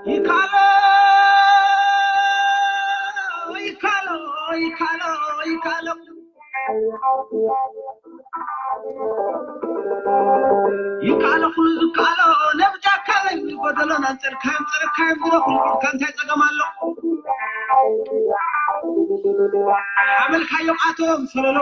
ይካሎ ይካሎ ይካሎ ይካሎ ይካሎ ኩሉ ዝካሎ ነብጃካ ጎደሎ ናንጸርካዮም ጸረካዮም ዝረኹ ካንታይ ጸገም ኣሎ ሓመልካዮም ኣቶም ሰለሎ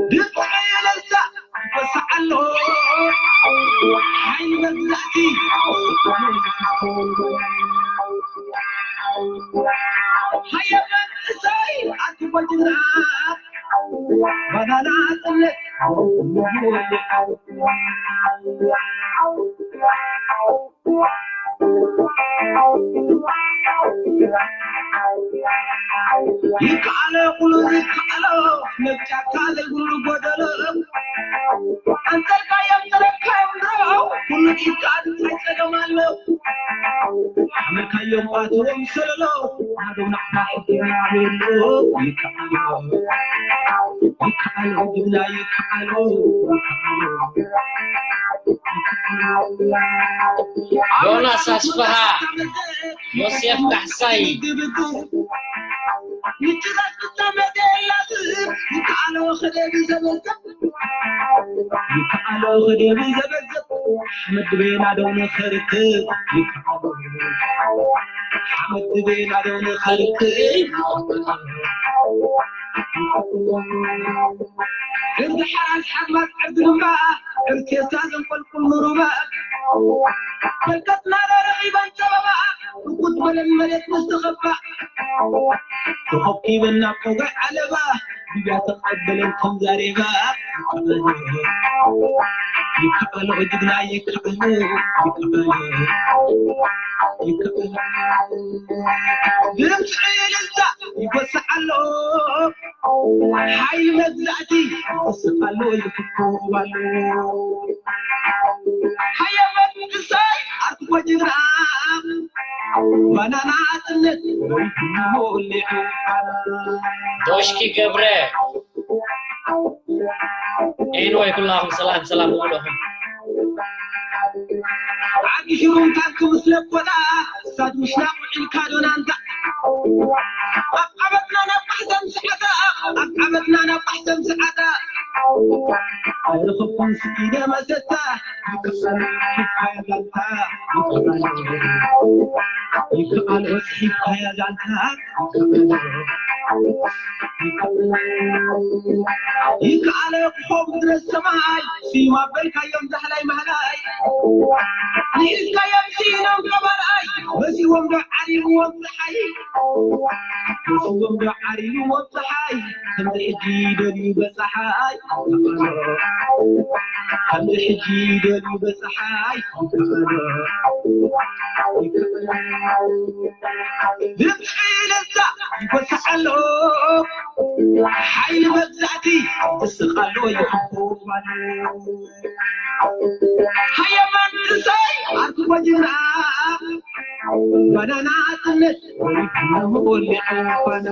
ድምፂ ለዛ ይወስዕ ኣሎ ሓይሊ መግዛእቲ ሃየ መንእሰይ ኣቲ ጎጅና ባናና ጽነት ይከኣሎ ኩሉ ይከኣሎ መብጫካ ዘይብሉ ጎደሎ ኣንተልካዮም ተረካዮም ድሮ ኩሉ ይከኣል እንታይ ጸገም ኣሎ ሓመልካዮም ኣትዎም ሰለሎ ናዶም ናዕታ ሕጊና የሎ ይከኣሎ ይከኣሎ ግና ይከኣሎ ዮናስ ኣስፍሃ፣ ዮሴፍ ካሕሳይ፣ ይከኣሎ ከደቢ ዘበዘብ ሓመድ ቤና ደው ንኸርክብ ይከኣሎ ሓመድ ቤና ደው ንኸርክብ እንድሓር ኣስሓብ ማስዓር ድማ ዕርኬሳ ዘንቆልቁል ንሩባ በርከትና ረኺበን ጸበባ ርኩት በለን መሬት ምስ ተኸባ ተኸኪበን ናብ ቆጋይ ዓለባ ድያ ተቐበለን ከም ዛሬባ ይከኣሎ ጅግና ይከኣሎ ይከኣሎ ይከኣሎ ድምፂ እልልታ ይጎስዕ ኣሎ ሓይሊ መግዛእቲ ይስቕ ኣሎ ይፍኮብ ኣሎ ሃየ መንእሰይ ኣርትጎ ጅግና ባናና ጽነት ወይትሞ ወሊዑ ዶሽኪ ገብረ ኤንወይ ኩላኹም ሰላም ሰላም ንብለኹም ዓዲ ሽሩም ታንክ ምስ ለኮታ ሳድ ምሽናቕ ውዒልካ ዶናንታ ኣብ ዓመትና ናብ ማሕተም ሰዓታ ኣብ ዓመትና ናብ ማሕተም ሰዓታ ኣይረኸብኩን ስኢነ መሰታ ይከኣል ሒብካያ ዛንታ ይከኣል ሒብካያ ዛንታ ይከኣለ ክኾ ምድረ ሰማይ ስዩም ኣበልካዮም ዳህላይ ማህላይ ንኢስካዮም ስኢኖም ገባርኣይ መሲዎም ዶ ዓሪብዎም ፀሓይ መሲዎም ዶ ዓሪብዎም ፀሓይ ከምዚ ሕጂ ደልዩ በፀሓይ ከምዚ ሕጂ ደልዩ በፀሓይ ድምፂ ለዛ ይጎስዕ ኣሎ ሓይሊ መግዛእቲ ይስቕ ኣሎ ይሕቦ ሃየ መንእሰይ ኣርትጎ ጅግና ባናና ኣጽነት ወሊዑ ባና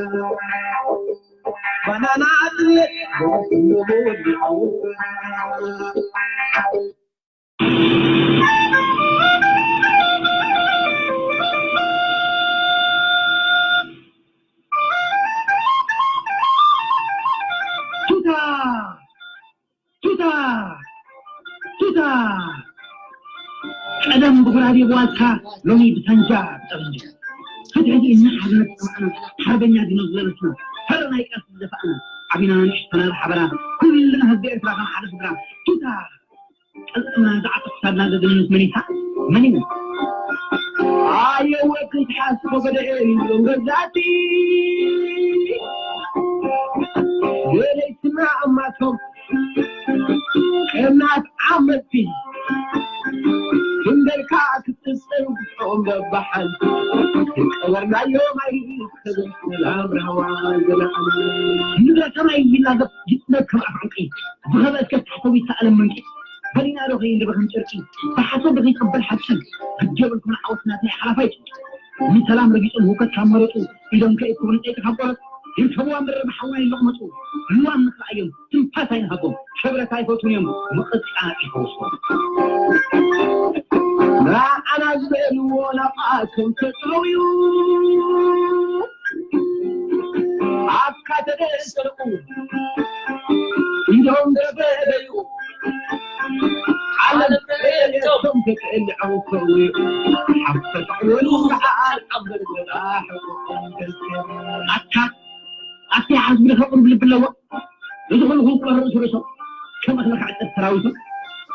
ባናና ኣጽነት ወሊዑ ባና ቱታ ቱታ ቀደም ብጉራዴ ብዋዝካ ሎሚ ብሳንጃ ብጠመንጃ ሕድሕድ ኢልና ሓርነት ዝሰማዕና ሓርበኛ ዲኖ ዝበለትና ፈረ ናይ ቃልሲ ዝደፋእና ዓቢና ንእሽተና ብሓበራ ኩልና ህዝቢ ኤርትራ ከም ሓደ ስድራ ቱታ ቀልጥምና ዝዓጥቕ ክሳድና ዘደንንስ መን ኢኻ መን እዩ ኣየወ ክትሓስቦ ገደኤ ይብሎም ገዛእቲ ገለይትና እማቶም ቀናት ዓመቲ ክንደልካ ክትጽን ክትኦም በባሓን ቀበርናዮ ማይ ሰላም ራህዋ ዘለዓለም ምድረ ሰማይ ይላገብ ይጥመት ከም ኣፍ ዕንቂ ዝኸበ እስከ ታሕተዊ ይተኣለም መንቂ ፈሊና ዶ ከይንድበ ከም ጨርቂ ብሓሶት ዶ ከይትቕበል ሓቂ? ግዲ የብልኩም ንዓወት ናትና ሓላፋይ። ንሰላም ረጊጾም ህውከት ካብ መረጹ ኢዶም ከይእክቡ ንጸይቂ ካብ ቆረጽ ይርከብዋ እምበር ብሓዋይ ይለቕመጹ። ልዋም ንኽረኣዮም ትንፋስ ኣይንሃቦም። ክብረት ኣይፈትዉን እዮም ምቕጻዕ ይፈውሶም። ንዓና ዝበልዎ ናብኣቶም ተጠውዩ ኣፍካ ተደሰቁ ኢዶም ደበደዩ ዓለም ተቀልዐው ከውዩ ሓፍተ ተዕወሉ ንዓኣ ኣታ ኣቲ ሓዝቢ ከቕርብ ልቢ ኣለዎ። እዚ ኩሉ ክውቅሮ ርእሱ ርእሶም ከም እኽሊ ክዓጸድ ሰራዊቶም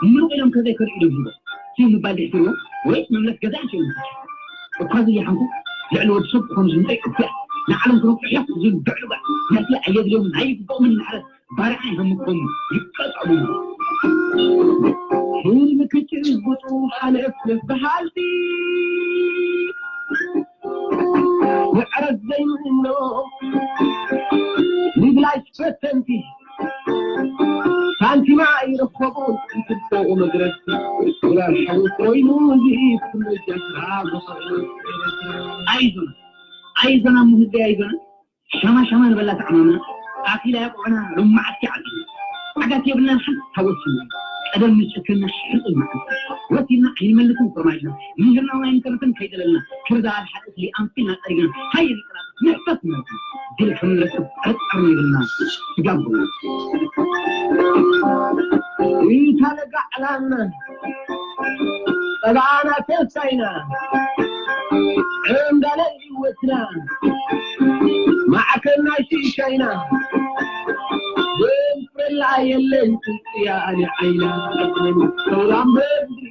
ምሉቕ ኢሎም ከዘይከዱ ኢዶም ሂቦም። ሲም ምባል ድሕትርዎ ወይ መምለስ ገዛ ኣንሽኦም እኳ ዝያሓንኩ ልዕሊ ወዲ ሰብ ክኾኑ ዝምጠይ እኩያ ንዓለም ክነብሑ ሕያፍ ዝብል ብዕሉጋ ነቲ ኣየድልዮም ናይ ይግብኦምን ማሕረት ባርዓ ይሃምኮም ይቀጠሉ። ህልም ክጭብጡ ሓለፍ በሃልቲ ምዕረት ዘይምእኖ ንብላሽ ፈተንቲ ሳንቲማ ይረኸቡ እንትጠቑ መድረስቲ ዶላር ሓዊ ኮይኑ እዚ ትምጀስራ ኣይዞና ኣይዞና ምህገ ኣይዞና ሻማ ሻማ ንበላ ተዓማምና ኣኪላ ያቆና ሎማዓቲ ዓዲ ዓጋት የብልናን ሓንቲ ታወስና ቀደም ንጭክና ሕጡል መዓልቲ ወሲድና ኣይንመልስን ፍርማጅና ምህርና ኣይንተርፍን ከይደለልና ክርዳ ኣልሓጥት ሊኣንፊና ጠሪግና ሃየ ንጥራ ንሕፈስ ንመልስ ድል ከም ንረክብ ጠርጠር ይብልና ስጋብ ብሉ እንታ ለጋዕላና ጠባና ተንሳይና ዕንዳለ ህይወትና ማዕከና ሽሻይና ዘንፍረላ የለን ትንጽያ ኣነ ዓይና ሰውራም በድሪ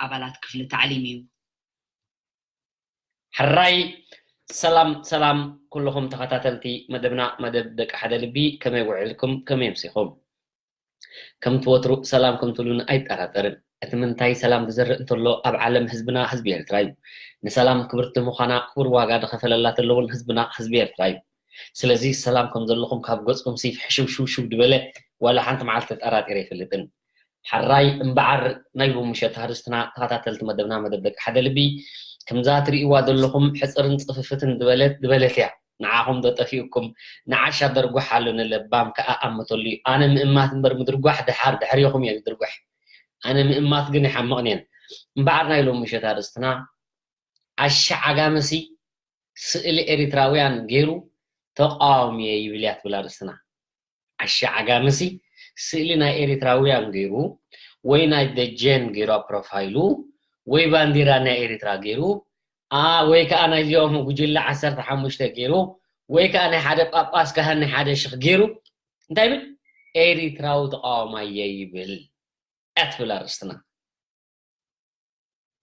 ኣባላት ክፍሊ ታዕሊም እዩ። ሕራይ ሰላም ሰላም ኩልኹም ተኸታተልቲ መደብና መደብ ደቂ ሓደ ልቢ ከመይ ውዕልኩም ከመይ ኣምሲኹም? ከምቲ ወትሩ ሰላም ከም ትብሉኒ ኣይጠራጠርን። እቲ ምንታይ ሰላም ዝዘርእ እንተሎ ኣብ ዓለም ህዝብና ህዝቢ ኤርትራ እዩ። ንሰላም ክብርቲ ምዃና ክቡር ዋጋ ዝኸፈለላ ተሎ እውን ህዝብና ህዝቢ ኤርትራ እዩ። ስለዚ ሰላም ከም ዘለኹም ካብ ገጽኩም ሲ ሕሽው ሽው ሽው ዝበለ ዋላ ሓንቲ መዓልቲ ተጠራጢረ ኣይፈልጥን። ሓራይ እምበዓር ናይ ሎሚ ምሸት ኣርእስትና ተኸታተልቲ መደብና መደብ ደቂ ሓደ ልቢ ከምዛ ትርእይዋ ዘለኹም ሕጽርን ጽፍፍትን ዝበለት ዝበለት እያ። ንዓኹም ዶ ጠፊኡኩም ንዓሻ ደርጓሕ ኣሎ ንለባም ከኣ ኣምተሉ እዩ። ኣነ ምእማት እምበር ምድርጓሕ ድሓር ድሕሬኹም እየ ዝድርጓሕ። ኣነ ምእማት ግን ይሓምቕን እየን። እምበዓር ናይ ሎሚ ምሸት ኣርእስትና ዓሻ ዓጋመሲ ስእሊ ኤሪትራውያን ጌሩ ተቃዋሚ እየ ይብል እያ ትብል ኣርእስትና። ዓሻ ዓጋመሲ ስእሊ ናይ ኤሪትራውያን ጌሩ ወይ ናይ ደጀን ጌሩ ኣብ ፕሮፋይሉ ወይ ባንዲራ ናይ ኤሪትራ ጌሩ ኣ ወይ ከዓ ናይዚኦም ጉጅለ ዓሰርተ ሓሙሽተ ጌሩ ወይ ከዓ ናይ ሓደ ጳጳስ ካህን ናይ ሓደ ሽኽ ጌሩ እንታይ ይብል ኤሪትራዊ ተቃዋማይ እየ ይብል እያ ትብል ኣርእስትና።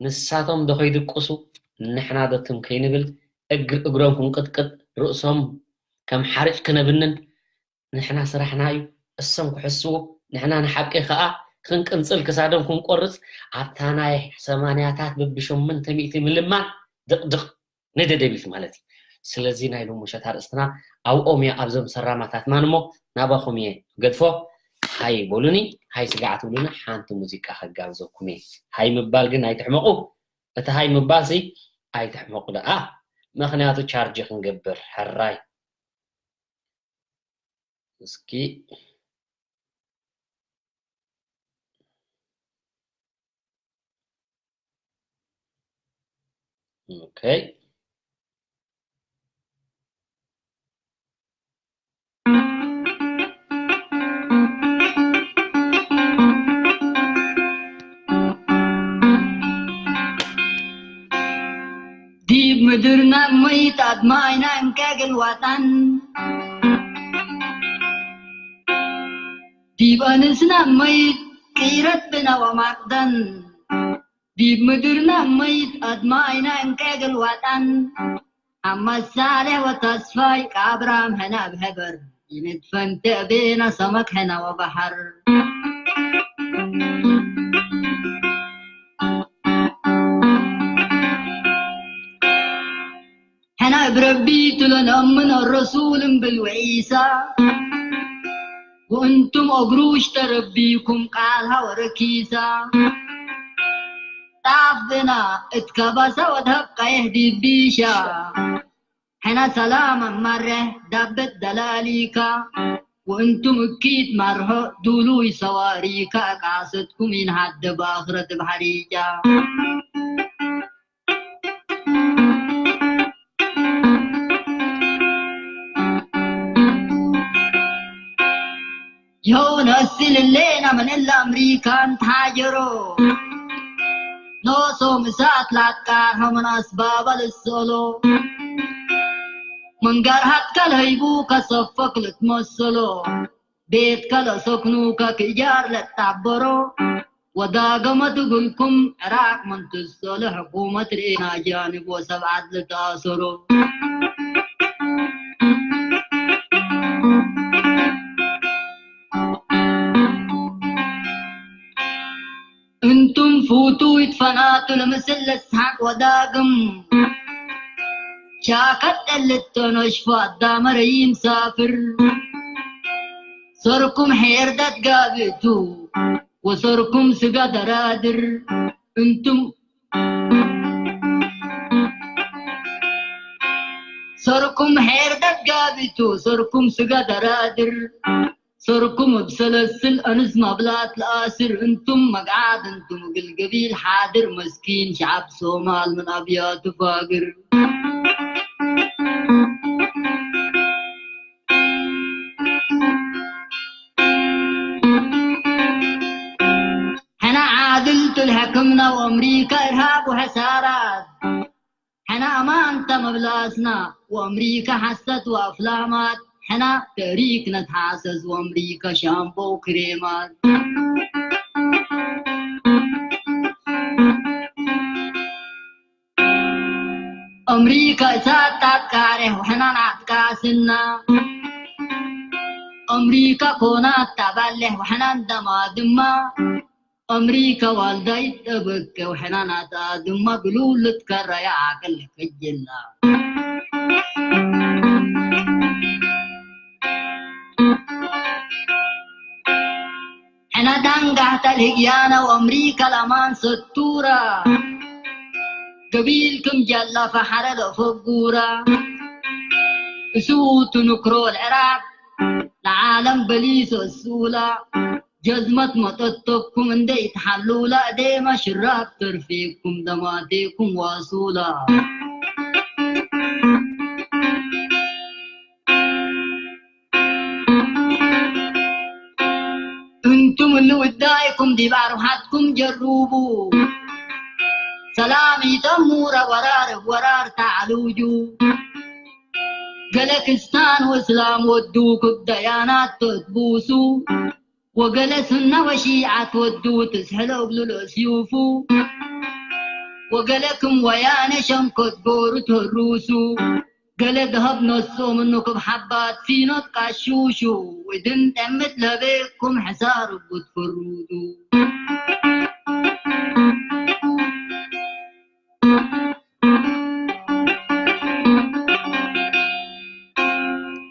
ንሳቶም ዶ ከይድቅሱ ንሕና ዶ ትም ከይንብል እግሪ እግሮም ክንቅጥቅጥ ርእሶም ከም ሓርጭ ክነብንን ንሕና ስራሕና እዩ እሶም ክሕስዉ ንሕና ንሓቂ ከኣ ክንቅንጽል ክሳዶም ክንቆርጽ ኣብታ ናይ ሰማንያታት በብሸሞንተ ሚእቲ ምልማን ድቕድቕ ንደደቢት ማለት እዩ። ስለዚ ናይ ሎሚ ምሸት ኣርእስትና ኣብኦም እየ ኣብዞም ሰራማታትና እሞ ናባኹም እየ ክገድፎ። ሃይ በሉኒ፣ ሃይ ስጋዕ ትብሉኒ ሓንቲ ሙዚቃ ከጋብዘኩም እየ። ሃይ ምባል ግን ኣይትሕመቑ። እቲ ሃይ ምባል ሲ ኣይትሕመቑ ደኣ። ምኽንያቱ ቻርጅ ክንገብር ሕራይ። እስኪ ኦኬ። ዲብ ምድርና ሞይት ኣድማይና እንከግል ዋጣን ዲብ ኣንስና መይት ቅይረት ብና ወማቅደን ዲብ ምድርና መይት ኣድማይና እንከግል ዋጣን ኣመሳሌ ወተስፋይ ቃብራም ሀና ብሀበር ይንትፈንተ ቤና ሰመክ ሀና ወባሐር ሕና እብ ረቢ ትሎ ነእምን አረሱል እምብል ወዒሳ ወእንቱም እግሩ ሽተ ረቢኩም ቃልሃ ወረኪሳ ጣፍ ብና እት ከበሳ ወድሀብ ቀይሕ ዲቢሻ ሕና ሰላም አማረህ ዳበት ደላሊካ ወእንቱም እኪት ማርሆ ዱሉይ ሰዋሪካ ቃሰትኩም ኢንሃደ በአኽረት እብ ሐሪጃ ይኸው ነስል እሌና ምን እለ አምሪካን ተሃጀሮ ኖሶም እሳት ላትቃርሖ ምን አስባበ ልሰሎ መንጋርሃትከ ለህይቡ ከሰፈክ ልትመሰሎ ቤትከ ለሰክኑከ ክእጃር ለጣበሮ ወዳገመት እግልኩም ዕራቅ ምን ትሰሎ ሕኩመት ርኤና አጃንብ ወሰብዓት ልትአሰሮ እንቱም ፉቱ ይትፈናቱ ለምስል ለስሓቅ ወዳግም ሻከት እልቶ ነሽፎ አዳመ ረይም ሳፍር ሰርኩም ሄርዳት ጋብእቱ ወሰርኩም ስጋ ደራድር እንቱም ሰርኩም ሄርዳት ጋብእቱ ሰርኩም ስጋ ደራድር ሰርኩም እብ ሰለስል አንስ ማብላት ለአስር እንቱም መግዓት እንቱም እግል ገቢል ሓድር መስኪን ሸዓብ ሶማል ምን አብያቱ ፋግር ሕና ዓድል ትልሕክምና ወአምሪካ እርሃብ ወሐሳራት ሕና አማንተ መብላስና ወአምሪካ ሐሰት ወአፍላማት ሕና ተሪክ ነትሓሰስ ወአምሪካ ሻምቦ ክሬማት አምሪካ እሳት ታትቃሬ ወሕና ናትቃስና አምሪካ ኮናት ታባሌሕ ወሕና እንደማድማ አምሪካ ዋልዳይት ጠበቀ ወሕና ናታ ድማ ግሉል ልትከረያ ዓቅል ከጀላ ሕና ዳንጋህታ ልህግያና ወአምሪካ ለአማን ሰቱራ ገቢል ክም ጃላ ፈሐረ ለፈጉራ እሱ ትንክሮ ለዕራብ ለዓለም በሊሶ እሱላ ጀዝመት መጠተኩም እንደ ኢትሓሉላ እዴማ ሽራብ ተርፌኩም ደማቴኩም ዋሱላ እንቱም እሉ እዳይኩም ዲብ አርውሓትኩም ጀሩቡ ሰላም ኢተሙረ ወራር እብ ወራር ተዓሉጁ ገለ ክስታን ወእስላም ወዱ ክብ ደያናት ተትቡሱ ወገለ ሱና ወሺዓት ወዱ ትስሕሎ እግሉ ለእስዩፉ ወገለ ክም ወያነ ሸንኮት ጎሩ ተሩሱ ገለ ደሀብ ነሶ ምኑ ክብ ሓባት ሲኖት ቃሹሹ እድን ጠምት ለቤኩም ሕሳር እቡ ትፍሩዱ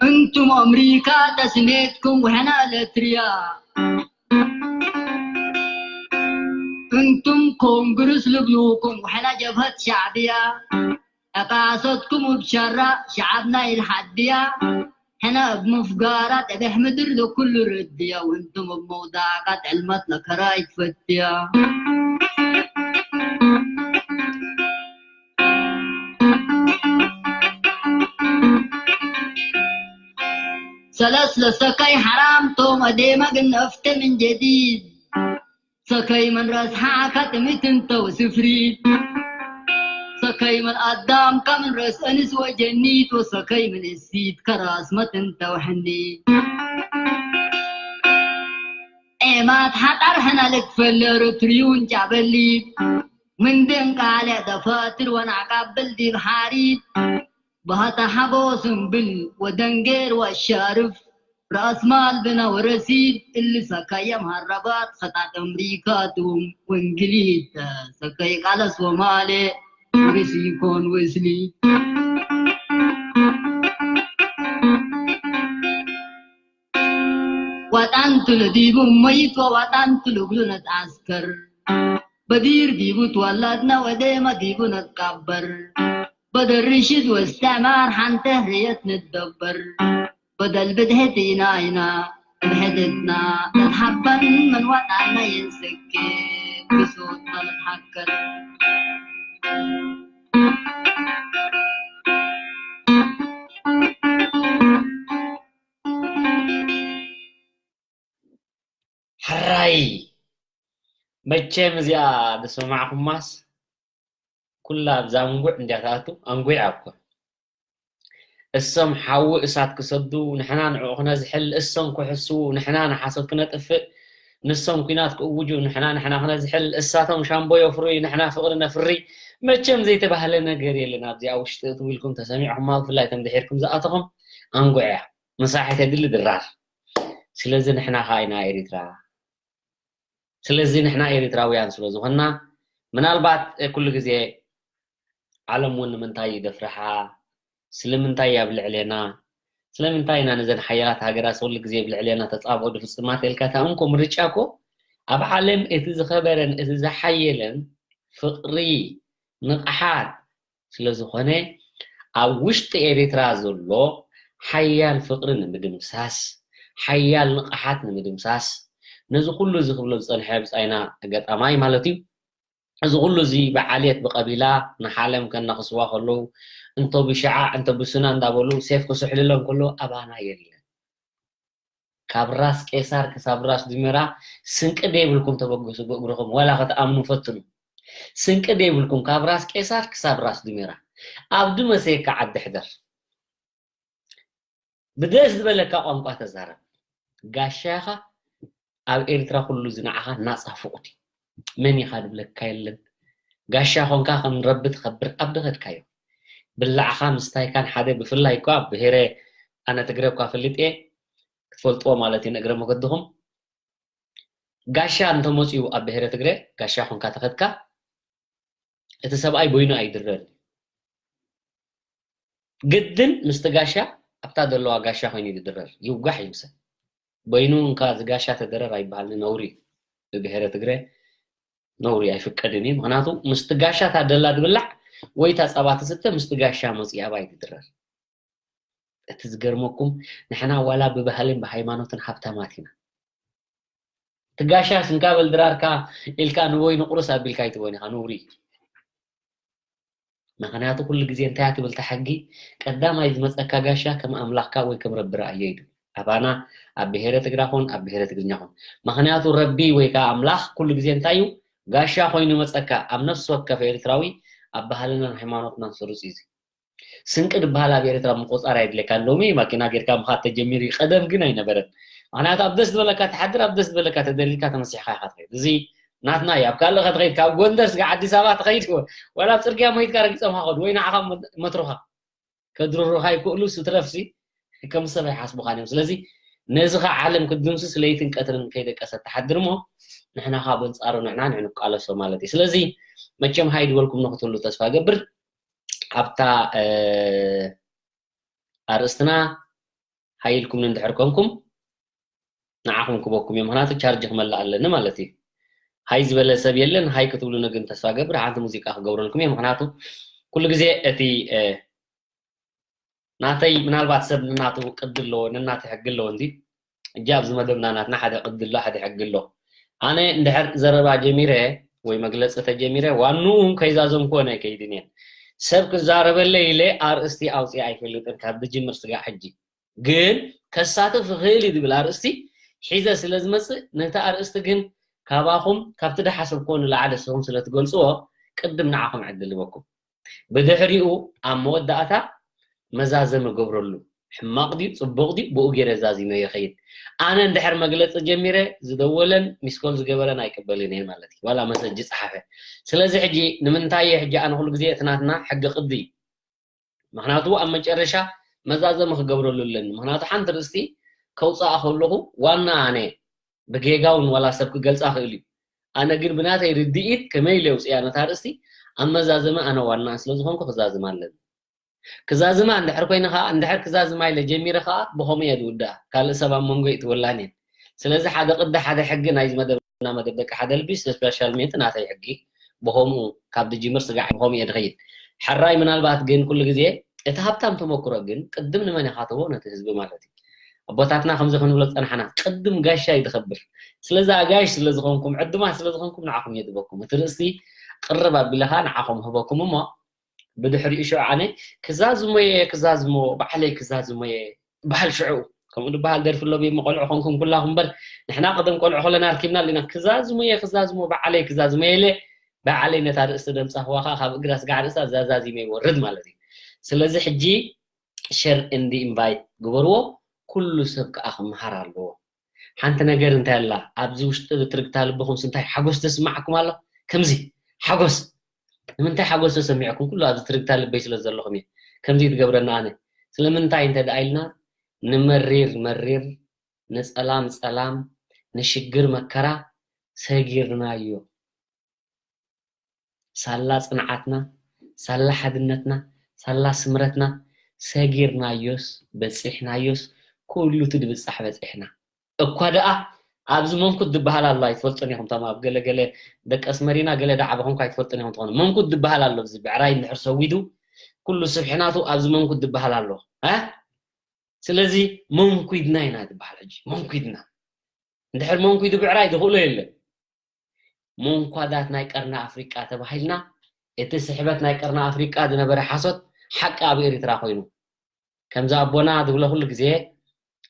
እንቱም አምሪካ ተስሜትኩም ወሕና ኤለትርያ እንቱም ኮንግርስ ልብሉኩም ወሕና ጀብሀት ሻዕብያ ዕቃሰትኩም እብ ሸራ ሸዓብና ኢልሓድያ ሕነ እብ ምፍጋራ ጠቤሕ ምድር ለኩሉ ርድያ ወእንቱም እብ መውዳዕካ ጥዕልመት ለከራይ ትፈትያ ሰለስ ለሰከይ ሐራም ቶም አዴመ ግን አፍተ ምን ጀዲድ ሰከይ ምን ረስሓ ከጥሚት እንተ ወስፍሪት ከይመን ኣዳም ካምን ረስ ኣንስ ወጀኒት ወሰከይ ምን እሲት ከራስ መትን ተውሕኒ። ኤማት ሓጣር ሕና ልክፈለር ትሪዩን ጫበሊት። ምን ደንቃለ ደፋትር ወናቃብል ዲብ ሓሪት። ባህታ ሓቦ ስንብል ወደንጌር ወሻርፍ። ራስ ማል ብና ወረሲድ እሊ ሰካየ መሃረባት ኸጣጥ ኣምሪካቱም ወንግሊዝ ሰካይ ቃለስ ወማሌ ወርስ ይኮን ወስሊ። ዋጣንቱ ለዲቡ መይት ወዋጣንቱ ለጉሉ ነትዓስከር። በዲር ዲቡ ትወለድና ወደማ ዲቡ ነትቃበር። በደርሽድ ወስተዕማር ሓንተ ህየት ንደበር። በደል ብድሕት ኢና ኢና ብሕድትና ነትሓበን ምን ዋጣና የንስኬ ብሶትና ነትሓከር። ሕራይ መቸም እዚኣ ዝሰማዕኩማስ ኩላ ኣብዛ እንጉዕ እንዲያ ትኣቱ። ኣንጉዕ ኣኮ እሶም ሓዊ እሳት ክሰዱ ንሕና ንዕኡ ክነዝሕል፣ እሶም ክሕስዉ ንሕና ንሓሶት ክነጥፍእ፣ ንሶም ኲናት ክእውጁ ንሕና ንሕና ክነዝሕል፣ እሳቶም ሻምቦ የፍርዩ ንሕና ፍቕሪ ነፍሪ። መቸም ዘይተባህለ ነገር የለን ኣብዚኣ ውሽጢ እትው ኢልኩም ተሰሚዕኹማ፣ ብፍላይ እቶም ድሒርኩም ዝኣተኹም። ኣንጉዕ እያ። መሳሒት የድሊ ድራር። ስለዚ ንሕና ኸኣ ኢና ኤሪትራ። ስለዚ ንሕና ኤሪትራውያን ስለ ዝኾንና፣ ምናልባት ኩሉ ግዜ ዓለም እውን ንምንታይ ይደፍርሓ፣ ስለምንታይ ኣብ ልዕሌና፣ ስለምንታይ ኢና ነዘን ሓያላት ሃገራት ኩሉ ግዜ ኣብ ልዕሌና ተጻብኦ ድፍጽማት ኢልካ፣ እታ እንኮ ምርጫ እኮ ኣብ ዓለም እቲ ዝኸበረን እቲ ዝሓየለን ፍቕሪ፣ ንቕሓት ስለ ዝኾነ፣ ኣብ ውሽጢ ኤሪትራ ዘሎ ሓያል ፍቕሪ ንምድምሳስ፣ ሓያል ንቕሓት ንምድምሳስ፣ ነዚ ኩሉ እዚ ክብሎ ዝጸንሐ ብጻይና ገጣማይ ማለት እዩ። እዚ ኩሉ እዚ ብዓልየት ብቐቢላ ንሓለም ከናኽስዋ ከለዉ፣ እንቶ ብሽዓ እንቶ ብሱና እንዳበሉ ሴፍ ክስሕልሎም ከለዉ ኣባና የለን። ካብ ራስ ቄሳር ክሳብ ራስ ዱሜራ ስንቂ ደይብልኩም ተበገሱ ብእግርኹም፣ ዋላ ክትኣምኑ ፈትኑ። ስንቂ ደይብልኩም ካብ ራስ ቄሳር ክሳብ ራስ ዱሜራ። ኣብ ድመሰየካ ዓዲ ሕደር። ብደስ ዝበለካ ቋንቋ ተዛረብ። ጋሻ ኢኻ። ኣብ ኤርትራ ኩሉ እዚ ንዓኻ ናጻ ፉቕ ድዩ? መን ኢኻ ድብለካ የለን። ጋሻ ኾንካ ከም ረቢ ትኸብር ኣብ ድኸድካዮ። ብላዕኻ ምስታይካን ሓደ፣ ብፍላይ እኳ ብሄረ፣ ኣነ ትግረ እኳ ፈልጥ እየ፣ ክትፈልጥዎ ማለት እዩ ንእግረ መገድኹም። ጋሻ እንተመፅዩ ኣብ ብሄረ ትግረ ጋሻ ኾንካ ተኸድካ፣ እቲ ሰብኣይ በይኑ ኣይድረርን። ግድን ምስቲ ጋሻ ኣብታ ዘለዋ ጋሻ ኮይኑ እዩ ዝድረር። ይውጋሕ ይምሰል። በይኑ እንካ እዚ ጋሻ ተደረር ኣይበሃልን፣ ነውሪ እዩ። ብብሄረ ትግረ ነውሪ ኣይፍቀድን እዩ። ምኽንያቱ ምስቲ ጋሻ እታ ደላ ድብላዕ ወይ እታ ጸባ ትስተ ምስቲ ጋሻ መፂኡ ኣባይ ትድረር። እቲ ዝገርመኩም ንሕና ዋላ ብባህልን ብሃይማኖትን ሃብታማት ኢና። እቲ ጋሻ ስንካ በል ድራርካ ኢልካ ንወይኒ ቁርስ ኣቢልካ ኣይትበን ኢኻ፣ ነውሪ እዩ። ምኽንያቱ ኩሉ ግዜ እንታይ እያ ትብል እታ ሕጊ? ቀዳማይ ዝመፀካ ጋሻ ከም ኣምላኽካ ወይ ከም ረቢ ረኣዮ እዩ። ኣባና ኣብ ብሄረ ትግራ ኹን ኣብ ብሄረ ትግርኛ ኹን። ምኽንያቱ ረቢ ወይ ከዓ ኣምላኽ ኩሉ ግዜ እንታይ እዩ? ጋሻ ኮይኑ መፀካ። ኣብ ነፍሲ ወከፍ ኤርትራዊ ኣብ ባህልናን ሃይማኖትናን ስሩፅ እዩ። ስንቂ ዝበሃል ኣብ ኤርትራ ምቁፃር ኣይድለካን። ሎሚ ማኪና ጌርካ ምኻድ ተጀሚሩ እዩ። ቀደም ግን ኣይነበረን። ምኽንያቱ ኣብ ደስ ዝበለካ ትሓድር፣ ኣብ ደስ ዝበለካ ተደሊልካ ተመሲሕካ ኢኻ ትኸይድ። እዚ ናትና እዩ። ኣብ ካልእ ከተኸይድ፣ ካብ ጎንደር ስጋ ኣዲስ ኣበባ ተኸይድ፣ ዋላ ኣብ ፅርግያ መይትካ ረጊፆምካ ከዱ ወይ ንዓኻ መትሩኻ ከድርሩኻ ይክእሉ፣ ስትረፍሲ ከም ሰብ ኣይሓስቡኻን እዮም። ስለዚ ነዚ ኸዓ ዓለም ክትድምስስ ለይትን ቀትርን ከይደቀሰት ትሓድር እሞ ንሕና ኸዓ በንጻሩ ንሕና ንሕንቃለሶ ማለት እዩ። ስለዚ መቸም ሃይ ዝበልኩም ንኽትህሉ ተስፋ ገብር። ኣብታ ኣርእስትና ሃይ ኢልኩም እንድሕር ኮንኩም ንዓኹም ክበኩም እዮም። ምኽንያቱ ቻርጅ ክመልእ ኣለኒ ማለት እዩ። ሃይ ዝበለ ሰብ የለን። ሃይ ክትብሉኒ ግን ተስፋ ገብር። ሓንቲ ሙዚቃ ክገብረልኩም እየ። ምኽንያቱ ኩሉ ግዜ እቲ ናተይ ምናልባት ሰብ ንናቱ ቅዲ ኣለዎ፣ ንናቱ ሕጊ ኣለዎ እንዲ። እጃ ኣብዚ መደብና ናትና ሓደ ቅዲ ኣሎ፣ ሓደ ሕጊ ኣሎ። ኣነ እንድሕር ዘረባ ጀሚረ ወይ መግለፂ ተጀሚረ ዋንኡ ከይዛዘምኩ ኣነ ኣይከይድን እየ። ሰብ ክዛረበለይ ኢለ ኣርእስቲ ኣውፅአ ኣይፈልጥን ካብ ብጅምር ስጋዕ ሕጂ። ግን ከሳትፍ ይኽእል እዩ ዝብል ኣርእስቲ ሒዘ ስለ ዝመፅእ ነቲ ኣርእስቲ ግን ካባኹም ካብቲ ድሓሰብክዎ ንላዕሊ ንስኹም ስለ ትገልፅዎ ቅድም ንዓኹም ዕድል ይበኩም። ብድሕሪኡ ኣብ መወዳእታ መዛዘሚ ገብረሉ። ሕማቕ ድዩ ጽቡቕ ድዩ ብኡ ገይረ ዛዚመዮ ይኸይድ። ኣነ እንድሕር መግለጺ ጀሚረ ዝደወለን ሚስኮል ዝገበረን ኣይቅበልን እየ ማለት እዩ። ዋላ መሰጅ ጸሓፈ። ስለዚ ሕጂ ንምንታይ እየ ሕጂ ኣነ ኩሉ ግዜ እቲ ናትና ሕጊ ቅዲ እዩ። ምኽንያቱ ኣብ መጨረሻ መዛዘሚ ክገብረሉ ኣለኒ። ምኽንያቱ ሓንቲ ርእስቲ ከውፅኣ ከለኹ ዋና ኣነ ብጌጋ እውን ዋላ ሰብ ክገልፃ ክእል እዩ። ኣነ ግን ብናተይ ርድኢት ከመይ ኢለ የውፅያ ነታ ርእስቲ ኣብ መዛዘሚ ኣነ ዋና ስለ ዝኾንኩ ክዛዝም ኣለኒ። ክዛዝማ እንድሕር ኮይነ ከዓ እንድሕር ክዛዝማ ኢለ ጀሚረ ከዓ ብኸምኡ እየ ዝውድኣ። ካልእ ሰብ ኣብ መንጎ ይእትወላን እየን። ስለዚ ሓደ ቅዲ ሓደ ሕጊ ናይዚ መደብና መደብ ደቂ ሓደ ልቢ ስፔሻል ሜንት ናተይ ሕጊ ብኸምኡ ካብ ድጅምር ስጋዕ ብኸምኡ እየ ድኸይድ። ሕራይ ምናልባት ግን ኩሉ ግዜ እቲ ሃብታም ተመክሮ ግን ቅድም ንመን ኢኻ ትህቦ ነቲ ህዝቢ ማለት እዩ። ኣቦታትና ከምዚ ክንብሎ ዝፀናሕና ቅድም ጋሻ እዩ ዝኸብር። ስለዚ ኣጋይሽ ስለ ዝኾንኩም ዕዱማት ስለ ዝኾንኩም ንዓኹም እየ ዝህበኩም። እቲ ርእሲ ቅርብ ኣቢለ ከዓ ንዓኹም ህበኩም እሞ ብድሕሪኡ ሽዑ ኣነ ክዛዝሞ እየ ክዛዝሞ ባዕለይ ክዛዝሞ እየ በሃል ሽዑ ከምኡ ዝበሃል ደርፊ ኣሎ እሞ ቆልዑ ኮንኩም ኩላኹም እምበር ንሕና ቀደም ቆልዑ ከለና ኣርኪብና ኣለና ክዛዝሞ እየ ክዛዝሞ ባዕለይ ክዛዝሞ እየ ኢለ ባዕለይ ነታ ርእሲ ደምፃኽዋ ከዓ ካብ እግራ ስጋዕ ርእሳ ዛዛዚመ ይወርድ ማለት እዩ። ስለዚ ሕጂ ሸር እንዲ ኢንቫይት ግበርዎ ኩሉ ሰብ ከዓ ክመሃር ኣለዎ። ሓንቲ ነገር እንታይ ኣላ ኣብዚ ውሽጢ ብትርግታ ልብኹምስ እንታይ ሓጎስ ተስማዓኩም ኣሎ? ከምዚ ሓጎስ ንምንታይ ሓጎስ ተሰሚዕኩም ኩሉ ኣብዚ ትርግታ ልበይ ስለ ዘለኹም እየ ከምዚ ትገብረና ኣነ ስለምንታይ እንተ ደኣ ኢልና ንመሪር መሪር ንጸላም ጸላም ንሽግር መከራ ሰጊርናዮ ሳላ ጽንዓትና ሳላ ሓድነትና ሳላ ስምረትና ሰጊርናዮስ በጺሕናዮስ ኩሉ እቲ ድብጻሕ በጺሕና እኳ ደኣ ኣብዚ መንኩት ዝበሃል ኣሎ ኣይትፈልጡን ኢኹም። እቶም ኣብ ገለ ገለ ደቂ ኣስመሪና ገለ ደዓ በኹምኳ ኣይትፈልጡን ኢኹም ትኾኑ። መንኩት ዝበሃል ኣሎ ኣብዚ ብዕራይ እንድሕር ሰዊዱ ኩሉ ስብሒ ናቱ ኣብዚ መንኩት ዝበሃል ኣሎ። እ? ስለዚ መንኩ ኢድና ኢና ዝበሃል ሕጂ። መንኩ ኢድና። እንድሕር መንኩ ኢዱ ብዕራይ ዝኽእሎ የለን። መንኳዳት ናይ ቀርኒ ኣፍሪቃ ተባሂልና እቲ ስሕበት ናይ ቀርኒ ኣፍሪቃ ዝነበረ ሓሶት ሓቂ ኣብ ኤሪትራ ኮይኑ ከምዚ ኣቦና ዝብሎ ኩሉ ግዜ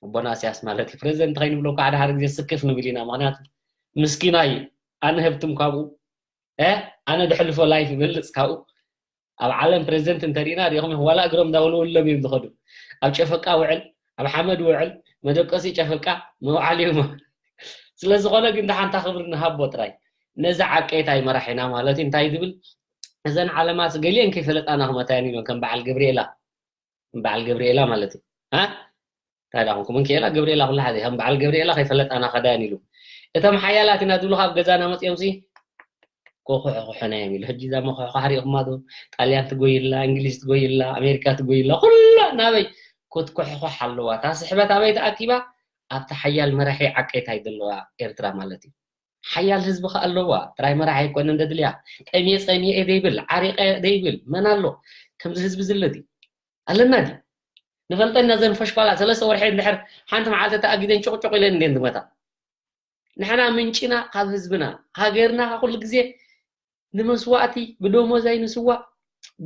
ኣቦና እስያስ ማለት እዩ ፕሬዚደንት ከይንብሎ እኳ ሓደ ሓደ ግዜ ስክፍ ንብል ኢና ምክንያቱ ምስኪናይ ኣነ ህብትም ካብኡ ኣነ ድሕልፎ ላይፍ ይበልፅ ካብኡ ኣብ ዓለም ፕሬዚደንት እንተሪእና ሪኢኹም ዋላ እግሮም እንዳወልወሎም እዮም ዝኸዱ ኣብ ጨፈቃ ውዕል ኣብ ሓመድ ውዕል መደቀሲ ጨፈቃ መውዓል እዮም ስለዝኾነ ግን ደሓንታ ክብሪ ንሃቦ ጥራይ ነዚ ዓቀይታይ መራሒና ማለት እዩ እንታይ ዝብል እዘን ዓለማት ገሊአን ከይፈለጣና ክመታየን ኢለን ከም በዓል ገብርኤላ በዓል ገብርኤላ ማለት እዩ እንታይ ዳ ኮንኩም እንክኤላ ገብርኤላ ኩላ ሓዚ ከም በዓል ገብርኤላ ከይፈለጣና ከዳያን ኢሉ እቶም ሓያላት ኢና ዝብሉ ካብ ገዛና መፅኦም ሲ ኮኹሕኩሕና እዮም ኢሉ ሕጂ እዛ መኹሕኳሕ ሪኢኹማ ዶ ጣልያን ትጎይላ እንግሊዝ ትጎይላ ኣሜሪካ ትጎይላ ኩላ ናበይ ክትኩሕኩሕ ኣለዋ እታ ስሕበት ኣበይ ተኣኪባ ኣብቲ ሓያል መራሒ ዓቀይታይ ዘለዋ ኤርትራ ማለት እዩ ሓያል ህዝቢ ከ ኣለዋ ጥራይ መራሒ ኣይኮነን ደድልያ ጠምየ ጸሚየ ደይብል ዓሪቀ ደይብል መን ኣሎ ከምዚ ህዝቢ ዝለዲ ኣለና ዲ ንፈልጠና ዘን ፈሽኳላ ሰለስተ ወርሒ እንድሕር ሓንቲ መዓልቲ ተኣጊደን ጭቕጭቕ ኢለን እንዴን ዝመታ ንሕና ምንጭና ካብ ህዝብና ሃገርና ኩሉ ግዜ ንመስዋእቲ ብደሞዝ ኣይንስዋእ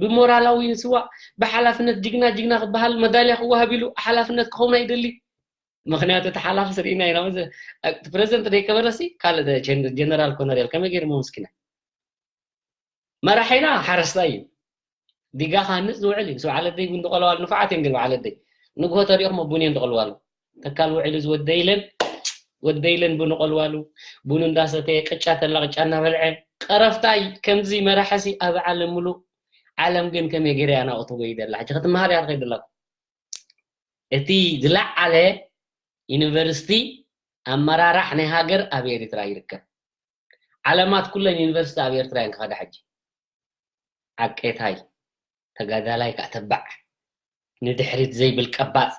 ብሞራላዊ ንስዋእ ብሓላፍነት ጅግና ጅግና ክበሃል መዳልያ ክወሃብ ኢሉ ሓላፍነት ክኸውን ኣይደሊ ምክንያቱ እቲ ሓላፊ ስርኢና ኢና ፕሬዚደንት ደይከበረሲ ካልእ ጀነራል ኮነሬል ከመይ ገይርሞ ምስኪና መራሒና ሓረስታይ እዩ ዲጋ ክሃንፅ ዝውዕል እዩ ምስ በዓለደይ ቡን ዝቆለዋሉ ንፉዓት እዮም ግን በዓለደይ ንግሆ ተሪኦም ቡን እዮም ዝቆልዋሉ ተካል ውዒሉ ዝወደይለን ወደይለን ቡን ቆልዋሉ ቡን እንዳሰተየ ቅጫ ተላ ቅጫ እናበልዐ ቀረፍታይ ከምዚ መራሐሲ ኣብ ዓለም ሙሉእ ዓለም ግን ከመይ ገይረ እያ ናብኡ ትጎይ ደላ ሕጂ ክትመሃር እያ ትኸይድ ደላኩ እቲ ዝለዓለ ዩኒቨርሲቲ ኣመራራሕ ናይ ሃገር ኣብ ኤሪትራ ይርከብ ዓለማት ኩለን ዩኒቨርሲቲ ኣብ ኤርትራ እየን ክኸዳ ሕጂ ዓቄታይ ተጋዳላይ ከዓ ተባዕ ንድሕሪት ዘይብል ቀባጽ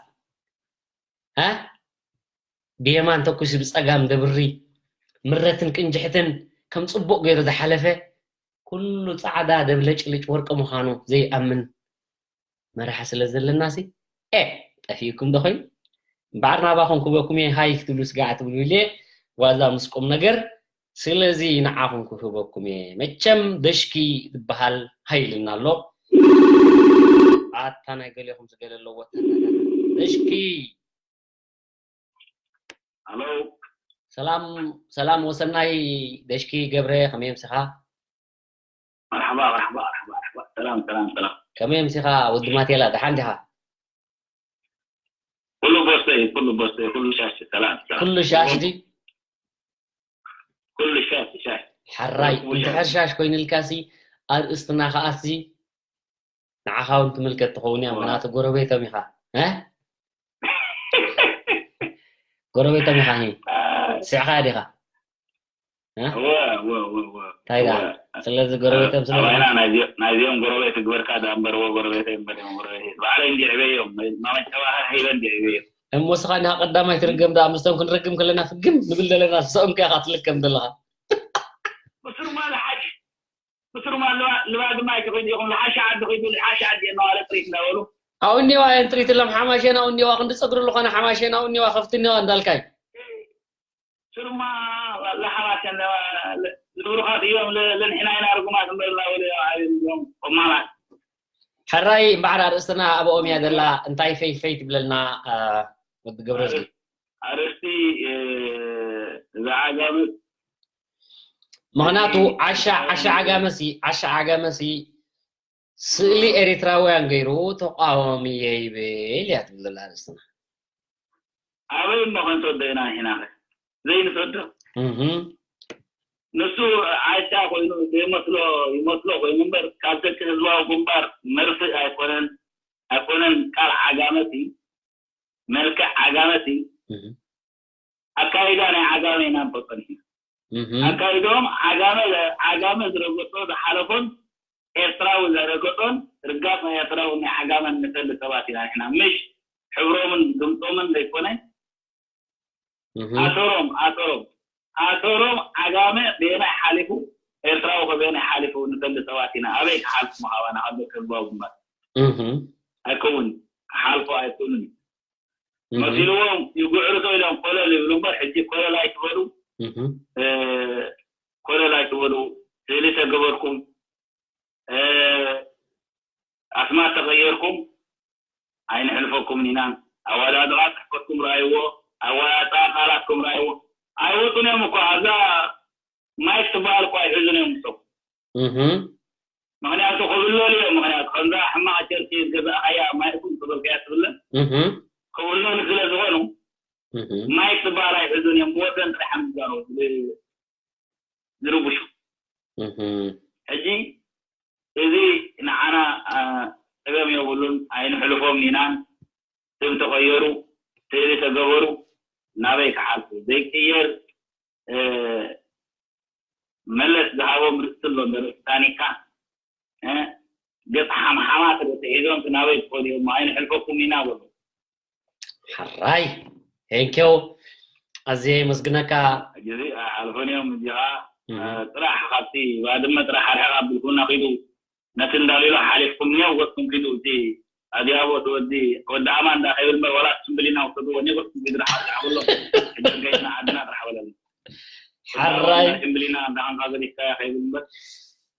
እ ብየማን ተኩሲ ብጸጋም ደብሪ ምረትን ቅንጅሕትን ከም ጽቡቕ ገይሩ ዝሓለፈ ኩሉ ጻዕዳ ደብለጭልጭ ወርቂ ምዃኑ ዘይኣምን መራሒ ስለ ዘለናሲ ኤ ጠፊእኩም ዶ ኮይኑ እምበዓር ናባኹም ክበኩም እየ ሃይ ክትብሉ ስጋዕ ትብሉ ኢለ ዋዛ ምስ ቁም ነገር ስለዚ ንዓኹም ክህበኩም እየ መቸም ደሽኪ ዝበሃል ሃይልና ኣሎ ኣታ ናይ ገሌኹም ዝገለ ኣለዎ ደሽኪ ኣሎ ሰላም ሰላም ወሰናይ ደሽኪ ገብረ ከመይ ምሰኻ መርሓባ መርሓባ መርሓባ መርሓባ ሰላም፣ ሰላም፣ ሰላም። ከመይ ኣምሲኻ ወዲ ማቴላ፣ ደሓን ዲኻ? ኩሉ ቦስተይ፣ ኩሉ ቦስተይ፣ ኩሉ ሻሽ፣ ሰላም፣ ሰላም። ኩሉ ሻሽ ድዩ? ኩሉ ሻሽ፣ ሻሽ። ሓራይ፣ ኩሉ እንድሕር ሻሽ። ሻሽ ኮይንልካሲ፣ ኣርእስትና ከኣሲ ንዓኻ እውን ትምልከት ትኸውን እያ፣ ዋ። ምኽንያቱ ጎረቤቶም ኢኻ። እ? ጎረቤቶም ኢኻ፣ ሂ። አ፣ ስዕኻ ዲኻ? እ? ወ፣ ወ፣ ወ፣ ወ። እንታይ ደኣ? ወ። ስለዚ ጎረቤቶም ስለ ኣባይና ዝኾንካ ናይዚ-፣ ናይዚኦም ጎረቤት ግበርካ ደኣ እምበር፣ ወ፣ ጎረቤተይ እምበር እዮም፣ ጎረቤተይ። ባዕለይ እንዲዕበዮም፣ ማመጨባኻ ሒበ እንዲዕበዮም። እሞ ንስኻ እንዲኻ ቀዳማይ ትርገም ደኣ፣ ምስቶም ክንርግም ከለና ፍግም ንብል ዘለና፣ ንሶም ከ ኢኻ ትልከም ዘለኻ። ብስሩማ ልሓሽ፣ ብስሩማ ልባ-፣ ልባ ድማ ኣይትኸይዱ ኢኹም፣ ልሓሽ ዓዲ ኸይዱ፣ ልሓሽ ዓዲ እናዋለ ጥሪት እንዳበሉ። ኣብኡ እኒዋ እየን ጥሪት ኢሎም፣ ሓማሸን ኣብኡ እኒዋ፣ ክንዲ ጸጉሪ ዝኾነ ሓማሸን ኣብኡ እኒዋ፣ ከፍቲ እኒዋ እንዳልካይ። ስሩማ ለሓማሸን፣ ለ-፣ ዝብሩኻት እዮም፣ ለ-፣ ለንሕና ኢና ርጉማት እምበር እናበሉ እዮም፣ ዓብዮም እዮም፣ ቆማላት። ሕራይ እምበዓር ኣርእስትና ኣብኦም እያ ዘላ፣ እንታይ ፈይ ፈይ ትብለልና፣ አ፣ ወዲ ገብረዝጊ? ኣርእስቲ፣ እ፣ እዛ ዓጋመ ምኽንያቱ ዓሻ፣ ዓሻ ዓጋመሲ፣ ዓሻ ዓጋመሲ ስእሊ ኤሪትራውያን ገይሩ ተቃዋሚ እየ ይብል እያ ትብል ዘላ ኣርእስትና። ኣበይ እሞ ክንሰዶ ኢና ንሕና ኸ? ዘይንሰዶ? እህ። ንሱ ዓሻ ኮይኑ ዘይመስሎ ይመስሎ ኮይኑ እምበር፣ ካብ ደቂ ህዝባዊ ግንባር መርፍእ ኣይኮነን፣ ኣይኮነን። ቃል ዓጋመ ሲ፣ መልክዕ ዓጋመ ሲ፣ እህ። ኣካይዳ ናይ ዓጋመ ኢና ንፈልጦ ንሕና። እህ። ኣካይድኦም ዓጋመ፣ ዓጋመ ዝረገጾ ዝሓለፎን ኤርትራዊ ዘረገጾን ርጋጽ ናይ ኤርትራዊ ናይ ዓጋመን ንፈልጥ ሰባት ኢና ንሕና። ምሽ ሕብሮምን ድምጾምን ዘይኮነ፣ እህ። ኣሰሮም፣ ኣሰሮም፣ ኣሰሮም ዓጋመ በየናይ ሓሊፉ፣ ኤርትራዊ ከ በየናይ ሓሊፉ ንፈልጥ ሰባት ኢና። ኣበይ ክሓልፉ ምኻባና ካብ ደቂ ህዝባዊ ግንባር? እህ። ኣይከውን፣ ክሓልፉ ኣይክእሉን እዩ። እህ። መሲልዎም ይጉዕርቶ ኢሎም ኮለል ይብሉ እምበር፣ ሕጂ ኮለል ኣይትበሉ፣ እህ። እ፣ ኮለል ኣይትበሉ። ስእሊ ተገበርኩም፣ እ፣ ኣስማት ተቐየርኩም፣ ኣይንሕልፈኩምን ኢና። ኣወዳድቓ ጽሕፈትኩም ረኣይዎ፣ ኣወዳድቓ ቃላትኩም ረኣይዎ። ኣይወጡን እዮም እኮ፣ ኣብዛ ማይክ ትበሃል እኮ ኣይሕዙን እዮም እሶም። እህ። ምኽንያቱ ክብለሉ እዮም፣ ምኽንያቱ ከምዛ ሕማቕ ቸርኪ ዝገዛእኻያ ማይኩም ክበልካያ ትብለን እህ። ክብለሉ ስለ ዝኾኑ እህ። ማይክ ትበሃል ኣይሕዙን እዮም፣ ብወሰን ጥራሕ እዮም ዝዛረቡ፣ ብ-፣ ዝርብሹ። እህ። ሕጂ እዚ ንዓና፣ አ፣ ጸገም የብሉን፣ ኣይንሕልፎም ኢናን። ስም ተቐየሩ፣ ስእሊ ተገበሩ፣ ናበይ ክሓልፉ? ዘይቅየር፣ እ፣ መለስ ዝሃቦም ርስቲ ኣሎ፣ እንደ ርእሲ ታኒካ፣ እ፣ ገጽ ሓምሓማት ርእሲ ሒዞም ናበይ ክኸዱ እዮም? ኣይንሕልፈኩም ኢና በሉ። ሓራይ፣ ቴንኪው፣ ኣዝየ የመስግነካ። ግዜ ኣይሓልፎን እዮም። እዚኻ፣ እህ። እ፣ ጥራሕ ካብቲ ባድመ ጥራሕ ኣርሒቕ ኣቢልኩምና ኪዱ፣ ነቲ እንዳሊሎ ሓሊፍኩም እኒኦ፣ ወጥኩም ኪዱ። እቲ ኣድያቦ፣ እቲ ወዲ፣ ወዲ ኣማን እንዳ ከይብል እምበር፣ ዋላ ሽምብሊና ውሰድዎ፣ እኒኦ፣ ወጥኩም ኪዱ፣ ንሓ ጥራሕ በሎ። ሕጂ ገይና ዓድና ጥራሕ በለና። ሓራይ። ሽምብሊና እንዳ ሃንካ ገዲፍካያ ከይብል እምበር።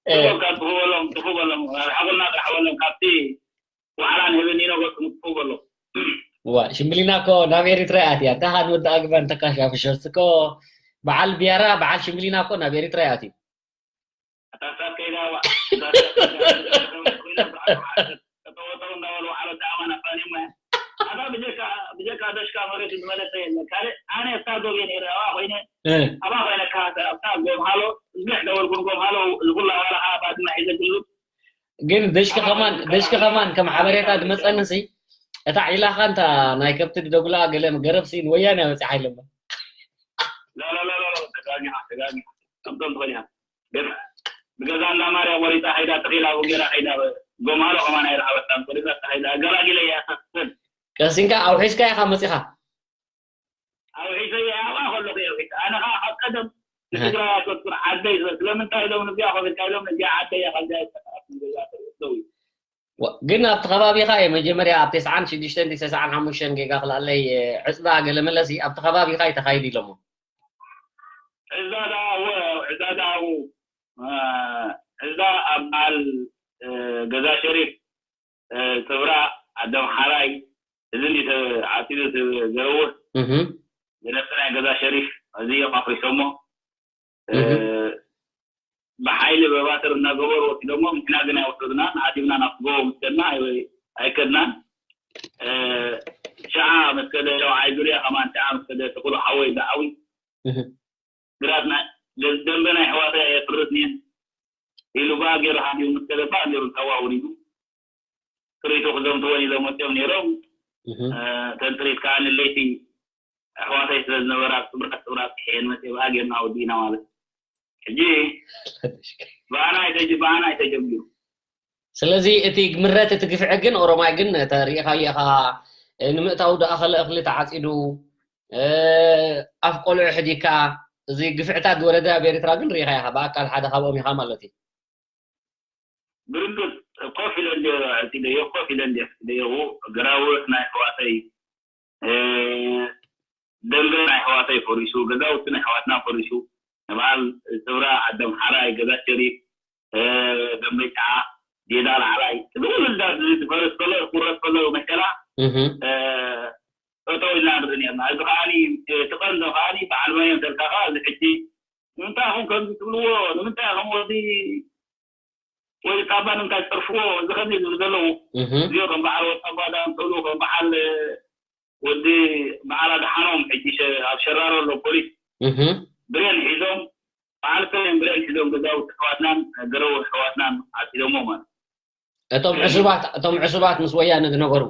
እ። ትኹ በሎም፣ ትኹ በሎም፣ ርሕቑልና ጥራሕ በሎም፣ ካብቲ ዋዕላ ንህበኒ ኢሎ፣ ወጥኩም ትኹ በሎም። ዋ፣ ሽምብሊና እኮ ናብ ኤሪትራ እያ ኣትያ። እንታይ ኻን ወዲ ኣግባን ተካሽ ኣፍሸርስ እኮ በዓል ቢያራ፣ በዓል ሽምብሊና እኮ ናብ ኤሪትራ እያ ኣትዩ። እታ ሳብ ከይዳ ዋ-፣ እታ ሳብ ከይዳ ኮይና፣ ተጠወጠው እንዳበሉ ዓመት ኣማን ኣፋኒማ። ኣታ ብጀካ፣ ብጀካ ደሽካ መሬት ዝመለሰ የለን። ካልእ ኣነ እታ ጎብየ ነይረ፣ ኣብኣ ኮይነ፣ እ። ኣብኣ ኮይነ፣ እካ ኣብታ ጎምሃሎ፣ እግሕ ደበልኩን ጎምሃሎ፣ ዝኹላ ዋላ ኸዓ ባድማ ሒዘ ግሉ። ግን ደሽካ ከማን፣ ደሽካ ከማን ከም ሓበሬታ ዝመጸንሲ፣ እታ ዒላኻ እንታ ናይ ከብቲ ድደጉላ ገለ ገረብሲ ንወያነ በጺሓ ኢለማ። ላ፣ ላ፣ ላ፣ ላ፣ ተጋጊኻ፣ ተጋጊኻ። ከምቶም ትኾን ኢኻ። ገዛ፣ ብገዛ እንዳ ማርያም ወሪጣ ከይዳ፣ ተኺላ፣ ወንጌላ ከይዳ፣ ጎማሎ ከማን ኣይረኸበታን፣ ቆሪጻ ከይዳ፣ ኣገላጊለ እያ፣ እታ ትብል። ቀሲንካ ኣውሒስካ ኢኻ መጺኻ። ኣውሒሰ እየ፣ ኣብኣ ከለኹ እየ ኣውሒሰ። ኣነ ኸዓ ካብ ቀደም እህ። ንትግራይ ኣትወጥር ዓደይ ስለ-፣ ስለምንታይ ኢሎም ንዚኣ ኮፍ ኢልካ ኢሎም ንዚኣ ዓደይ እያ፣ ካብዚኣ ኣይተኻእትን ገዛ ትርኢ፣ ደው ኢሉ። ዋ-፣ ግን ኣብቲ ከባቢኻ እየ መጀመርያ ኣብ ተስዓን ሽዱሽተን ተስዓን ሓሙሽተን ጌጋ ክልኣለይ፣ እ፣ ዕፅዳ ገለ መለሲ ኣብቲ ከባቢኻ እዩ ተኻይዱ ኢሎሞ። ዕፅዳ ደኣ፣ እወ፣ ዕፅዳ ደኣ ኣብኡ፣ እ፣ ዕፅዳ ኣብ በዓል፣ እ፣ ገዛ ሸሪፍ፣ እ፣ ፅብራ፣ ዓደም ሓራይ፣ እዚ እንዲ ተ-፣ ዓፂዱ ተ-፣ ዘረውር እህ። ዝነብር ናይ ገዛ ሸሪፍ፣ እዚ እዮም ኣፍሪሶሞ። እ፣ እህ። ብሓይሊ በባትር እናገበሩ ወሲዶሞ፣ ንሕና ግን ኣይወሰድናን። ዓዲብና ናብቲ ጎቦ ምስ ከድና ኣይ-፣ ኣይከድናን። እ፣ ሽዓ ምስ ከደ ሸውዓይ ዙርያ ከማን ሽዓ ምስ ከደ ትኽሉ ሓወይ ብዓዊ እህ። ግራት ናይ፣ ደ-፣ ደንበ ናይ ኣሕዋተይ ኣየፍርስ እየን ኢሉ ብኣ ገይሩ ሓዲኡ ምስ ከደ ብኣ ገይሩ ሳዋ ውሪዱ ጥሪቱ ክዘምትወን ኢሎም ወፂኦም ነይሮም። እህ። እ፣ እተን ጥሪት ከዓ ንለይቲ ኣሕዋተይ ስለ ዝነበራ ኣብ ጥብራት ጥብራት ክሕየን መፅእ ብኣ ጌርና ወዲእና ማለት እዩ። ሕጂ ብኣና ኣይተጀ-፣ ብኣና ኣይተጀሚሩ። ስለዚ እቲ ምረት እቲ ግፍዒ ግን ኦሮማይ ግን ተሪኢኻዮ ኢኻ፣ እ፣ ንምእታው ደኣ ከለ እኽሊ ተዓፂዱ፣ እ፣ ኣፍ ቆልዑ ሕዲካ፣ እዚ ግፍዕታት ዝወረደ ኣብ ኤርትራ ግን ርኢኻ ኢኻ፣ ብኣካል ሓደ ካብኦም ኢኻ ማለት እዩ። ብርግጽ ኮፍ ኢለ እንድየ፣ ዕጺደዮ፣ ኮፍ ኢለ እንድየ ዕጺደዮ። ግራውሕ ናይ ኣሕዋተይ፣ እ፣ ደንገ ናይ ኣሕዋተይ ፈሪሱ፣ ገዛውቲ ናይ ኣሕዋትና ፈሪሱ፣ ንበዓል ጽብራ፣ ዓደም ሓራይ፣ ገዛ ሸሪፍ፣ እ፣ ደንበጫ፣ ዴዳ ላዕላይ፣ እዚ ኩሉ እንዳ ዝፈርስ ከሎ፣ ክውረስ ከሎ መሸላ፣ እህ። እ፣ ጠጠው ኢልና ንርኢ ነርና። እዚ ከዓኒ፣ እቲ ቀንዲ ከዓኒ በዓል መን እዮም ተልካ ከኣ፣ እዚ ሕጂ ንምንታይ ኢኹም ከምዚ ትብልዎ? ንምንታይ ኢኹም ወዲ ወይ ጻባ ንምንታይ ትጸርፍዎ? እዚ ከመይ ዝብሉ ዘለዉ? እህ። እዚኦ ከም በዓል ወጣባ ዳምጠሉ፣ ከም በዓል ወዲ በዓል ኣድሓኖም፣ ሕጂ ሸ-፣ ኣብ ሸራሮ ኣሎ ፖሊስ። እህ። ብሬን ሒዞም፣ በዓል ሰሜን ብሬን ሒዞም ገዛውቲ ኣሕዋትናን ገረው ኣሕዋትናን ዓጺዶሞ ማለት። እቶም ሕጂ ዕሱባት፣ እቶም ዕሱባት ምስ ወያነ ዝነበሩ።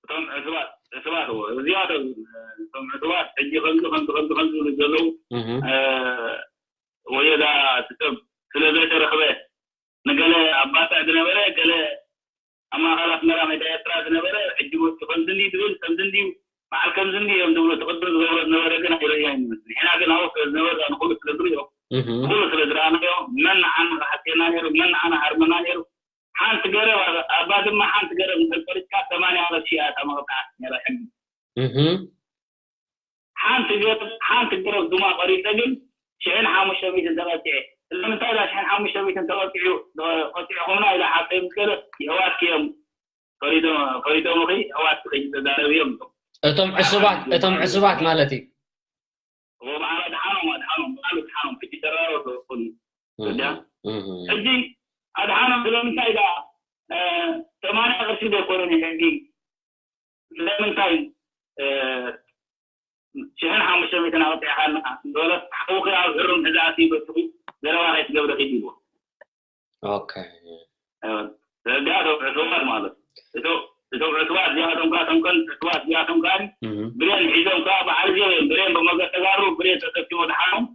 እቶም ዕሱባት፣ ዕሱባት እዎ። እዚኣቶም፣ እቶም ዕሱባት ሕጂ ከምዚ፣ ከምዚ፣ ከምዚ፣ ከምዚ ዝብሉ ዘለዉ፣ እህ። እ፣ ወየዳ እቲ ሰብ ስለ ዘይተረኽበ፣ ንገለ ኣብ ባጽዕ ዝነበረ፣ ገለ ኣብ ማእከል ኣስመራ ሜዳ ኤርትራ ዝነበረ፣ ሕጂ መጽኡ ከምዚ እንድዩ ዝብል፣ ከምዚ እንድዩ፣ በዓል ከምዚ እንድዩ እዮም ዝብሉ፣ እቲ ቅድም ዝገብሮ ዝነበረ ግን ኣይረኣዮን ይመስል። ንሕና ግን ኣብኡ ስለ ዝነበርና ንኹሉ ስለ ዝርእዮ፣ እህ። ንኹሉ ስለ ዝረኣናዮ፣ መን ንዓና ክሓትየና ነይሩ፣ መን ንዓና ሃርመና ነይሩ፣ ሓንቲ ገረብ ኣብ፣ ኣብ ባድመ ሓንቲ ገረብ እንተልቆሪጽካ ሰማንያ ቅርሺ እያ እታ መቕጻዕቲ ነይራ ሕጊ። እህ። ሓንቲ ገረብ፣ ሓንቲ ገረብ ድማ ቆሪጸ ግን ሽሕን ሓሙሽተ ሚእትን ተቐጺዐ። ስለምንታይ እዛ ሽሕን ሓሙሽተ ሚእትን ተቐጺዑ፣ ተቐጺዕኹምና ኢላ ሓብተይ ምስ ገለት፣ የሕዋትኪ እዮም ፈሪዶም፣ ፈሪዶምኺ፣ የሕዋትኪ ከይትዛረቢ እዮም። እቶም ዕሱባት፣ እቶም ዕሱባት ማለት እዩ። እሞ በዓል ኣድሓኖም፣ ኣድሓኖም፣ በዓል ኣድሓኖም፣ ሕጂ ተራሮ ተወኩኒ። እህ። ወዲያ? እህ። ሕጂ ኣድሓኖም ስለምንታይ ደኣ፣ እ፣ ሰማንያ ቅርሺ ዘይኮነን እዩ ሕጊ? ስለምንታይ፣ እ፣ ሽሕን ሓሙሽተ ሚእትን ኣውጺእኻልና? ዝበለት ሓውኺ ኣብ ሕሩም ሕዚ ኣትዩ በትኹ ዘረባ ከይትገብሪ ኪዲ ይብሎ። ኦኬ። እ፣ ረዳ እቶም ዕሱባት ማለት። እቶ-፣ እቶም ዕሱባት እዚኣቶም ከኣ፣ እቶም ቀንዲ ዕሱባት እዚኣቶም ከኣ እህ። ብሬን ሒዞም ከኣ በዓል ዜው እዮም። ብሬን ብሞገስ ተጋሩ፣ ብሬን ተሰኪሙ ድሓኖም፣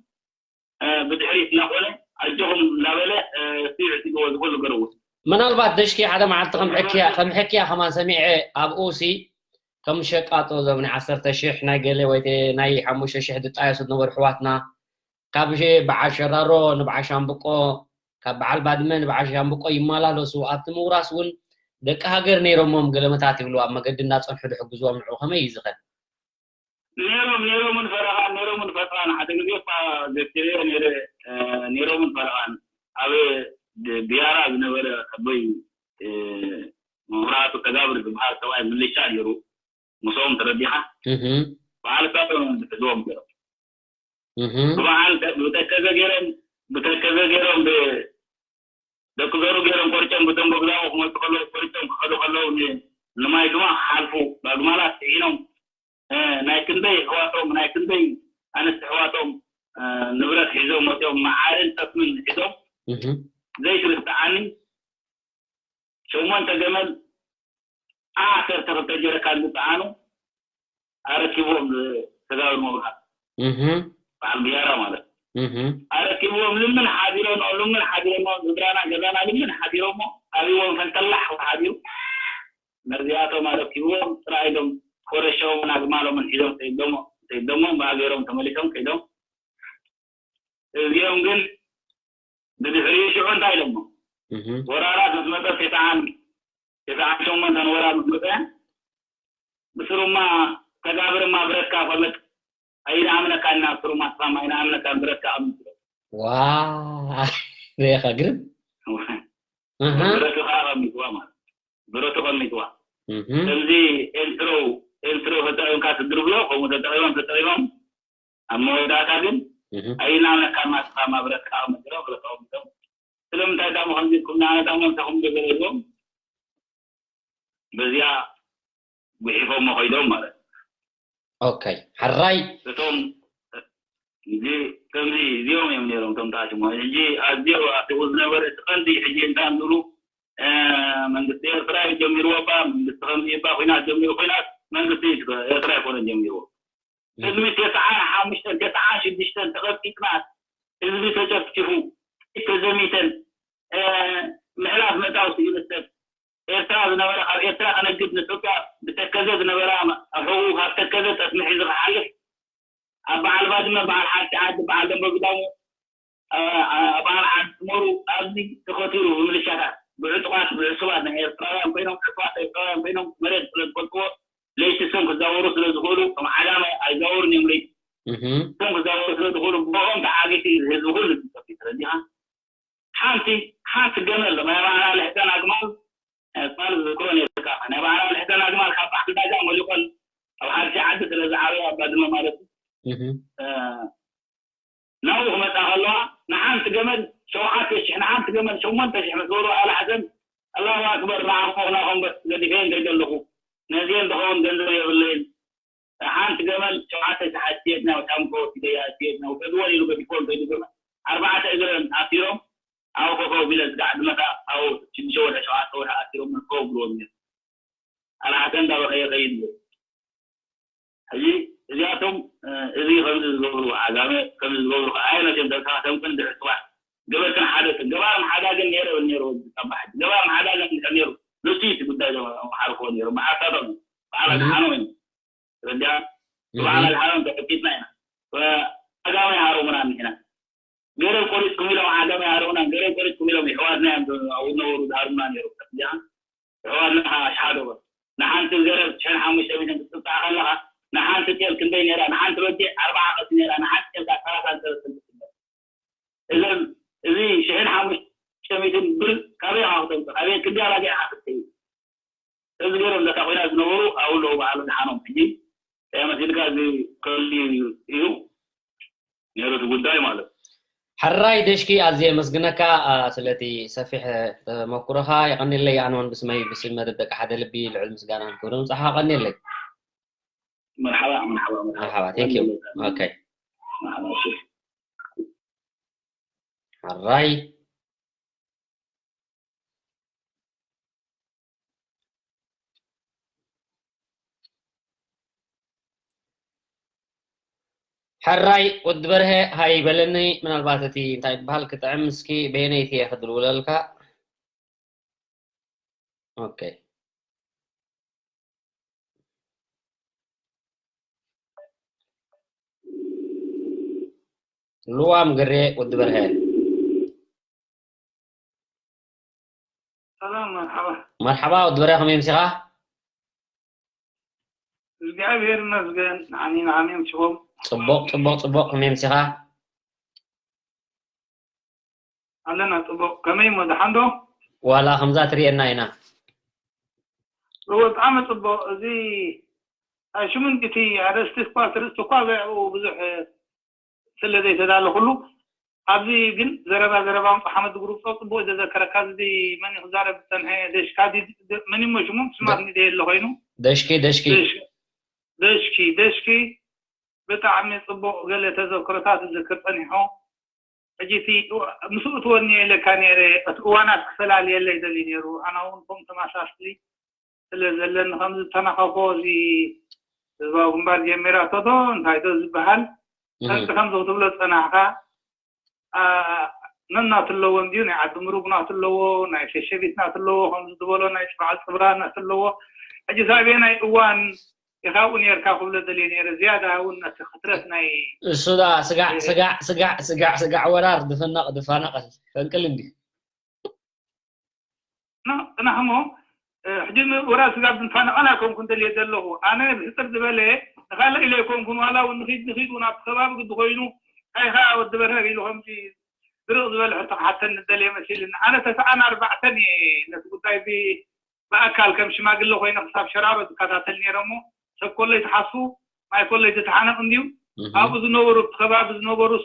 እ፣ ብድሕሪት እናኾነ ኣጆኹም እናበለ፣ እ፣ እሱ ይዕጽድዎ ዝኹሉ ገርዎ። ምናልባት ደሽኪ ሓደ መዓልቲ ከም ሕክያ፣ ከም ሕክያ ከማን ሰሚዐ ኣብኡ ሲ ከም ሸቃጦ እዞም ናይ ዓሰርተ ሽሕ ናይ ገለ ወይ ተ-፣ ናይ ሓሙሽተ ሽሕ ዝጣየሱ ዝነበሩ ኣሕዋትና ካብ ሸ-፣ በዓል ሸራሮ ንበዓል ሻምብቆ፣ ካብ በዓል ባድመ ንበዓል ሻምብቆ ይመላለሱ። ኣብቲ ምውራስ እውን ደቂ ሃገር ነይሮሞም ገለመታት ይብሉ፣ ኣብ መገዲ እንዳጸንሑ ዝሕግዝዎም ንዑ ከመይ እዩ ዝኸድ? ነይሮም፣ ነይሮምን ፈረቓን፣ ነይሮምን ፈረቓን። ሓደ ግዜ እኳ ዘኪረዮ ነይረ፣ እ፣ ነይሮምን ፈረቓን። ኣብ ድ-፣ ቢያራ ዝነበረ ኣቦይ፣ እ፣ መብራህቱ ተጋብር ዝበሃል ሰብኣይ ምልሻ ነይሩ። ምስኦም ተረዲኻ? እህ። በዓል እሳቶም እዮም ዝሕዝዎም ነይሮም። እህ። ብበዓል ተ-፣ ብተከዘ ገይሮም፣ ብተከዘ ገይሮም ብ-፣ ደቂ ዘሩ ገይሮም ቆሪጾም ብደንጎ ብዛቑ ክመጹ ከለዉ፣ ቆሪጾም ክኸዱ ከለዉ ን-፣ ንማይ ድማ ክሓልፉ ባግማላት ጽዒኖም፣ እ፣ ናይ ክንደይ ኣሕዋቶም፣ ናይ ክንደይ ኣንስቲ ኣሕዋቶም፣ እ፣ ንብረት ሒዞም መጺኦም፣ መዓርን ጠስምን ሒዞም፣ እህ። ዘይትርስተዓኒ ሸሞንተ ገመል ዓሰርተ ክልተ ጀረካን ዝጸዓኑ ኣረኪብዎም ተጋብር መብርሃት። እህ። በዓል ቢያራ ማለት። እህ። ኣረኪብዎም ልምን ሓዲሮም፣ ልምን ሓዲሮም፣ ስድራና ገዛና ልምን ሓዲሮሞ፣ ኣብዎም ፈንተላሕ ሓዲሩ። ነዚኣቶም ኣረኪብዎም፣ ጥራይ ኢሎም ኮረሻዎምን ኣግማሎምን ሒዞም ከይዶሞ፣ ከይዶሞ፣ ብኣገሮም ተመሊሶም ከይዶም። እዚኦም ግን ብድሕሪኡ ሽዑ እንታይ ኢሎሞ? እህ። ወራራት ምስ መጸ፣ ተስዓን፣ ተስዓን ሸሞንተን ወራር ምስ መጸ፣ ብስሩማ ተጋብርማ ብረትካ ቆልጥ፣ ኣይንኣምነካን ኢና፣ ብስሩማ ስኻማ ኣይንኣምነካን፣ ብረትካ ኣቐምጥ። ዋ፣ ሪኢኻ ግርም። እህ። ብረቱ ከኣ ኣቐሚጥዋ ማለት። ብረቱ ኣቐሚጥዋ። እህ። ከምዚ ኤልትሮ፣ ኤልትሮ ተጠቒምካ ትድርብዮ፣ ከምኡ ተጠቒሞም፣ ተጠቒሞም፣ ኣብ መወዳእታ ግን እህ። ኣይናምነካ ማስኻ ማብረካ መድረኽ ረኸቦም። እንታይ ዳሞ ከምዚ ኢልኩም ንኣነ ዳሞ እንታይ ከም ዝገበርዎም በዚኣ ጉሒፎሞ ከይዶም ማለት እዩ። ኦኬ፣ ሕራይ። እቶም እዚ ከምዚ እዚኦም እዮም ነይሮም እቶም ታሽሞ። ሕጂ ኣዝዮ ኣትኹ ዝነበረ እቲ ቀንዲ ሕጂ እንታይ ዝብሉ መንግስቲ ኤርትራ እዩ ጀሚርዎ እባ መንግስቲ ከምዚ እባ ኩናት ጀሚሩ ኩናት መንግስቲ ኤርትራ ኣይኮነን ጀሚርዎ። ቅድሚ ተስዓን ሓሙሽተን ተስዓን ሽዱሽተን ተቐጥቂጥና ህዝቢ ተጨፍጭፉ ተዘሚተን ምሕላፍ ምእታው ስኢኑ ሰብ ኤርትራ ዝነበረ ካብ ኤርትራ ከነግድ ንኢትዮጵያ ብተከዘ ዝነበራ ኣብ ሕቑኡ ካብ ተከዘ ጠስሚ ሒዙ ክሓልፍ ኣብ በዓል ባድመ በዓል ሓንቲ ዓዲ በዓል ደንበ ግዳሙ ኣብ በዓል ዓዲ ትመሩ ኣብዚ ተኸቲሉ ብምልሻታት ብዕጡቓት ብዕሱባት ናይ ኤርትራውያን ኮይኖም ዕጡቓት ኤርትራውያን ኮይኖም መሬት ስለ ዝፈልጥዎ ለይቲ እሶም ክዛወሩ ስለ ዝኽእሉ እቶም ዓጋመ ኣይዛወሩን እዮም ለይቲ እሶም ክዛወሩ ስለ ዝኽእሉ ብኦም ተዓጊቱ እዩ ህዝቢ ኩሉ ዝጠፊ ተረዲኻ ሓንቲ ሓንቲ ገመል ናይ በዓል ኣልሕሰን ኣግማል ኣግማል ዝዝክሮ ነይርካ ናይ በዓል ኣልሕሰን ኣግማል ካብ በዓል ዳጋ ሞሊቆን ኣብ ሓድሽ ዓዲ ስለ ዝዓበየ ኣብ ባድመ ማለት እዩ ናብኡ ክመፃ ከለዋ ንሓንቲ ገመል ሸውዓተ ሽሕ ንሓንቲ ገመል ሸሞንተ ሽሕ ምስ በሉ ኣልሓሰን ኣላሁ ኣክበር ንዓኹም ናኹም በስ ገዲፈ እንታይ ዘለኹ ነዚአን ዝኸውን ገንዘብ የብለይን ሓንቲ ገመል ሸውዓተ ሽሕ ኣስየት ናብ ጫምኮ ወሲደያ ኣስየት ናብ ገድወን ኢሉ ገዲፎም ከይዱ ገመል ኣርባዕተ እግረን ኣሲሮም ኣብኡ ኮፍ ኣቢለ ስጋዕ ዝመታ ኣብኡ ሽዱሽተ ወርሒ ሸውዓተ ወርሒ ኣሲሮም ኮፍ ብልዎም ነይሩ ኣልሓሰን እንዳበኸየ ከይድ ነይሩ ሕጂ እዚኣቶም እዚ ከምዚ ዝገብሩ ዓጋመ ከምዚ ዝገብሩ ከዓ ኣይነት እዮም ደብተራቶም ግን ድሕሪ ፅባሕ ገበርትን ሓደትን ገባርን ሓዳግን ነይረ ይብል ነይሩ ወዲ ካብ ባሕቲ ገባርን ሓዳግን እንድሕር ነይሩ ንሱ እዩ እቲ ጉዳይ ዞም ሓርፎ ነይሩ መዓርታቶም በዓል ኣድሓኖም እዩ ረዲኣ በዓል ኣድሓኖም ተፈቲትና ኢና ዓጋመ ይሃረሙና ንሕና ገረብ ቆሪፅኩም ኢሎም ዓጋመ ይሃረሙና ገረብ ቆሪፅኩም ኢሎም ይሕዋትና እዮም ኣብኡ ዝነበሩ ዝሃርሙና ነይሩ እዚኣ ኣሕዋትና ከዓ ኣሽሓዶ በል ንሓንቲ ገረብ ትሽዓን ሓሙሽተ ሚእትን ክትጥቃዕ ከለኻ ንሓንቲ ጤል ክንደይ ነይራ ንሓንቲ በጊዕ ኣርባዓ ቅርሺ ነይራ ንሓንቲ ጤል ከዓ ሰላሳን ሰለስተን ትስበር እዘን እዚ ሽሕን ሓሙሽተ ሚእትን ብር ካበይ ኢኻ ክተምፅእ ካበይ ክንደይ ኣባጊዕ ኢኻ ክትከይድ እዚ ገይሮም ነታ ኮይና ዝነበሩ ኣብኡ ኣለዉ በዓል ድሓኖም ሕጂ እንታይ መሲልካ እዚ ከልዩ እዩ ነይሩ እቲ ጉዳይ ማለት እዩ። ሕራይ ደሽኪ ኣዝየ የመስግነካ ስለቲ ሰፊሕ ተመኩሮኻ የቐንየለይ ኣነ እውን ብስመይ ብስም መደብ ደቂ ሓደ ልቢ ልዑል ምስጋናን ክብርን ምብጻሕካ ቀንየለይ መርሓባ መርሓባ መርሓባ መርሓባ thank you okay መርሓባ እሺ ሕራይ ሕራይ ወዲ በርሀ ሃይ በለኒ ምናልባት እቲ እንታይ ይበሃል ክጥዕም እስኪ በየነይቲ እየ ክድውለልካ ኦኬ ልዋም ግሬ ወዲ በርሀ ሰላም መርሓባ መርሓባ ወዲ በርሀ ከመይ ምሲኻ እግዚኣብሔር ይመስገን ንዓኒ ንዓኒ ምሽኹም ፅቡቕ ፅቡቕ ፅቡቕ ከመይ ምሲኻ ኣለና ፅቡቕ ከመይ እሞ ደሓን ዶ ዋላ ከምዛ ትርእየና ኢና እወ ብጣዕሚ ፅቡቕ እዚ ሽምንዲቲ ኣርእስቲ እኳ ትርእስቲ እኳ ብኡ ብዙሕ ስለ ዘይተዳለኹሉ ኣብዚ ግን ዘረባ ዘረባ ምፁ ሓመድ ግሩፕ ፀው ፅቡቅ ዘዘከረካ እዚ መን ክዛረብ ዝፀንሐ ደሽካ መን ሞ ሽሙ ስማት ኒደ የለ ኮይኑ ደሽኪ ደሽኪ ደሽኪ ደሽኪ ብጣዕሚ ፅቡቅ ገለ ተዘክሮታት ዝዝክር ፀኒሖ ሕጂ እቲ ምስኡ ትወኒ የለካ ነይረ እቲ እዋናት ክፈላልየለይ ደሊ ነይሩ ኣና እውን ከም ተመሳስሊ ስለ ዘለኒ ከም ዝተናኸፎ እዚ ህዝባዊ ግንባር ጀሚራቶ ዶ እንታይ ዶ ዝበሃል ከምዚ ከምዚ ክትብሎ ዝፀናሕካ ነናቱ ኣለዎ እንድዩ ናይ ዓዲ ምሩግ ናቱ ኣለዎ ናይ ሸሸቢት ናቱ ኣለዎ ከምዚ ዝበሎ ናይ በዓል ፅብራ ናቱ ኣለዎ ሕጂ ሳቤ ናይ እዋን ኢኻ ኣብኡ ነርካ ክብሎ ደልየ ነይረ ዝያዳ እውን ነቲ ክትረት ናይ እሱ ዳ ስጋዕ ስጋዕ ስጋዕ ስጋዕ ስጋዕ ወራር ድፍነቕ ድፋነቐል ፈንቅል እንዲ ፅናሕሞ ሕጂ ወራር ስጋብ ዝንፋነቐል ኣይኮንኩን ደልየ ዘለኹ ኣነ ብህፅር ዝበለ ንካልእ ኢለ ኣይኮንኩን ዋላ እውን ንኺድ ንኺድ እውን ኣብቲ ከባቢ ግዲ ኮይኑ እንታይ ከዓ ወዲ በርሀር ኢሉ ከምዚ ድርቕ ዝበለ ሕቶ ክሓተኒ ደልየ መሲልኒ ኣነ ተስዓን ኣርባዕተን እየ ነቲ ጉዳይ እዚ ብኣካል ከም ሽማግለ ኮይነ ክሳብ ሸራሮ ዝከታተል ነይረ እሞ ሰብ ኮለይ ትሓስቡ ማይ ኮለይ ትተሓነቕ እንድዩ ኣብኡ ዝነበሩ ኣብቲ ከባቢ ዝነበሩስ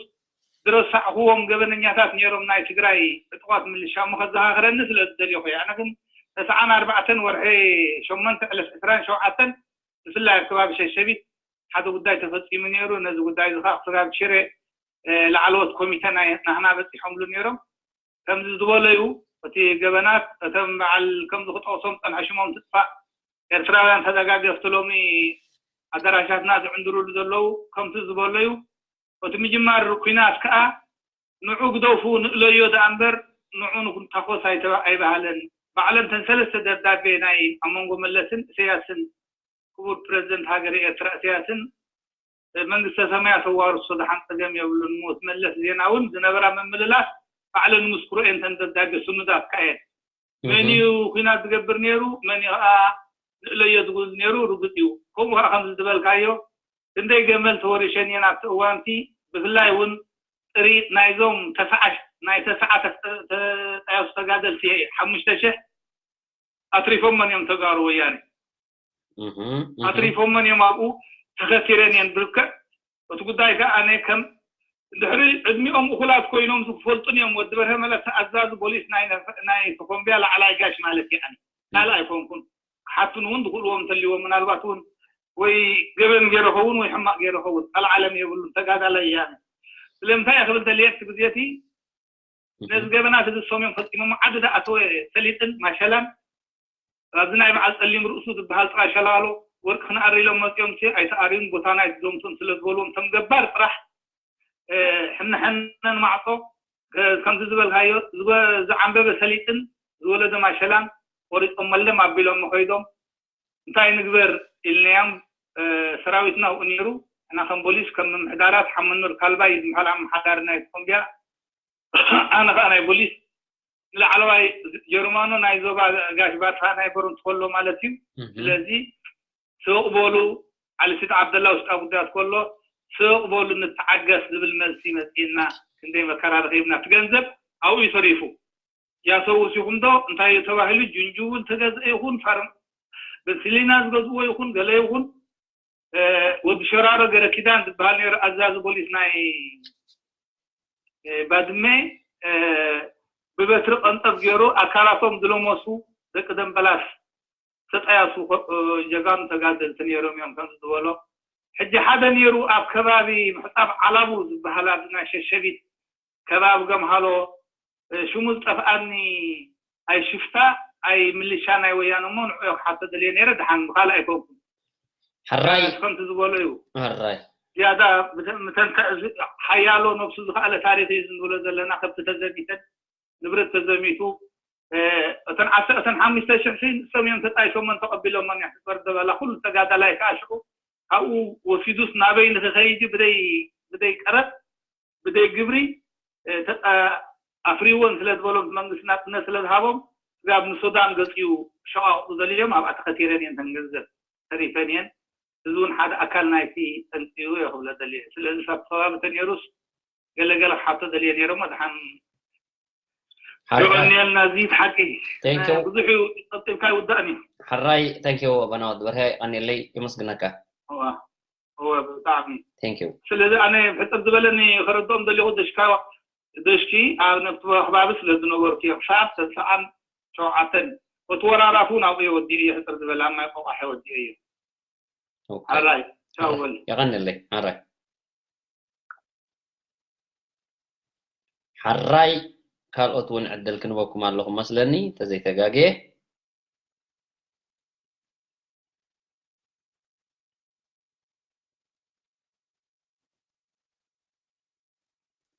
ዝረሳዕኽዎም ገበነኛታት ነይሮም ናይ ትግራይ ዕጡቓት ምልሻ እሞ ከዘኻኽረኒ ስለ ዝደልኹ እየ። ኣነ ግን ተስዓን ኣርባዕተን ወርሒ ሸሞንተ ዕለት ዕስራን ሸውዓተን ብፍላይ ኣብ ከባቢ ሸሸቢት ሓደ ጉዳይ ተፈፂሙ ነይሩ። ነዚ ጉዳይ እዚ ከዓ ክስጋብ ሽረ ላዕለዎት ኮሚተ ናይ ናህና በፂሖምሉ ነይሮም። ከምዚ ዝበለዩ እቲ ገበናት እቶም በዓል ከምዚ ክጠቕሶም ፀንሐ ሽሞም ትጥፋእ ኤርትራውያን ተደጋገፍቲ ሎሚ ኣዳራሻትና ዝዕንድሩሉ ዘለዉ ከምቲ ዝበለዩ እቲ ምጅማር ኩናት ከዓ ንዑ ግደፉ ንእለዮ ደኣ እምበር ንዑ ንታኮስ ኣይበሃለን። ባዕለን ተን ሰለስተ ደብዳቤ ናይ ኣብ መንጎ መለስን እሰያስን ክቡር ፕረዚደንት ሃገረ ኤርትራ እሰያስን መንግስተ ሰማያት ኣዋርሶ ደሓን ጸገም የብሉን። ሞት መለስ ዜናውን ዝነበራ ምምልላስ ባዕለን ምስክሮ እየን። ተን ደብዳቤ ስኑዳት ከኣ እየን። መን እዩ ኲናት ዝገብር ነይሩ፣ መን እዩ ከኣ ንእለዮ ዝብል ነይሩ ርጉጽ እዩ። ከምኡ ከኣ ከምዚ ዝበልካዮ ክንደይ ገመል ተወሪሸን እየን ኣብቲ እዋንቲ። ብፍላይ እውን ጥሪት ናይዞም ተስዓ ናይ ተስዓ ተጣየሱ ተጋደልቲ ሓሙሽተ ሽሕ ኣትሪፎሞን እዮም ተጋሩ ወያነ። ኣትሪፎሞን እዮም ኣብኡ ተኸቲረን እየን ብልክዕ። እቲ ጉዳይ ከኣ ኣነ ከም ድሕሪ ዕድሚኦም እኹላት ኮይኖም ዝፈልጡን እዮም። ወዲ በርሀ መለስ ኣዛዚ ፖሊስ ናይ ተኾምቢያ ላዕላይ ጋሽ ማለት እዩ። ኣነ ካልእ ኣይኮንኩን። ሓቱን እውን ዝኽእልዎም እንተልዎም ምናልባት እውን ወይ ገበን ገይረ ኸውን ወይ ሕማቕ ገይረ ኸውን ካልእ ዓለም የብሉን። ተጋዳላይ እየ ኣነ። ስለምንታይ እየ ክብል ደልየ እቲ ግዜ እቲ ነዚ ገበናት እዚ ዝሰምዮም ፈፂሞሞ ዓዲ ዝኣተወ ሰሊጥን ማሸላን ኣብዚ ናይ በዓል ፀሊም ርእሱ ዝበሃል ጥራይ ሸላሎ ወርቂ ክንኣሪ ኢሎም መፂኦም ሲ ኣይተኣርዩን ቦታ ናይ ዝዘምቱን ስለ ዝበልዎም ከም ገባር ጥራሕ ሕንሕነን ማዕፆ ከምዚ ዝበልካዮ ዝዓንበበ ሰሊጥን ዝወለደ ማሸላን ቆሪፆም መለም ኣቢሎም ከይዶም እንታይ ንግበር ኢልናዮም። ሰራዊትና ኣብኡ ነይሩ። እና ከም ቦሊስ ከም ምምሕዳራት ሓመኑር ካልባይ ዝበሃል ኣመሓዳሪ ናይ ኮምቢያ ኣነ ከዓ ናይ ቦሊስ ንላዕለዋይ ጀርማኖ ናይ ዞባ ጋሽ ባርካ ናይ በሩ እንትከሎ ማለት እዩ። ስለዚ ስቕ በሉ ዓሊ ሲት ዓብደላ ውሽጣ ጉዳያት ከሎ ስቕ በሉ ንተዓገስ ዝብል መልሲ መፅእና። ክንደይ መከራ ረኪብና እቲ ገንዘብ ኣብኡ እዩ ተሪፉ። ያሰው ሲኹም ዶ እንታይ ተባሂሉ ጅንጅቡ እንተገዝአ ይኹን ፋርም በንስሊና ዝገዝእዎ ይኹን ገለ ይኹን ወዲ ሸራሮ ገረ ኪዳን ዝበሃል ነይሩ ኣዛዚ ፖሊስ ናይ ባድመ ብበትሪ ቀንጠብ ገይሩ ኣካላቶም ዝለመሱ ደቂ ደንበላስ ተጣያሱ ጀጋኑ ተጋደልቲ ነይሮም እዮም ከምዚ ዝበሎ። ሕጂ ሓደ ነይሩ ኣብ ከባቢ ምሕፃብ ዓላቡ ዝበሃል ኣብዚ ናይ ሸሸቢት ከባቢ ገምሃሎ ሽሙ ዝጠፍኣኒ ኣይ ሽፍታ ኣይ ምልሻ ናይ ወያነ እሞ ንዑ ክሓቶ ደልየ ነይረ። ድሓን ብካልእ ኣይኮንኩን። ሕራይ ከምቲ ዝበሎ እዩ። ሕራይ ዝያዳ ሓያሎ ነብሱ ዝኸኣለ ታሪክ እዩ ዝንብሎ ዘለና። ከብቲ ተዘሚተን ንብረት ተዘሚቱ እተን ዓሰርተ እተን ሓሙሽተ ሽሕ ሲ ንሶም እዮም ተጣይሾመን ተቐቢሎመን እያ ትበር ደበላ ኩሉ ተጋዳላይ ከዓ ሽዑ ካብኡ ወሲዱስ ናበይ ንክኸይድ ብደይ ብደይ ቀረብ ብደይ ግብሪ ኣፍሪዎን ስለ ዝበሎም መንግስቲ ናፅነት ስለ ዝሃቦም ስጋብ ንሱዳን ገፂኡ ሸቃቕጡ ዘልዮም ኣብኣ ተኸቲረን እየን ተን ገንዘብ ተሪፈን እየን። እዚ እውን ሓደ ኣካል ናይቲ ጠንቂ እዩ ክብለ ደልየ። ስለዚ ሳብ ከባቢ ተነይሩስ ገለገለ ክሓቶ ደልየ ነይረ እሞ ድሓን ይቐንየልና። እዚ ሓቂ ብዙሕ እዩ፣ ፀብፂብካ ይውዳእን እዩ። ሕራይ። ታንኪዩ ኣባና ወዲ በርሀ፣ ይቐንየለይ፣ የመስግነካ። እወ፣ እወ፣ ብጣዕሚ። ታንኪዩ። ስለዚ ኣነ ሕፅር ዝበለኒ ከረድኦም ደሊኹ ደሽካ ደሽኪ ኣብ ነብቲ ከባቢ ስለ ዝነበርኩ እየ ክሳብ ተስዓን ሸውዓተን እቲ ወራራት እውን ኣብኡ እየ ወዲኤ እየ ሕፅር ዝበለ ኣብ ማይ ቆቋሕ እየ ወዲኤ እየ። ሓራይ ቻው በል። የቐንለይ። ሓራይ ሓራይ ካልኦት እውን ዕድል ክንበኩም ኣለኹም መስለኒ ተዘይተጋግየ።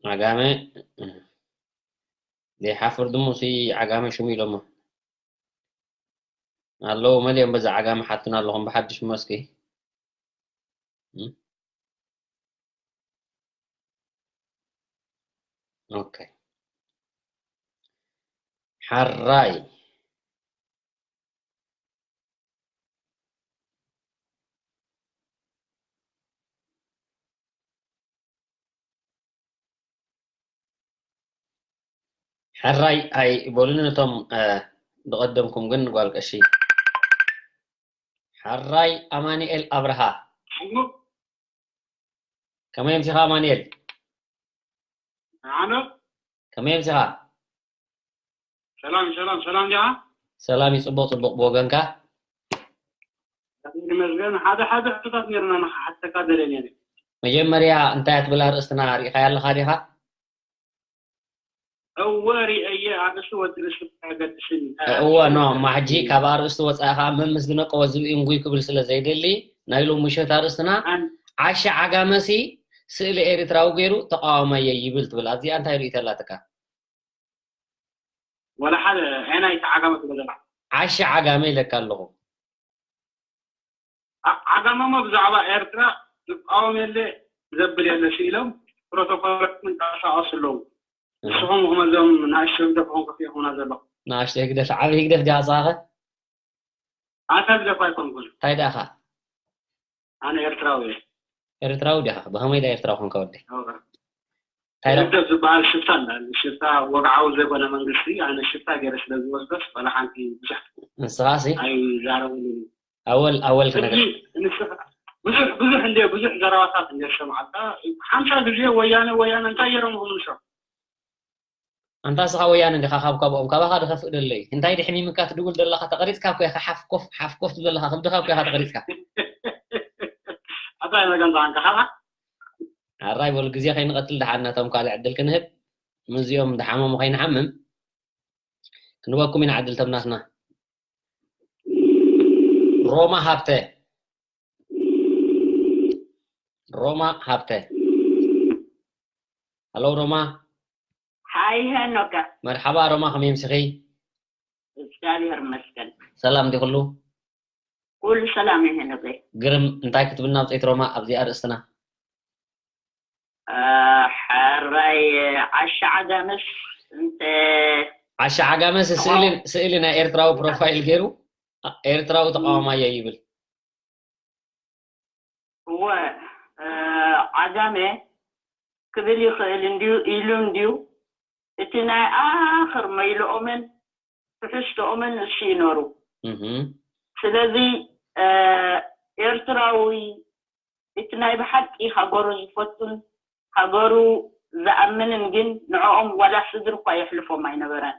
ዓጋመ ዘይሓፍር ድሙ ሲ ዓጋመ ሽሙ ኢሎሞ ኣለዉ መሊኦም በዛ ዓጋመ ሓቱና ኣለኹም ብሓድሽ መስኪ። ኦኬ ሓራይ ሕራይ ኣይበሉኒ ነቶም ዝቐደምኩም ግን ጓል ቀሺ። ሕራይ ኣማኒኤል ኣብርሃ ከመይ ኣምሲኻ ኣማኒኤል? ዓሎ፣ ከመይ ኣምሲኻ? ሰላም፣ ሰላም፣ ሰላም ዲኻ? ሰላም እዩ፣ ጽቡቕ፣ ጽቡቕ። ብወገንካ? ይመስገን። ሓደ ሓደ ሕቶታት ነይርና ንኽሓተካ ደልየ ነይረ። መጀመርያ እንታይ እያ ትብል ኣርእስትና ርኢኻያ ኣለኻ ዲኻ? እወ፣ ርእየ፣ ኣርእስቲ ወዲ ርእስቲ ኣየገድስን። እወ፣ ኖ፣ እማ ሕጂ ካብ ኣርእስቲ ወጻኢ ኸኣ መን ምስ ዝነቀወ ዝብኢ እንጉይ ክብል ስለ ዘይደሊ፣ ናይ ሎሚ ምሸት ኣርእስትና ኣን- ዓሻ ዓጋመሲ ስእሊ ኤርትራዊ ገይሩ ተቃዋማይ እየ ይብል ትብል። ኣብዚኣ እንታይ ርእይቶ ኣላትካ? ወላ ሓደ፣ ኣየናይ እቲ ዓጋመ ትብል ዘለኻ? ዓሻ ዓጋመ ኢለካ ኣለኹ። ዓ-፣ ዓጋመ እሞ ብዛዕባ ኤርትራ ዝቃወም የለ ዘብል የለ ስኢሎም ፕሮቶኮላት ምንቀሳቐሱ ኣለዉ። እህ። ንስኹም ከምዞም ንኣሽቱ ህግደፍ ኹም ከፊእኹምና ዘለኹም። ንኣሽቱ ህግደፍ፣ ዓቢ ህግደፍ ዲኻ ንስኻ ኸ? ኣነ ህግደፍ ኣይኮንኩን። እንታይ ደኣ ኸ? ኣነ ኤርትራዊ እየ። ኤርትራዊ ዲኻ? ብኸመይ ደኣ ኤርትራዊ ኮንካ ወደይ? እወ። እንታይ ደኣ? ህግደፍ ዝበሃል ሽፍታ ኣላ። ሽፍታ ወግዓዊ ዘይኮነ መንግስቲ፣ ኣነ ሽፍታ ገይረ ስለ ዝወስዶስ፣ ዋላ ሓንቲ ብዙሕ ንስኻሲ? ኣይዛረበሉን። ኣወል፣ ኣወል ሕጂ ክነግር-፣ ንስኻ ብዙሕ፣ ብዙሕ እንደ፣ ብዙሕ ዘረባታት እንደ ሰምዓካ፣ ሓምሳ ግዜ ወያነ፣ ወያነ እንታይ ገይሮም ይኹኑ ንሶም? ኣንታ ንስኻ ወያነ እንዲኻ፣ ካብ ካብኦም፣ ካባኻ ድኸፍእ ደለይ። እንታይ ድሕሚምካ ትድውል ዘለኻ፣ ተቐሪጽካ እኮ ኢኻ፣ ሓፍ ኮፍ፣ ሓፍ ኮፍ ትብል ዘለኻ፣ ክብድኻ እኮ ኢኻ ተቐሪጽካ። ኣታ መገንታ ኣንካ ኻባ? ኣራይ በሉ፣ ግዜ ከይንቐትል ደሓን፣ ነቶም ካልእ ዕድል ክንህብ፣ ምስዚኦም ድሓመሙ ከይንሓምም፣ ክንበኩም ኢና ዕድል ተምናትና። ሮማ ሃብተ። ሮማ ሃብተ። ሃሎ ሮማ። ሃይ ሄኖከ። መርሓባ ሮማ፣ ከመይ ኣምሲኺ? እግዚኣብሔር ይመስገን። ሰላም ድዩ ኩሉ? ኩሉ ሰላም እዩ ሄኖከይ። ግርም፣ እንታይ ክትብልና ብጸይቲ ሮማ ኣብዚ ኣርእስትና? አ፣ ሕራይ ዓሻ ዓጋመስ እንተ ዓሻ ዓጋመስ ስእሊ፣ ስእሊ ናይ ኤርትራዊ ፕሮፋይል ገይሩ፣ ኤርትራዊ ተቃዋማይ እየ ይብል። እወ፣ እ፣ ዓጋመ ክብል ይኽእል እንድዩ ኢሉ እንድዩ። እቲ ናይ ኣኽር መይልኦምን ትሕዝቶኦምን እሱ እዩ ነሩ። እህ። ስለዚ፣ እ፣ ኤርትራዊ እቲ ናይ ብሓቂ ሃገሩ ዝፈቱን ሃገሩ ዝኣምንን ግን ንዕኦም ዋላ ስድሪ እኳ የሕልፎም ኣይነበረን።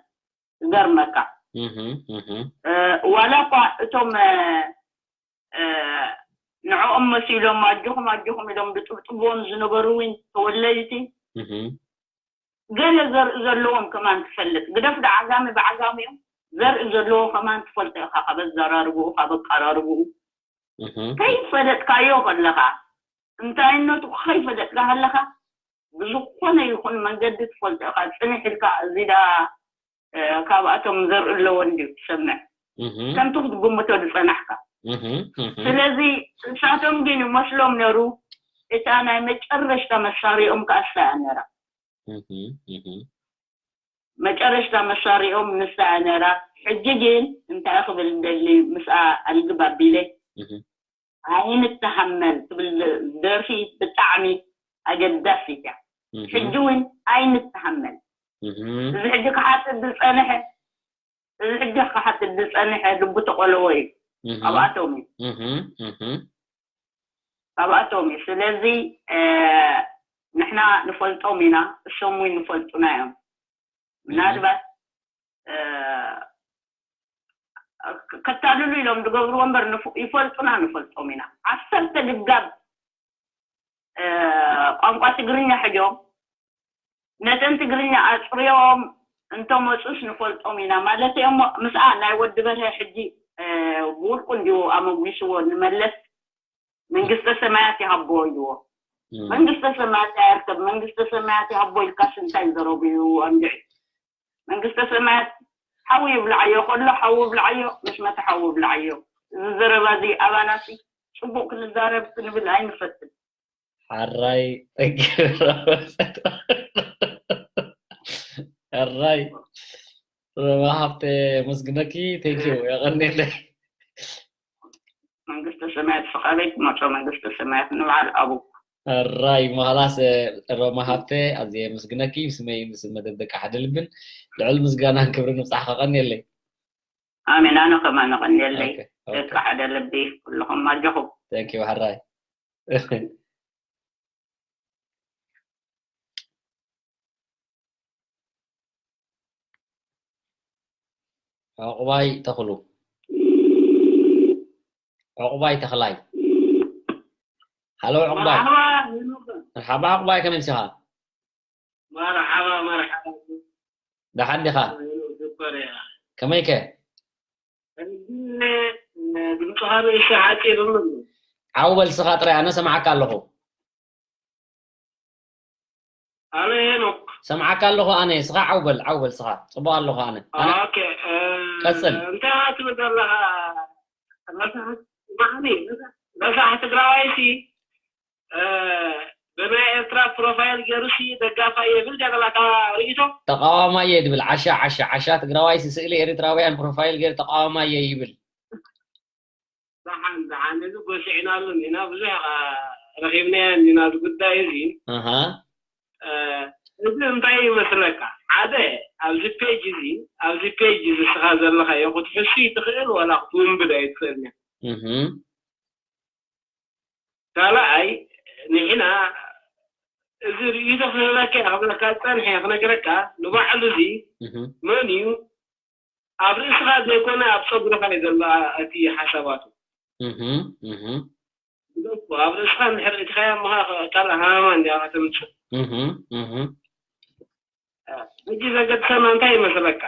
ዝገርመካ። እህ፣ እህ። እ፣ ዋላ እኳ እቶም፣ እ፣ እ፣ ንዕኦም መሲሎም ኣጆኹም፣ ኣጆኹም ኢሎም ዝጥብጥብዎም ዝነበሩ እውን ተወለድቲ፣ እህ። ገለ ዘርኢ ዘለዎም ከማን ትፈልጥ። ግደፍ ደኣ ዓጋመ ብዓጋመ እዮም። ዘርኢ ዘለዎ ከማን ትፈልጦ ኢኻ፣ ካብ ኣዘራርብኡ፣ ካብ ኣቀራርብኡ። እህ። ከይፈለጥካዮ ከለኻ፣ እንታይነቱ ከይፈለጥካ ከለኻ፣ ብዝኾነ ይኹን መንገዲ ትፈልጦ ኢኻ። ጽንሕ ኢልካ፣ እዚ ደኣ፣ እ፣ ካብኣቶም ዘርኢ ኣለዎ እንድዩ ትሰምዕ። እህ። ከምቲ ክትግምቶ ዝጸናሕካ። እህ፣ እህ። ስለዚ፣ ንሳቶም ግን ይመስሎም ነሩ፣ እታ ናይ መጨረሽታ መሳሪኦም ከኣ እሳ እያ ነራ። እህ፣ እህ። መጨረሽታ መሳሪኦም ንሳ እያ ነራ። ሕጂ ግን እንታይ ክብል ደሊ፣ ምስኣ ኣልግብ ኣቢለ፣ እህ። ኣይንተሃመል ትብል ደርፊ ብጣዕሚ ኣገዳሲት እያ። እህ። ሕጂ እውን ኣይንተሃመል። እህ። እዚ ሕጂ ክሓትት ዝጸንሐ፣ እዚ ሕጂ ክሓትት ዝጸንሐ ልቡ ተቆለወ እዩ። እህ። ካብኣቶም እዩ። እህ፣ እህ። ካብኣቶም እዩ። ስለዚ፣ እ፣ ንሕና ንፈልጦም ኢና፣ እሶም እውን ንፈልጡና እዮም። ምናልባት፣ እ፣ ከታልሉ ኢሎም ዝገብርዎ እምበር ንፍ-፣ ይፈልጡና፣ ንፈልጦም ኢና። ዓሰርተ ልጋብ፣ እ፣ ቋንቋ ትግርኛ ሕጆም፣ ነተን ትግርኛ ኣጽርዮም እንተመጹስ ንፈልጦም ኢና ማለት እዮም። ምስኣ ናይ ወዲ በርሀ ሕጂ፣ እ፣ ብውልቁ እንድዩ ኣመጒስዎ ንመለስ። መንግስተ ሰማያት ይሃቦ ኢልዎ። እም። መንግስተ ሰማያት ኣይርከብ፣ መንግስተ ሰማያት ይሃቦ ኢልካስ እንታይ ዘረቡ እዩ ኣንድዒ? መንግስተ ሰማያት ሓዊ ይብልዓዮ ከሎ ሓዊ ይብልዓዮ፣ ምስ መተ ሓዊ ይብልዓዮ። እዚ ዘረባ እዚ ኣባናሲ ጽቡቕ ክንዛረብ ክንብል ኣይንፈትን። ሓራይ ሕራይ ሮማ ሃብተ፣ መስግነኪ። ቴንኪዩ፣ የቐንየለይ። መንግስተ ሰማያት ስቓበይ ትመጾ፣ መንግስተ ሰማያት ንበዓል ኣቡኩ። ሕራይ፣ መኸላስ ሮማ ሃብተ፣ ኣዝየ የመስግነኪ። ብስመይ፣ ብስም መደብ ደቂ ሓደ ልብን ልዑል ምስጋናን ክብርን ንብጻሕኪ። የቐንየለይ። ኣሜን፣ ኣነ ከማን የቐንየለይ። ኦኬ፣ ኦኬ። ደቂ ሓደ ልቢ ኩልኹም ኣጆኹም። ቴንኪዩ፣ ሕራይ። ዕቑባይ ተኽሉ። ዕቑባይ ተኽላይ። ሃሎ ዕቑባይ። መርሓባ ሄኖክ። መርሓባ ዕቑባይ፣ ከመይ ምሲኻ? መርሓባ፣ መርሓባ። ደሓን ዲኻ? ሄኖክ ሽኮር እያ። ከመይ ከ? ሕጂ፣ እ፣ ድምፅኻ ንእሽቶ ሓፂር ኣሎ። ዓው በል ስኻ ጥራይ፣ ኣነ ሰምዓካ ኣለኹ። ኣነ ሄኖክ። ሰምዓካ ኣለኹ ኣነ፣ ስኻ ዓው በል፣ ዓው በል ስኻ። ጽቡቕ ኣለኹ ኣነ። ኣነ ኦኬ፣ እ፣ ቀጽል። እንታይ ትብል ዘለኻ? ረሳሕ፣ ማዕኒ፣ ረሳሕ ትግራዋይሲ፣ እ፣ ብናይ ኤርትራ ፕሮፋይል ገይሩሲ ደጋፋይ እየ ይብል ገለላካ ርእይቶ? ተቃዋማይ እየ ድብል፣ ዓሻ፣ ዓሻ፣ ዓሻ ትግራዋይሲ ስእሊ ኤርትራውያን ፕሮፋይል ገይሩ ተቃዋማይ እየ ይብል። ደሓን፣ ደሓን፣ እዚ ጎሲዕናሉ እንዲና፣ ብዙሕ፣ እ፣ ረኺብናዮ እንዲና፣ እዚ ጉዳይ እዚ። ኣሃ። እ፣ እዚ እንታይ ይመስለካ? ሓደ፣ ኣብዚ ፔጅ እዚ፣ ኣብዚ ፔጅ እዚ ንስኻ ዘለኻዮ ክትሕሱ ትኽእል፣ ዋላ ክትውንብድ ኣይትኽእልን ኢኻ። እህ። ካልኣይ፣ ንሕና እዚ ርእይቶ ክህበካ እየ፣ ክብለካ ዝጸንሐ እየ፣ ክነግረካ፣ ንባዕሉ እዚ እህ። መን እዩ? ኣብ ርእስኻ ዘይኮነ ኣብ ጸጉርኻ እዩ ዘሎ እቲ ሓሳባቱ። እህ፣ እህ። ብዘኮ ኣብ ርእስኻ እንድሕር ርእትኻያ እሞ ካልእ ሃማማ እንዲያ ከተምጽእ። እህ፣ እህ። ሕጂ ዘገድሰና እንታይ ይመስለካ?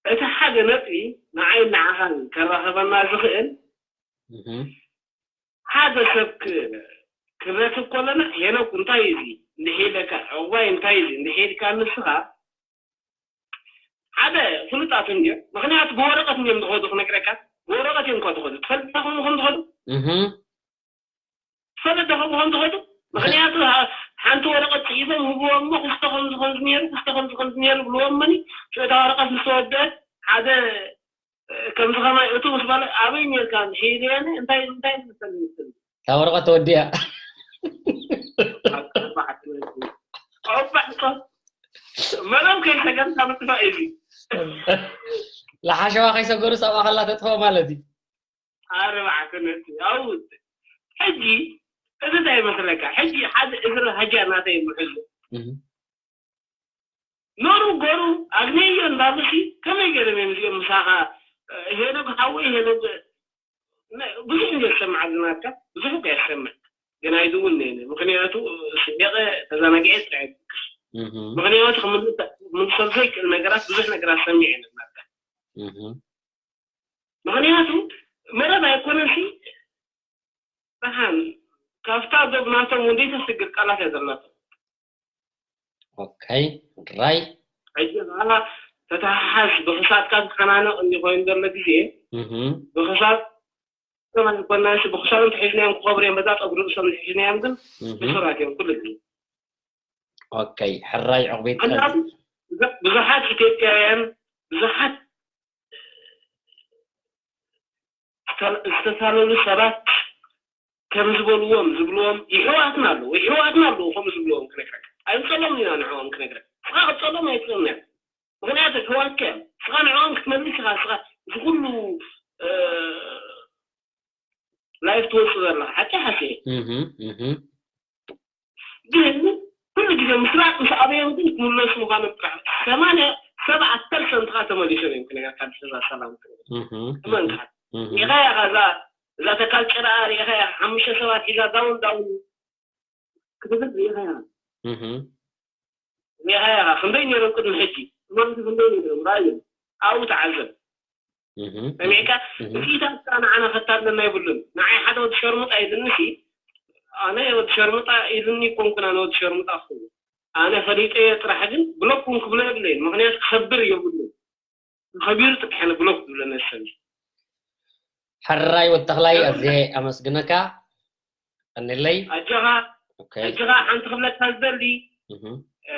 እቲ ሓደ ነጥቢ ንዓይን ንዓኻን ከራኽበና ዝኽእል፣ እህ። ሓደ ሰብ ክ-፣ ክንረክብ ከለና፣ "ሄኖክ እንታይ እዩ እዚ?" እንድሕ ኢለካ፣ "ዕቑባይ እንታይ እዩ እዚ?" እንድሕ ኢልካ ንስኻ፣ ሓደ ፍሉጣት እንድዮም። ምኽንያቱ ብወረቐት እንድዮም ዝኸዱ ክነግረካ። ብወረቐት እዮም እኳ ዝኸዱ። ትፈልጥ ዲኻ ከምኡ ከም ዝኸዱ? እህ። ትፈልጥ ዲኻ ከምኡ ከም ዝኸዱ? ምኽንያቱ፣ ሓ-፣ ሓንቲ ወረቐት ጽሒፎም ህብዎም እሞ፣ ክስተ ከም ዝኸንዚ ነይሩ፣ ክስተ ከም ዝኸንዚ ነይሩ ብልዎም እሞኒ፣ ሽዑ እታ ወረቐት ምስ ተወደአት፣ ሓደ፣ እ፣ ከምዚ ከማይ እቱ ምስ በለ፣ "ኣበይ ነይርካ?" እንድሕ ኢለኒ፣ እንታይ፣ እንታይ ዝመስል ይመስል? እታ ወረቐት ተወዲኣ። ኣርባዕተ ነጥቢ። ኣርባዕተ። መረብ ከይሰገርካ ምጥፋእ እዩ። ለሓሸዋ ከይሰገሩ ሰብኣ ከላ ተጥፍኦ ማለት እዩ። ኣርባዕተ ነጥቢ። ኣውት። ሕጂ፣ እዚ እንታይ ይመስለካ? ሕጂ ሓደ እዝሪ ሃጃ ናተይ ምሕሉ። እህ። ኖሩ ጎሩ ኣግነዮ እንዳሉሲ ከመይ ገይሮም እዮም እዚኦም ምሳኻ፣ እ፣ ሄኖግ ሓወይ፣ ሄኖግ፣ ነ-፣ ብዙሕ እንደ ዝሰምዓ ዝናትካ፣ ብዙሕ እኳ የሰምዕ። ግን ኣይድውን ነይነ። ምኽንያቱ፣ እ፣ ስሒቐ ተዘናጊዐ ጥራይ እየ ዝድቅስ። እህ። ምኽንያቱ ክምልሰ-፣ ክምልሰሉ ዘይክእል ነገራት፣ ብዙሕ ነገራት ሰሚዐ እየ ዝናትካ። እህ። ምኽንያቱ መረብ ኣይኮነን ሲ፣ ደሓን ካብታ ዶብ ናቶም እውን ዘይተስግር ቃላት እያ ዘላቶ። ኦኬ፣ ራይ። ሕጂ ኸዓ ተተሓሓዝ ብኽሳድካ ዝሓናነቕ እንዲ ኮይኑ ዘሎ ግዜ፣ እህ። ብኽሳድ ከማን ኮና ሲ ብኽሳዶም ተሒዝናዮም ክኸብሩ እዮም፣ በዛ ጸጉሪ ርእሶም ዝሒዝናዮም ግን እህ። ሕሱራት እዮም ኩሉ ግዜ። ኦኬ፣ ሕራይ ዕቑቢት ምኽንያቱ ብዙ-፣ ብዙሓት ኢትዮጵያውያን፣ ብዙሓት ዝተ-፣ ዝተታለሉ ሰባት ከም ዝበልዎም፣ ዝብልዎም ይሕዋትና ኣለዉ፣ ይሕዋትና ኣለዉ ከምኡ ዝብልዎም ክነግረካ። ኣይንጸሎም ኢና ንዕኦም ክነግረካ። ንስኻ ክትጸሎም ኣይትጸሎም ኢኻ። ምኽንያቱ ኣሕዋትካ እዮም። ንስኻ ንዕኦም ክትመልስ ኢኻ፣ ንስኻ እዚ ኩሉ፣ እ፣ ላይፍ ትወጽእ ዘለኻ። ሓቂ ሓቂ። እህ፣ እህ። ግን ኩሉ ግዜ ምስራቕ ምስ ኣበዮም ግን ክምለሱ ምዃኖም ጥራሕ። ሰማንያ፣ ሰብዓ ፐርሰንት ኸኣ ተመሊሶም እዮም ክነግረካ፣ ኣዲስ ኣበባ ሰላም ክነግረካ። እህ፣ እመን እህ፣ ከኣ። እህ። ኢኻ ኢኻ እዛ፣ እዛ ተካል ጭራ ርኢኻ ኢኻ፣ ሓሙሽተ ሰባት ሒዛ ዳውን ዳውን ክትብል ርኢኻ ኢኻ። እህ። ርኢኻ ኢኻ። ክንደይ ነይሮም ቅድሚ ሕጂ? ትማሊ ክንደይ ነይሮም? ርኣዮም። ኣብኡ ተዓዘብ። እህ። ሰሚዕካ? እህ። እዚኢታትካ ንዓና ከታልለና የብሉን። ንዓይ ሓደ ወዲ ሸርሙጣ ኢሉኒ ሲ፣ ኣነ ወዲ ሸርሙጣ ኢሉኒ ይኮንኩን፣ ኣነ ወዲ ሸርሙጣ ክኸውን። ኣነ ፈሊጠዮ ጥራሕ ግን ብሎክ እውን ክብሎ የብለይን። ምኽንያቱ ክኸብር የብሉን። ከቢሩ ጥራሕ ብሎክ ዝብለኒ ሰብ። ሕራይ ወዲ ተኽላይ፣ ኣዝየ ኣመስግነካ። ቀኒለይ። ኣጆኻ፣ ኦኬ። ኣጆኻ፣ ሓንቲ ክብለካ ዝደሊ፣ እህ። እ፣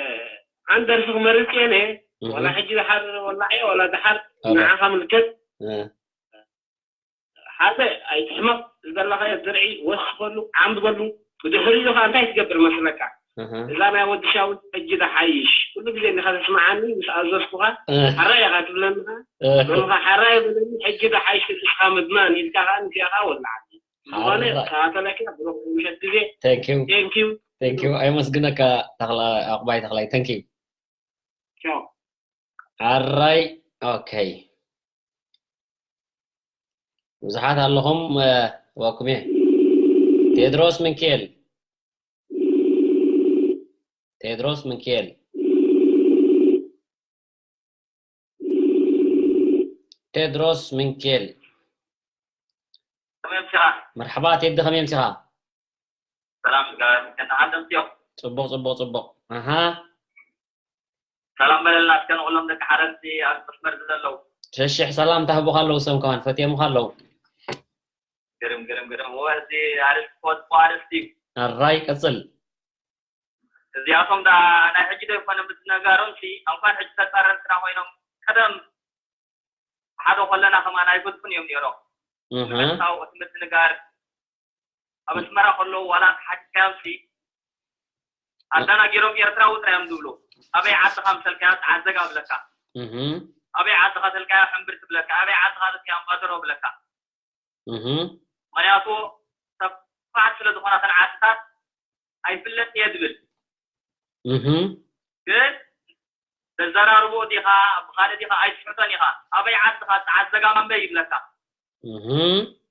ሓንቲ ደርፊ ክመርጽ እየ ነ። እህ። ዋላ ሕጂ ድሓር ወላዕ እየ፣ ዋላ ድሓር ኣበ። ንዓኻ ምልከት። እ። ሓደ ኣይትሕመቕ፣ ዝደለኻዮ ድርዒ ወስኸሉ፣ ዓምብበሉ። ብድሕሪኡ ኸኣ እንታይ ትገብር መስለካ? እህ። እዛ ናይ ወዲ ሻውል ሕጂ ድሓይሽ። ኩሉ ግዜ እንዲኻ ተስምዓኒ፣ ምስ ኣዘዝኩኻ፣ እህ። ሓራይ ኢኻ ትብለኒ ኸኣ። እህ። ሎሚ ኸኣ ሓራይ በለኒ፣ ሕጂ ድሓይሽ ንስኻ ምድናን ኢልካ ኸኣ ንዚኣ ኸኣ ወላዓኒ። ዝኾነ ሓራይ። ከታተለካ፣ ብሩኽ ምሸት ግዜ። Thank you። Thank you። Thank you። ኣየመስግነካ ተኽላ-፣ ዕቑባይ ተኽላይ። Thank you። ቻው። ሓራይ ኦኬ። ብዙሓት ኣለኹም፣ እ፣ ዋኩም እየ። ቴድሮስ ምንኬል። ቴድሮስ ምንኬል። ቴድሮስ ምንኬል። ከመይ ኣምሲኻ? መርሓባ ቴዲ፣ ከመይ ኣምሲኻ? ሰላም፣ ከመይ ኣምሲኻ? ጽቡቕ፣ ጽቡቕ፣ ጽቡቕ። ኣሃ። ሰላም በለልና እስከ ንኹሎም ደቂ ሓረርቲ ኣብ መስመር ዘለዉ። ሸሽሕ ሰላም ታህቡኻ ኣለዉ፣ ሰም ከማን ፈትየሙኻ ኣለዉ። ግርም፣ ግርም፣ ግርም። እወ፣ እዚ ኣርእስቲ ክወድቆ ኣርእስቲ እዩ። ኣራይ፣ ቀጽል። እዚኣቶም ደኣ ናይ ሕጂ ዶ ይኮነ ምትነጋሮም ሲ፣ እንኳን ሕጂ ተጻረርትና ኮይኖም፣ ቀደም ሓደ ከለና ከማን ኣይገድፉን እዮም ነይሮም። እህ። ንመንታዊ እቲ ምትንጋር ኣብ ኣስመራ ከለዉ ዋላ ተሓቲትካዮም ሲ፣ ኣዳናጊሮም ኤርትራዊ ጥራይ እዮም ዝብሉ። ኣበይ ዓድኻ ምሰልካዮ ተዓዘጋ ብለካ። እህ። ኣበይ ዓድኻ ተልካዮ ሕምብርቲ ብለካ። ኣበይ ዓድኻ ተልካዮ ኣምባደሮ ብለካ። እህ። ምኽንያቱ ሰፋሕቲ ስለ ዝኾና እተን ዓድታት ኣይፍለጥን እየ ዝብል። እህ። ግን ተዘራርቦ ዲኻ፣ ብኻልእ ዲኻ ኣይትስሕቶን ኢኻ። ኣበይ ዓድኻ ተዓዘጋ እምበይ ይብለካ። እህ።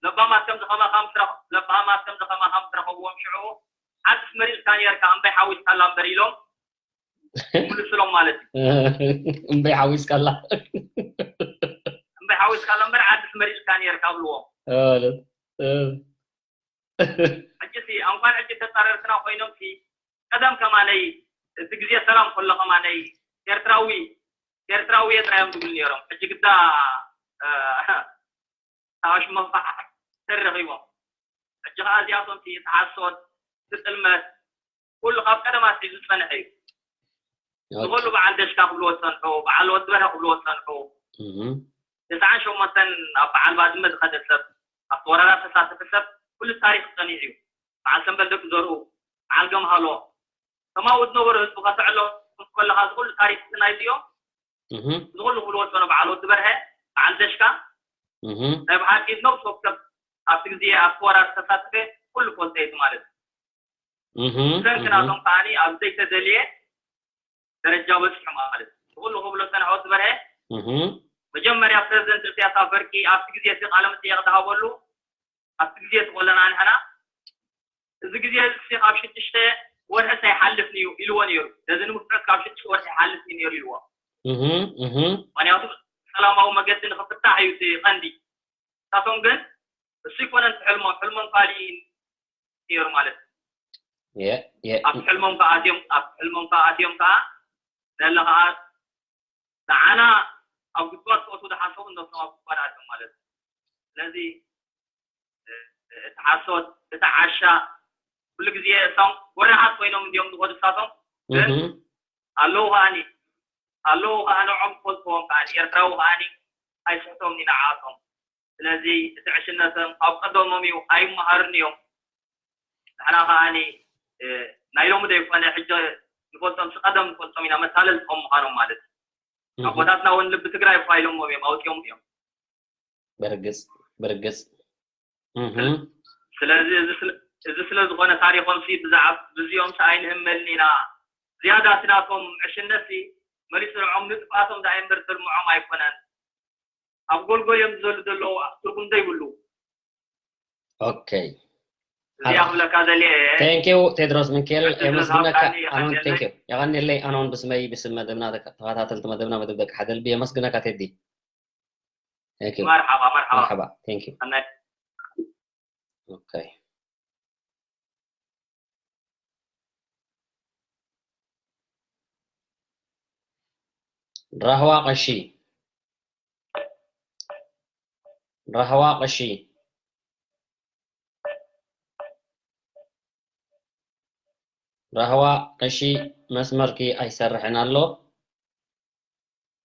ለባማት ከም ዝኸማኻ ምስ ረኸ-፣ ለባማት ከም ዝኸማኻ ምስ ረኸብዎም ሽዑ ዓድስ መሪጽካ ነይርካ እምበይ ሓዊስካላ እምበር ኢሎም ይምልስሎም ማለት እዩ። እምበይ ሓዊስካላ። እምበይ ሓዊስካላ እምበር ዓድስ መሪጽካ ነይርካ ብልዎም። እ፣ ማለት፣ እ። ሕጂ ሲ፣ እንኳን ሕጂ ተጻረርትና ኮይኖም ሲ፣ ቀደም ከማነይ፣ እቲ ግዜ ሰላም ከሎ ከማነይ፣ ኤርትራዊ፣ ኤርትራዊ እየ ጥራይ እዮም ዝብሉ ነይሮም። ሕጂ ግዳ፣ እ፣ ኣሽመፋሕ ተረኺቦም። ሕጂ ኸኣ እዚኣቶም እቲ ሓሶት፣ እቲ ጥልመት፣ ኩሉ ካብ ቀደም ኣትሒዙ ዝጸንሐ እዩ። ኦኬ። ንኹሉ በዓል ደሽካ ክብልዎ ዝጸንሑ፣ በዓል ወዲ በርሀ ክብልዎ ዝጸንሑ። እህ። ተስዓን ሸሞንተን ኣብ በዓል ባድመ ዝኸደ ሰብ፣ ኣብቲ ወራር ዝተሳተፈ ሰብ፣ ኩሉ ታሪኽ ጸኒሑ እዩ። በዓል ሰምበል ደቂ ዘርኡ፣ በዓል ገምሃሎ፣ ከምኡ ዝነበሩ ህዝቢ ከተዕሎም ከለኻ፣ እዚ ኩሉ ታሪኽ ናይዚኦም፣ እህ። እዚ ኩሉ ክብልዎ ዝጸንሑ በዓል ወዲ በርሀ፣ በዓል ደሽካ፣ እህ። ናይ ብሓቂ ነብሲ ወከፍ ኣብቲ ግዜ ኣብቲ ወራር ዝተሳተፈ ኩሉ ፈልጦ እዩ ማለት እዩ። እህ፣ ብሰንኪ እህ። ናቶም ከዓኒ ኣብ ዘይተደልየ ደረጃ በጺሑ ማለት እዩ። እዚ ኩሉ ክብሎ ዝጸንሐ ወዲ በርሀ፣ እህ። መጀመርያ ፕረዚደንት ኢሳያስ ኣፈወርቂ ኣብቲ ግዜ እቲ ቃለ መጠየቕ ዝሃበሉ፣ ኣብቲ ግዜ እቲ ከለና ንሕና፣ እዚ ግዜ እዚ ካብ ሽዱሽተ ወርሒ ኣይሓልፍን እዩ ኢልዎ ነይሩ። ነዚ ንምፍታሕ ካብ ሽዱሽተ ወርሒ ኣይሓልፍን እዩ ነይሩ ኢልዎ። እህ፣ እህ። ምኽንያቱ ሰላማዊ መገዲ ንኽፍታሕ እዩ እቲ ቀንዲ። ንሳቶም ግን እሱ ኣይኮነን እቲ ሕልሞም፣ ሕልሞም ካልእ እዩ ነይሩ ማለት እዩ። የ፣ የ። ኣብ ሕልሞም ከኣ ኣትዮም፣ ኣብ ሕልሞም ከኣ ኣትዮም ከኣ ዘለ ከኣ ንዓና ኣብ ጉድጓድ ክኣትዉ ዝሓሰቡ እነሶም ኣብ ጉድጓድ ኣትዮም ማለት እዩ። ስለዚ እ-፣ እቲ ሓሶት፣ እቲ ዓሻ፣ ኩሉ ግዜ እሶም ጎረሓት ኮይኖም እንድዮም ዝኸዱ እሳቶም። ግን እህ። ኣለዉ ከኣኒ፣ ኣለዉ ከኣ ንዕኦም ክፈልጥዎም ከኣኒ፣ ኤርትራዊ ከኣኒ ኣይስሕቶም እዩ ንዓኣቶም። ስለዚ እቲ ዕሽነቶም ኣብ ቀደሞም እዩ፣ ኣይመሃሩን እዮም። ንሕና ከኣኒ፣ እ፣ ናይ ሎሚ ዘይኮነ ሕጂ ንፈልጦም፣ ሲ ቀደም ንፈልጦም ኢና፣ መታለልቶም ምዃኖም ማለት እዩ። እህ። ኣቦታትና እውን ልቢ ትግራይ እኳ ኢሎምዎም እዮም፣ ኣውፂኦም እዮም። ብርግጽ፣ ብርግጽ። እህ። ስለዚ እዚ ስለ፣ እዚ ስለ ዝኾነ ታሪኾም ሲ ብዛዕባ ብዚኦም ሲ ኣይንህመልን ኢና። ዝያዳ እቲ ናቶም ዕሽነት ሲ መሊሱ ንዕኦም ንጥፍኣቶም ደኣ እምበር ትልምዖም ኣይኮነን። ኣብ ጎልጎል እዮም ዝዘሉ ዘለዉ ትርጉም ዘይብሉ። ኦኬ። እዚኣ ክብለካ ዘልየ እየ። Thank you ቴድሮስ ምንኬል፣ ዕድል ስለ የመስግነካ። ዝሃብካኒ ኣኖን፣ የቐንየለይ። Thank you። የቐንየለይ ኣኖን፣ ብስመይ፣ ብስም መደብና ተከ-፣ ተኸታተልቲ መደብና መደብ ደቂ ሓደልቢ የመስግነካ ቴዲ። Thank you። መርሓባ፣ መርሓባ። መርሓባ። Thank you። ሰናይ። ኦኬ። ራህዋ ቀሺ። ራህዋ ቀሺ። ራህዋ ቀሺ፣ መስመርኪ ኣይሰርሕን ኣሎ።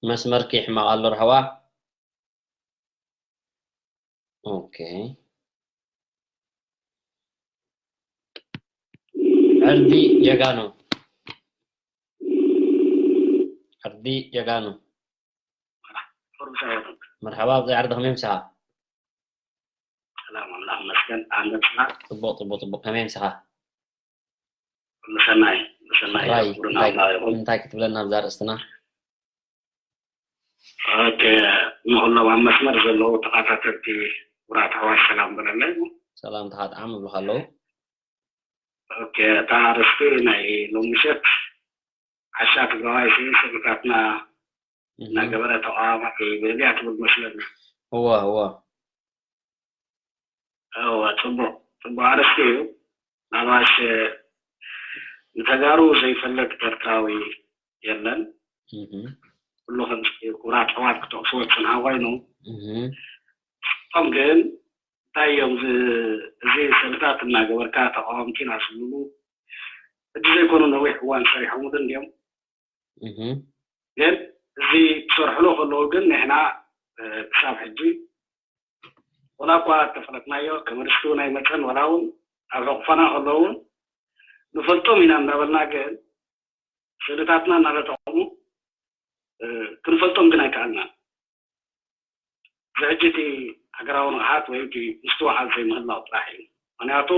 መስመርኪ ሕማቕ ኣሎ ራህዋ። ኦኬ። ዕርዲ ጀጋኑ። ዕርዲ ጀጋኑ። መርሓባ፣ ኣብዚ ዕርዲ ከመይ ምሳኻ? ሰላም፣ ኣምላኽ ይመስገን። ኣንተ ምሳኻ? ጽቡቕ፣ ጽቡቕ፣ ጽቡቕ። ከመይ ምሳኻ? ኩሉ ሰናይ፣ ኩሉ ሰናይ። ራይ፣ ክቡርን እንታይ፣ ኣምላኽ ይኹን። እንታይ ክትብለና ኣብዛ ኣርእስትና? ኦኬ፣ ንኹሎም ኣብ መስመር ዘለዉ ተኸታተልቲ ክቡራት ኣሕዋት ሰላም በለለይ። ሰላም ተኻትዓም እብልኻ ኣለዉ። ኦኬ፣ እታ ኣርእስቲ ናይ ሎሚ ምሸት ዓሻ ትግራዋይ ሲ ስእልታትና እህ። እናገበረ ተቃዋማይ ይብል እያ ትብል መስለኒ። እወ፣ እወ። እወ፣ ጽቡቕ፣ ጽቡቕ ኣርእስቲ እዩ። ናባሽ ንተጋሩ ዘይፈልጥ ኤርትራዊ የለን። እህ። ኩሉ ከም ክቡራት ኣሕዋት ክጠቕስዎ ዝጽንሓ ኮይኑ፣ እህ። እቶም ግን እንታይ እዮም ዝ-፣ እዚ ስእልታት እናገበርካ ተቃወምቲ ኢና ዝብሉ፣ ሕጂ ዘይኮኑ ነዊሕ እዋን ሰሪሖምሉ እንድዮም። እህ። ግን እዚ ክሰርሕሉ ከለዉ ግን ንሕና፣ እ፣ ክሳብ ሕጂ ወላ እኳ እተፈለጥናዮ ከም ርስቲ እውን ኣይመጸን፣ ወላ እውን ኣብ ሕቑፋና ከለዉ እውን ንፈልጦም ኢና እንዳበልና ግን ስእልታትና እናተጠቐሙ፣ እ፣ ክንፈልጦም ግን ኣይከኣልናን። እዚ ሕጂ እቲ ሃገራዊ ንቕሓት ወይ እቲ ምስትውዓል ዘይምህላው ጥራሕ እዩ። ምኽንያቱ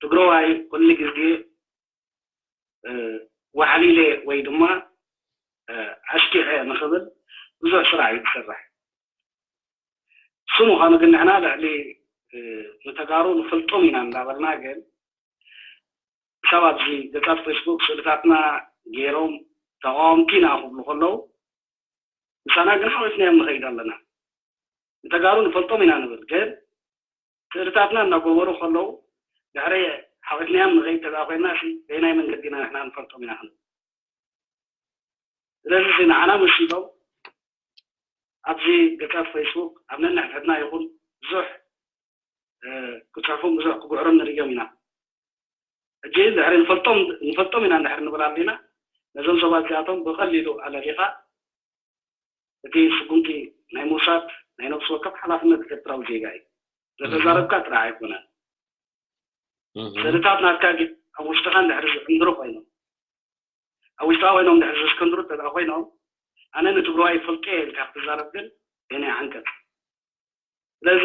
ትግራዋይ ኩሉ ግዜ፣ እ፣ ዋሕሊለ ወይ ድማ፣ እ፣ ኣሽኪዐ ንኽብል ብዙሕ ስራሕ እዩ ዝሰርሕ። እሱ ምዃኑ ግን ንሕና ልዕሊ፣ እ፣ ንተጋሩ ንፈልጦም ኢና እንዳበልና ግን ክሳብ ኣብዚ ገጻት ፌስቡክ ስእልታትና ገይሮም ተቃወምቲ ኢና ክብሉ ከለዉ ምሳና ግን ሓቂፍናዮም ንኸይድ ኣለና። ንተጋሩ ንፈልጦም ኢና ንብል፣ ግን ስእልታትና እናገበሩ ከለዉ ድሕሪ ሓቂፍናዮም ንኸይድ ተደኣ ኮይና ሲ በየናይ መንገዲ ኢና ንሕና ንፈልጦም ኢና ክንብል? ስለዚ እዚ ንዓና መሲሎም ኣብዚ ገጻት ፌስቡክ ኣብ ነንሕድሕድና ይኹን ብዙሕ፣ እ፣ ክጽሕፉን ብዙሕ ክግዕሩን ንርእዮም ኢና። ሕጂ ድሕሪ ንፈልጦም፣ ንፈልጦም ኢና እንድሕር ንብል ኣሊና፣ ነዞም ሰባት እዚኣቶም ብቐሊሉ ኣለሊኻ እቲ ስጉምቲ ናይ ምውሳድ ናይ ነፍሲ ወከፍ ሓላፍነት ኤርትራዊ ዜጋ እዩ። እህ። ዘተዛረብካ ጥራሕ ኣይኮነን። እህ። ስእልታት ናትካ ግን ኣብ ውሽጥኻ እንድሕር ዝዕንድሩ ኮይኖም፣ ኣብ ውሽጥኻ ኮይኖም እንድሕር ዘስከንድሩ እንተ ደኣ ኮይኖም፣ ኣነ ንትግራዋይ ይፈልጦ እየ ኢልካ ክትዛረብ ግን በየናይ ዓንቀጽ? ስለዚ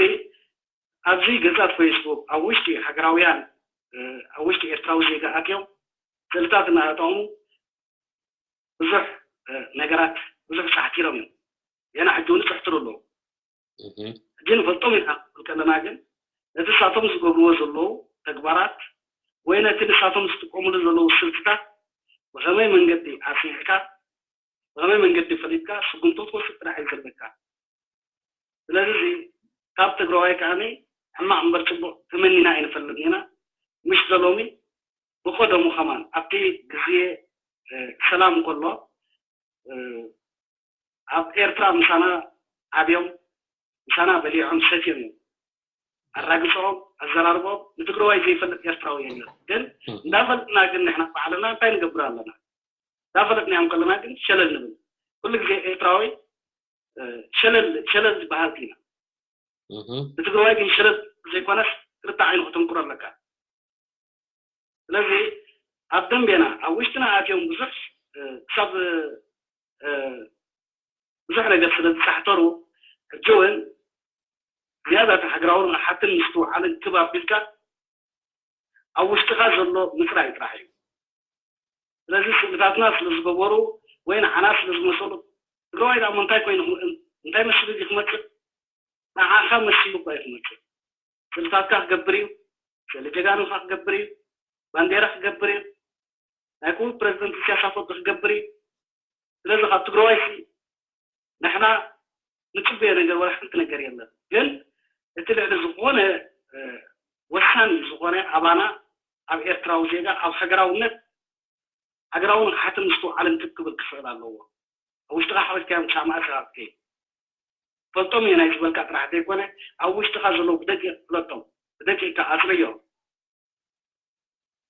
ኣብዚ ገጻት ፌስቡክ ኣብ ውሽጢ ሃገራውያን፣ እ፣ ኣብ ውሽጢ ኤርትራዊ ዜጋ ኣትዮም ስእልታት እናተጠቕሙ ብዙሕ፣ እ፣ ነገራት ብዙሕ ጻሕቲሮም እዮም። ገና ሕጂ እውን ይጽሕትሩ ኣለዉ። እህ። ሕጂ ንፈልጦም ኢና ክንብል ከለና ግን ነቲ ንሳቶም ዝገብርዎ ዘለዉ ተግባራት ወይ ነቲ ንሳቶም ዝጥቀምሉ ዘለዉ ስልትታት ብኸመይ መንገዲ ኣጽኒዕካ፣ ብኸመይ መንገዲ ፈሊጥካ ስጉምቲ ክትወስድ ጥራሕ እዩ ዘለካ። ስለዚ እዚ ካብ ትግራዋይ ከኣ ሕማቕ እምበር ጽቡቕ ተመኒና ኣይንፈልጥን ኢና። ምሽ ዘሎሚ ብቐደሙ ከማን ኣብቲ ግዜ፣ እ፣ ሰላም ከሎ፣ እ፣ ኣብ ኤርትራ ምሳና ዓብዮም፣ ምሳና በሊዖም ሰትዮም እዮም። ኣራግጾም፣ ኣዘራርቦም ንትግራዋይ ዘይፈልጥ ኤርትራዊ የለን። ግን እህ። እንዳፈልጥና ግን ንሕና ባዕልና እንታይ ንገብር ኣለና? እንዳፈለጥናዮም ከለና ግን ሸለል ንብል። ኩሉ ግዜ ኤርትራዊ፣ እ፣ ሸለል፣ ሸለል ዝበሃል ኢና። እህ። ንትግራዋይ ግን ሸለል ዘይኮነስ ክልተ ዓይኑ ከተንቁሮ ኣለካ። ስለዚ ኣብ ደንቤና፣ ኣብ ውሽጥና ኣትዮም ብዙሕ፣ እ፣ ክሳብ፣ እ፣ ብዙሕ ነገር ስለ ዝጻሕተሩ፣ ሕጂ እውን ዝያዳ እቲ ሃገራዊ ንቕሓትን ምስትውዓልን ክብ ኣቢልካ ኣብ ውሽጥኻ ዘሎ ምጽራይ ጥራሕ እዩ። ስለዚ ስእልታትና ስለ ዝገበሩ ወይ ንዓና ስለ ዝመሰሉ፣ ትግራዋይ ደኣ እንታይ ኮይኑ ክም-፣ እንታይ መሲሉ ድዩ ክመጽእ? ንዓኻ መሲሉ እኳ እዩ ክመጽእ። ስእልታትካ ክገብር እዩ፣ ስእሊ ጀጋኑኻ ክገብር እዩ፣ ባንዴራ ክገብር እዩ፣ ናይ ክቡር ፕረዚደንት ኢሳያስ ኣፈወርቂ ክገብር እዩ። ስለዚ ካብ ትግራዋይ ሲ ንሕና ንጽበዮ ነገር ወላ ሓንቲ ነገር የለን። ግን እቲ ልዕሊ ዝኾነ፣ እ፣ ወሳኒ ዝኾነ ኣባና ኣብ ኤርትራዊ ዜጋ ኣብ ሃገራውነት፣ ሃገራዊ ንቕሓትን ምስትውዓልን ክብ ክብል ክኽእል ኣለዎ። ኣብ ውሽጥኻ ሓቂፍካዮም ክሳብ መኣስ ኢኻ ክትከይድ? ፈልጦም እየ ናይ ዝበልካ ጥራሕ ዘይኮነ፣ ኣብ ውሽጥኻ ዘለዉ ብደቂቕ ፍለጦም፣ ብደቂቕካ ኣጽርዮ።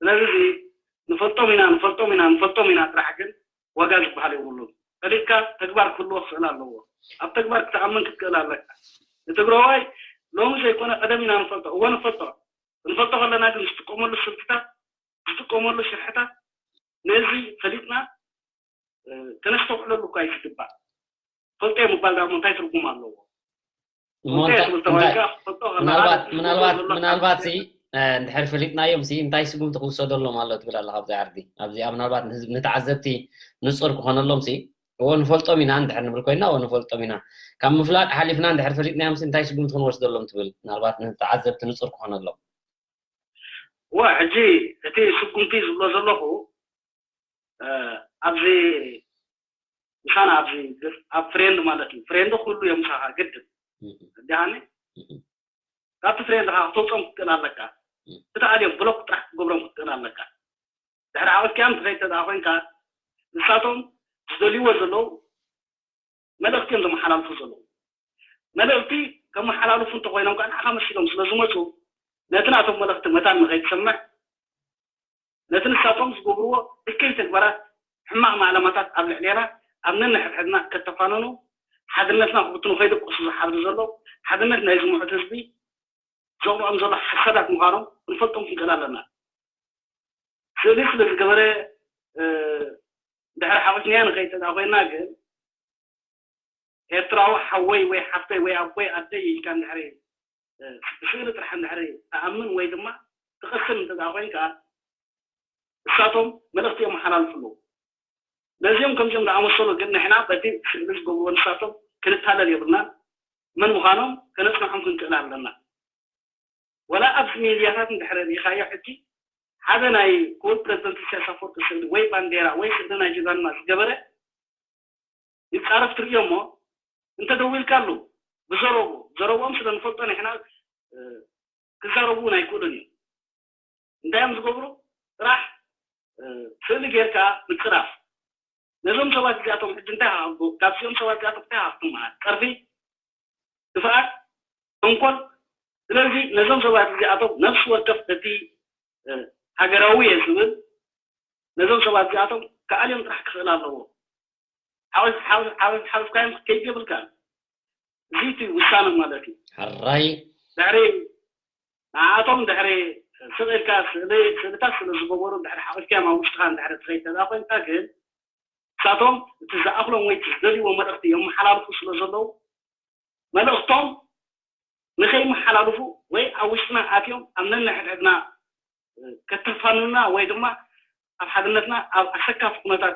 ስለዚ እዚ ንፈልጦም ኢና፣ ንፈልጦም ኢና፣ ንፈልጦም ኢና ጥራሕ ግን ዋጋ ዝበሃል የብሉን። ፈሊጥካ ተግባር ክህልዎ ክኽእል ኣለዎ። ኣብ ተግባር ክትኣምን ክትክእል ኣለካ። ንትግራዋይ ሎሚ ዘይኮነ ቀደም ኢና ንፈልጦ። እወ ንፈልጦ። ክንፈልጦ ከለና ግን ዝጥቀመሉ ስልትታት፣ ዝጥቀመሉ ሽርሕታት ነዚ ፈሊጥና፣ እ፣ ከነስተውዕለሉ እኳ እዩ ዝግባእ። ፈልጦ ምባል ዳሞ እንታይ ትርጉም ኣለዎ? እሞ ፈልጦ እንታይ፣ ትብል እንታይ፣ ተባሂልካ ክፈልጦ ከለኻ ምናልባት፣ እቲ ምናልባት፣ ዝገብሮ ዘሎ ምናልባት ሲ፣ እ፣ እንድሕር ፈሊጥናዮም ሲ እንታይ ስጉምቲ ክውሰደሎም ኣሎ ትብል ኣለኻ ኣብዚ ዓርዲ? ኣብዚኣ ምናልባት ንህዝቢ፣ ንተዓዘብቲ ንጹር ክኾነሎም ሲ እዎ ንፈልጦም ኢና እንድሕር ንብል ኮይና፣ እዎ ንፈልጦም ኢና። ካብ ምፍላጥ ሓሊፍና እንድሕር ፈሊጥናዮምሲ እንታይ ስጉምቲ ክንወስደሎም ትብል? ምናልባት ንተዓዘብቲ ንጹር ክኾነሎም። እወ፣ ሕጂ እቲ ስጉምቲ ዝብሎ ዘለኹ፣ እ፣ ኣብዚ ምሳና ኣብዚ ኣብ ፍሬንድ ማለት እዩ። ፍሬንድ ኩሉ እዮም ምሳኻ ግድን። ደሃኒ ካብቲ ፍሬንድኻ ክተውፅኦም ክትክእል ኣለካ። ክትኣልዮም ብሎክ ጥራሕ ክትገብሮም ክትክእል ኣለካ። ድሕሪ ዓወትካዮም ትኸይድ ተደኣ ኮይንካ፣ ንሳቶም ዝደልይዎ ዘለዉ መልእኽቲ እዮም ዘመሓላልፉ ዘለዉ። መልእኽቲ ከመሓላልፉ እንተኾይኖም ከዓ ንዓኻ መሲሎም ስለ ዝመፁ፣ ነቲ ናቶም መልእኽቲ መታን ንኸይትሰምዕ፣ ነቲ ንሳቶም ዝገብርዎ እከይ ተግባራት፣ ሕማቕ ማዕለማታት ኣብ ልዕሌና፣ ኣብ ነንሕድሕድና ከተፋነኑ፣ ሓድነትና ክብትኑ ከይደቅሱ ዝሓብሩ ዘለዉ፣ ሓድነት ናይ ዝምዕት ህዝቢ ዘቕምዖም ዘሎ ሓሳዳት ምዃኖም ክንፈልጦም ክንክእል ኣለና። ስእሊ ስለ ዝገበረ፣ እ፣ ድሕሪ ሓዊስናያ ንኸይድ ተዳ ኮይና ግን፣ ኤርትራዊ ሓወይ ወይ ሓፍተይ ወይ ኣቦይ ኣደይ ኢልካ እንድሕሪ፣ እ፣ ብስእሊ ጥራሕ እንድሕሪ ትኣምን ወይ ድማ ትቕስን እንተ ደኣ ኮይንካ፣ ንሳቶም መልእኽቲ የመሓላልፉ ኣለዉ። ነዚኦም ከምዚኦም ዝኣመሰሉ ግን ንሕና በቲ ስእሊ ዝገብርዎ ንሳቶም ክንታለል የብልናን። መን ምዃኖም ከነጽንዖም ክንክእል ኣለና። ወላ ኣብዚ ሚድያታት እንድሕሪ ርኢኻዮ፣ ሕጂ ሓደ ናይ ክቡር ፕረዚደንት ኢሳያስ ኣፈወርቂ ስእሊ ወይ ባንዴራ ወይ ስእሊ ናይ ጀጋኑና ዝገበረ ይጻረፍ ትርእዮ እሞ፣ እንተደዊልካሉ ብዘረቡ፣ ዘረብኦም ስለ ንፈልጦ ንሕና፣ እ፣ ክዛረቡ እውን ኣይክእሉን እዮም። እንታይ እዮም ዝገብሩ? ጥራሕ፣ እ፣ ስእሊ ጌርካ ምጽራፍ። ነዞም ሰባት እዚኣቶም ሕጂ እንታይ ኢኻ፣ ካብዚኦም ሰባት እዚኣቶም እንታይ ኢኻ ክትመሃር? ጸርፊ፣ ክፍኣት፣ ተንኮል። ስለዚ ነዞም ሰባት እዚኣቶም ነፍሲ ወከፍ እቲ፣ እ፣ ሃገራዊ እየ ዝብል፣ ነዞም ሰባት እዚኣቶም ክኣልዮም ጥራሕ ክኽእል ኣለዎ። ሓዊስ-፣ ሓዊስ-፣ ሓዊስ-፣ ሓዊስካዮም ክትከይድ የብልካን። እዚ እቲ ውሳነ ማለት እዩ። ሕራይ። ድሕሪ ንዓኣቶም ድሕሪ ስቕ ኢልካ ስእሊ-፣ ስእልታት ስለ ዝገበሩ ድሕሪ ሓቂፍካዮም ኣብ ውሽጥኻ እንድሕሪ ትኸይድ ተደኣ ኮይንካ ግን፣ ንሳቶም እቲ ዝኣኽሎም ወይ እቲ ዝደልይዎ መልእኽቲ የመሓላልፉ ስለ ዘለዉ፣ መልእኽቶም ንኸይመሓላልፉ ወይ ኣብ ውሽጥና ኣትዮም ኣብ ነንሕድሕድና፣ እ፣ ከተፋንኑና ወይ ድማ ኣብ ሓድነትና ኣብ ኣሰካፊ ኩነታት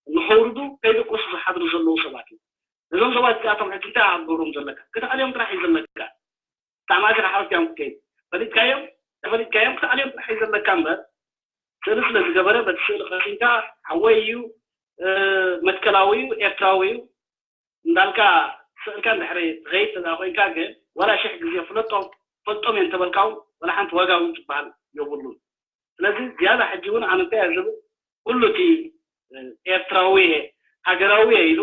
ንኸውርዱ ከይደቆሱ ዝሓድሩ ዘለዉ ሰባት እዮም። ነዞም ሰባት እዚኣቶም ሕጂ እንታይ ኢኻ ክትገብሮም ዘለካ? ክትኣልዮም ጥራሕ እዩ ዘለካ። ክሳዕ መኣስ ኢኻ ሓወስካዮም ክትከይድ? ፈሊጥካዮም? ተፈሊጥካዮም ክትኣልዮም ጥራሕ እዩ ዘለካ እምበር፣ ስእሊ ስለ ዝገበረ በቲ ስእሊ ቀሲንካ ሓወይ እዩ፣ እ፣ መትከላዊ እዩ፣ ኤርትራዊ እዩ እንዳልካ ስእልካ እንድሕሪ ትኸይድ ተዛ ኮይንካ ግን፣ ዋላ ሽሕ ግዜ ፍለጦም፣ ፈልጦም እየ እንተበልካ እውን ዋላ ሓንቲ ዋጋ እውን ዝበሃል የብሉን። ስለዚ ዝያዳ ሕጂ እውን ኣነ እንታይ እየ ዝብል፣ ኩሉ እቲ፣ እ፣ ኤርትራዊ እየ፣ ሃገራዊ እየ ኢሉ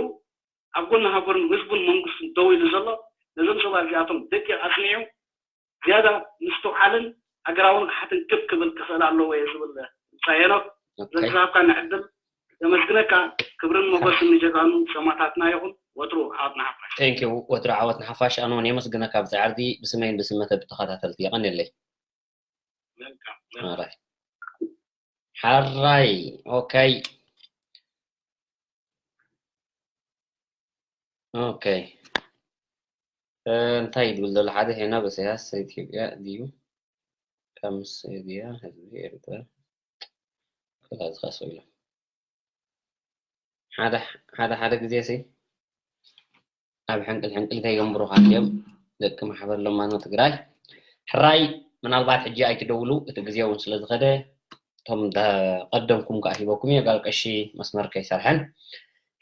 ኣብ ጎኒ ሃገሩን ህዝቡን መንግስቱን ደው ኢሉ ዘሎ፣ ነዞም ሰባት እዚኣቶም ደቂቕ ኣጽኒዑ ዝያዳ ምስትውዓልን ሃገራዊ ንቕሓትን ክብ ክብል ክኽእል ኣለዎ እየ ዝብል። ብጻይ ሄኖክ፣ ኦኬ። ስለዝሃብካኒ ዕድል የመስግነካ። ክብርን ሞገስን ንጀጋኑ ሰማእታትና ይኹን። ወትሩ ዓወት ንሓፋሽ። Thank you። ወትሩ ዓወት ንሓፋሽ። ኣነ እውን የመስግነካ ብጻዕርዲ ብስመይን ብስመተ ብተኸታተልቲ። የቐንየለይ። Welcome, welcome። ኣራይ። ሓራይ። ኦኬ። ኦኬ። እ፣ እንታይ ይብል ዘሎ ሓደ ሄኖክ፣ ኢሳያስ ኢትዮጵያ ድዩ? ከምስ ድያ ህዝቢ ኤርትራ? ከላ ዝኸሶ ኢሎም። ሓደ፣ ሓደ፣ ሓደ ግዜ ሲ ኣብ ሕንቅል ሕንቅል ከይገንብሩኻ እዮም ደቂ ማሕበር ለማኖ ትግራይ። ሕራይ፣ ምናልባት ሕጂ ኣይትደውሉ፣ እቲ ግዜ እውን ስለ ዝኸደ፣ እቶም ዳ-፣ ቀደምኩም ከኣ ሂበኩም እየ፣ ጋል ቀሺ መስመር ከይሰርሐን።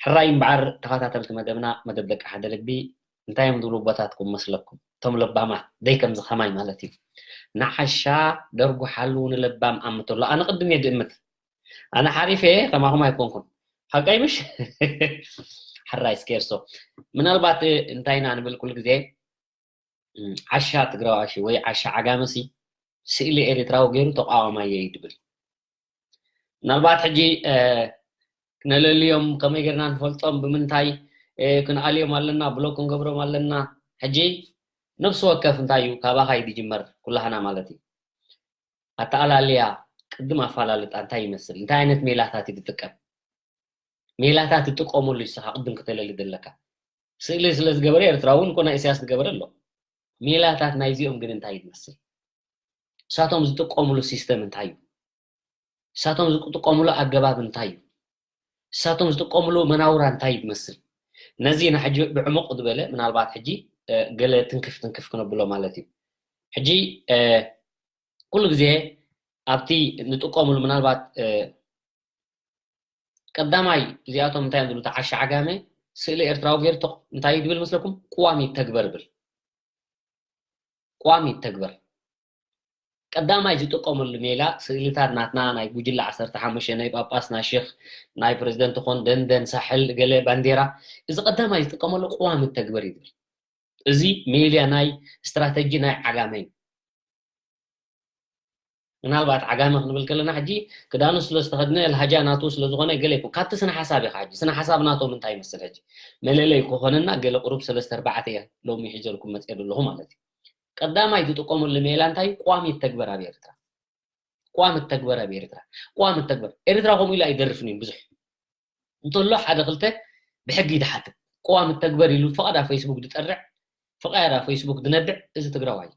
ሕራይ እምበኣር፣ ተኸታተልቲ መደብና፣ መደብ ደቂ ሓደ ልቢ፣ እንታይ እዮም ዝብሉ ኣቦታትኩም መስለኩም? እቶም ለባማት፣ ደይ ከምዚ ኸማይ ማለት እዩ። ንዓሻ ደርጉ ሓሉ ንለባም ኣምተሎ። ኣነ ቅድም እየ ድእምት። ኣነ ሓሪፈ እየ፣ ከማኹም ኣይኮንኩን። ሓቀይ ምሽ? ሕራይ እስኬርሶ። ምናልባት እንታይ ኢና ንብል ኩሉ ግዜ፣ እም፣ ዓሻ ትግራዋይ ወይ ዓሻ ዓጋመሲ ስእሊ ኤርትራዊ ገይሩ ተቃዋማይ እየ ድብል። ምናልባት ሕጂ፣ እ፣ ክነለልዮም ከመይ ጌርና ንፈልጦም ብምንታይ፣ እ፣ ክንኣልዮም ኣለና፣ ብሎክ ክንገብሮም ኣለና። ሕጂ ነፍሲ ወከፍ እንታይ እዩ ካባኻ እዩ ዝጅመር ኩላህና ማለት እዩ። ኣተኣላልያ ቅድም ኣፋላልጣ እንታይ ይመስል? እንታይ ዓይነት ሜላታት እዩ ዝጥቀም? ሜላታት ትጥቀመሉ ንስኻ ቅድም ክተለሊ ዘለካ። ስእሊ ስለ ዝገበረ ኤርትራ እውን እኮ ናይ ኢሳያስ ዝገበረ ኣሎ። ሜላታት ናይዚኦም ግን እንታይ እዩ ዝመስል? ንሳቶም ዝጥቀምሉ ሲስተም እንታይ እዩ? ንሳቶም ዝጥቀምሉ ኣገባብ እንታይ እዩ? እሳቶም ዝጥቀምሉ መናውራ እንታይ ይመስል? ነዚ ኢና ሕጂ ብዕሙቕ ዝበለ ምናልባት ሕጂ ገለ ትንክፍ ትንክፍ ክነብሎ ማለት እዩ። ሕጂ ኩሉ ግዜ ኣብቲ ንጥቀምሉ ምናልባት ቀዳማይ እዚኣቶም እንታይ እዮም ዝብሉ? ተዓሻ ዓጋመ ስእሊ ኤርትራዊ ገይሩ እንታይ ይድብል መስለኩም? ቅዋም ይተግበር ብል። ቅዋም ይተግበር። ቀዳማይ ዝጥቀመሉ ሜላ ስእልታት ናትና ናይ ጉጅለ ዓሰርተ ሓሙሽተ ናይ ጳጳስ ናይ ሼክ ናይ ፕሬዚደንት ኾን ደንደን ሳሕል ገለ ባንዴራ እዚ ቀዳማይ ዝጥቀመሉ ቅዋም ይተግበር ይብል። እዚ ሜልያ ናይ ስትራተጂ ናይ ዓጋመ እዩ። ምናልባት ዓጋመ ክንብል ከለና ሕጂ ክዳኑ ስለ ዝተኸድነ ልሃጃ ናቱ ስለ ዝኾነ ገለ ይኩ ካብቲ ስነ ሓሳብ ኢኻ ሕጂ ስነ ሓሳብ ናቶም እንታይ ይመስል ሕጂ መለለይ ክኾነና ገለ ቁሩብ ሰለስተ ኣርባዕተ እየ ሎሚ ሒዘልኩም መፅአ ዘለኹ ማለት እዩ። ቀዳማይ ዝጥቀመሉ ሜላ እንታይ እዩ? ቋሚ ተግበር ኣብ ኤርትራ ቋሚ ተግበር ኣብ ኤርትራ ቋሚ ተግበር ኤርትራ ከምኡ ኢሉ ኣይደርፍን እዩ ብዙሕ እንተሎ ሓደ ክልተ ብሕጊ ይድሓትት። ቅዋም ተግበር ኢሉ ፍቓድ ኣብ ፌስቡክ ዝጠርዕ ፍቓድ ኣብ ፌስቡክ ዝነብዕ እዚ ትግራዋይ።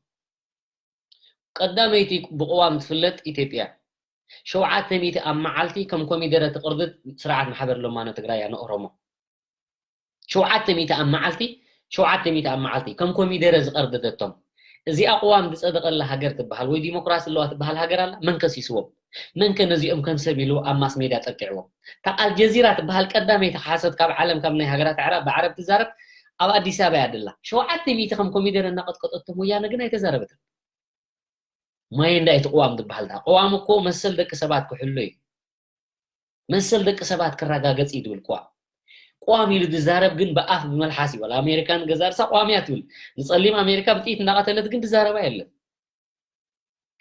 ቀዳመይቲ ብቅዋም ትፍለጥ ኢትዮጵያ። ሸውዓተ ሚእቲ ኣብ መዓልቲ ከም ኮሚደረ ትቕርድድ ስርዓት ማሕበር ለማኖ ትግራይ እያ ንኦሮሞ። ሸውዓተ ሚእቲ ኣብ መዓልቲ ሸውዓተ ሚእቲ ኣብ መዓልቲ ከም ኮሚደረ ዝቐርደደቶም እዚኣ ቅዋም ዝፀደቐላ ሃገር ትበሃል ወይ ዲሞክራሲ ኣለዋ ትበሃል ሃገር ኣላ? መን ከሲስዎም? መን ከ ነዚኦም ከም ሰብ ኢሉ ኣብ ማስ ሜድያ ጠቂዕዎም? እታ ኣልጀዚራ ትበሃል ቀዳመይቲ ሓሶት ካብ ዓለም ካብ ናይ ሃገራት ኣዕራብ ብዓረብ ትዛረብ ኣብ ኣዲስ ኣበባ እያ ደላ። ሸውዓተ ሚእቲ ከም ኮሚደረ እናቐጥቀጠቶም ወያነ ግን ኣይተዛረበትን። ማየ እንዳ እቲ ቅዋም ዝበሃል ዳ ቅዋም እኮ መሰል ደቂ ሰባት ክሕሉ እዩ። መሰል ደቂ ሰባት ክረጋገጽ እዩ ዝብል ቅዋም። ቅዋም ኢሉ ዝዛረብ ግን ብኣፍ ብመልሓስ ይበል። ኣሜሪካን ገዛ ርሳ ቅዋም እያ ትብል። ንጸሊም ኣሜሪካ ብጥይት እንዳቐተለት ግን ዝዛረባ የለን።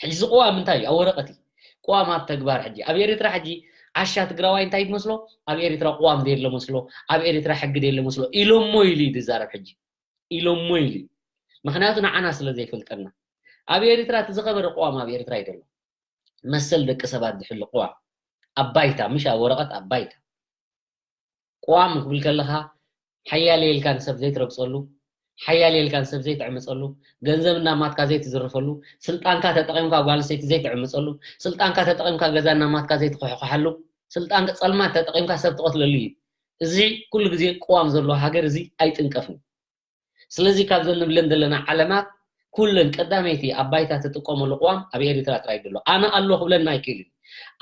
ሕጂ እዚ ቅዋም እንታይ እዩ? ኣብ ወረቐት እዩ። ቅዋም ኣብ ተግባር ሕጂ ኣብ ኤርትራ ሕጂ ዓሻ ትግራዋይ እንታይ ትመስሎ? ኣብ ኤርትራ ቅዋም ዘየለ መስሎ፣ ኣብ ኤርትራ ሕጊ ዘየለ መስሎ ኢሎሞ ኢሉ እዩ ዝዛረብ ሕጂ ኢሎሞ ኢሉ እዩ። ምክንያቱ ንዓና ስለ ዘይፈልጠና ኣብ ኤርትራ እቲ ዝኸበረ ቅዋም ኣብ ኤርትራ እዩ ዘሎ። መሰል ደቂ ሰባት ዝሕሉ ቅዋም ኣብ ባይታ ምሽ ኣብ ወረቐት ኣብ ባይታ። ቅዋም ክብል ከለኻ ሓያል የልካ ንሰብ ዘይትረግፀሉ ሓያል የልካ ንሰብ ዘይትዕምፀሉ ገንዘብ እናማትካ ዘይትዝርፈሉ ስልጣንካ ተጠቒምካ ጓል ኣንስተይቲ ዘይትዕምፀሉ ስልጣንካ ተጠቒምካ ገዛ እናማትካ ዘይትኮሕኮሓሉ ስልጣን ፀልማት ተጠቒምካ ሰብ ትቐትለሉ እዩ። እዚ ኩሉ ግዜ ቅዋም ዘለዎ ሃገር እዚ ኣይጥንቀፍን። ስለዚ ካብዘን ንብለን ዘለና ዓለማት ኩለን ቀዳመይቲ ኣብ ባይታ ትጥቀመሉ ቅዋም ኣብ ኤሪትራ ጥራይ ዘሎ ኣነ ኣሎ ክብለና ኣይክእል እዩ።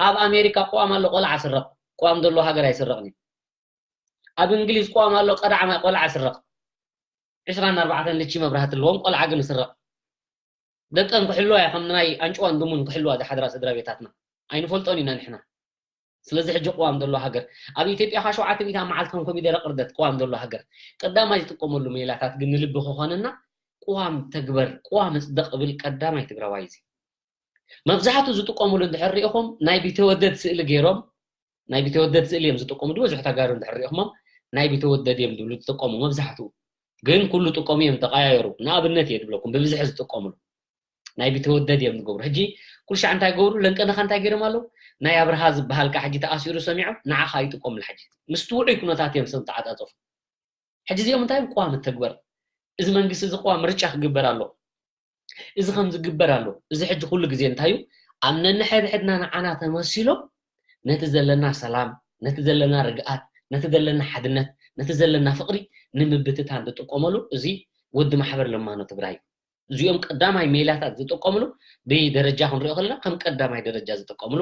ኣብ ኣሜሪካ ቅዋም ኣሎ ቆልዓ ስረቕ ቅዋም ዘሎ ሃገር ኣይስረቕን እዩ። ኣብ እንግሊዝ ቅዋም ኣሎ ቀዳዕማይ ቆልዓ ስረቕ ዕስራን ኣርባዕተን ልቺ መብራህቲ ኣለዎም ቆልዓ ግን ስረቕ ደቀን ክሕልዋ እያ ከም ናይ ኣንጭዋን ድሙን ክሕልዋ ዝሓድራ ስድራ ቤታትና ኣይንፈልጦን ኢና ንሕና። ስለዚ ሕጂ ቅዋም ዘሎ ሃገር ኣብ ኢትዮጵያ ካ ሸውዓተ ሚእቲ ኣብ መዓልቲ ከም ኮሚደረ ቅርደት ቅዋም ዘሎ ሃገር ቀዳማይ ዝጥቀመሉ ሜላታት ግን ንልቢ ክኾነና ቅዋም ተግበር ቅዋም እፅደቕ ብል ቀዳማይ ትግራዋይ እዚ መብዛሕቱ ዝጥቀምሉ እንድሕር ሪኢኹም ናይ ቢተወደድ ስእሊ ገይሮም ናይ ቢተወደድ ስእሊ እዮም ዝጥቀሙ ዝበዝሑ ተጋሩ እንድሕር ሪኢኹሞም ናይ ቢተወደድ እዮም ዝብሉ ዝጥቀሙ መብዛሕቱ ግን ኩሉ ጥቀሙ እዮም ተቀያየሩ ንኣብነት እየ ዝብለኩም ብብዝሒ ዝጥቀምሉ ናይ ቢተወደድ እዮም ዝገብሩ ሕጂ ኩልሻዕ እንታይ ገብሩ ለንቀነኻ እንታይ ገይሮም ኣለዉ ናይ ኣብርሃ ዝበሃልካ ሕጂ ተኣሲሩ ሰሚዖም ንዓኻ ይጥቀምሉ ሕጂ ምስቲ ውዑይ ኩነታት እዮም ሰብ ተዓፃፀፉ ሕጂ እዚኦም እንታይ እዮም ቅዋም ተግበር እዚ መንግስቲ እዚ ቅዋም ምርጫ ክግበር ኣሎ እዚ ከም ዝግበር ኣሎ እዚ ሕጂ ኩሉ ግዜ እንታይ እዩ ኣብ ነንሕድሕድና ንዓና ተመሲሎም ነቲ ዘለና ሰላም ነቲ ዘለና ርግኣት ነቲ ዘለና ሓድነት ነቲ ዘለና ፍቕሪ ንምብትታን ዝጥቀመሉ እዚ ወዲ ማሕበር ለማኖ ትግራይ እዩ እዚኦም ቀዳማይ ሜላታት ዝጥቀምሉ ብደረጃ ክንሪኦ ከለና ከም ቀዳማይ ደረጃ ዝጥቀምሉ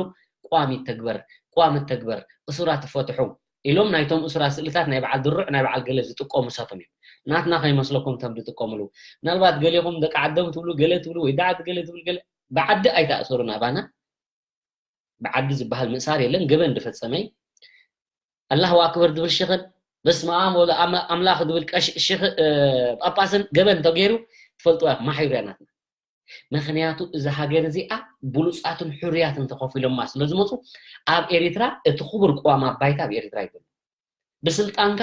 ቋሚ ተግበር ቋሚ ተግበር እሱራት ይፈትሑ ኢሎም ናይቶም እሱራት ስእልታት ናይ በዓል ድሩዕ ናይ በዓል ገለ ዝጥቀሙ ሳቶም እዮም ናትና ከይመስለኩም እቶም ዝጥቀምሉ ምናልባት ገሌኹም ደቂ ዓዶም ትብሉ ገለ ትብሉ ወይ ዳዓት ገለ ትብል ገለ ብዓዲ ኣይተኣሰሩን ኣባና ብዓዲ ዝበሃል ምእሳር የለን ገበን ዝፈፀመ ኣላሁ ኣክበር ዝብል ሽኽን በስመ ኣብ ወለ ኣምላኽ ዝብል ጳጳስን ገበን ተገይሩ ትፈልጥዋ ኢኹም ማሕዩር እያ ናትና ምኽንያቱ እዛ ሃገር እዚኣ ብሉፃትን ሕሩያትን ተኸፊሎማ ስለ ዝመፁ ኣብ ኤሪትራ እቲ ክቡር ቅዋም ኣባይታ ኣብ ኤሪትራ ይብሉ ብስልጣንካ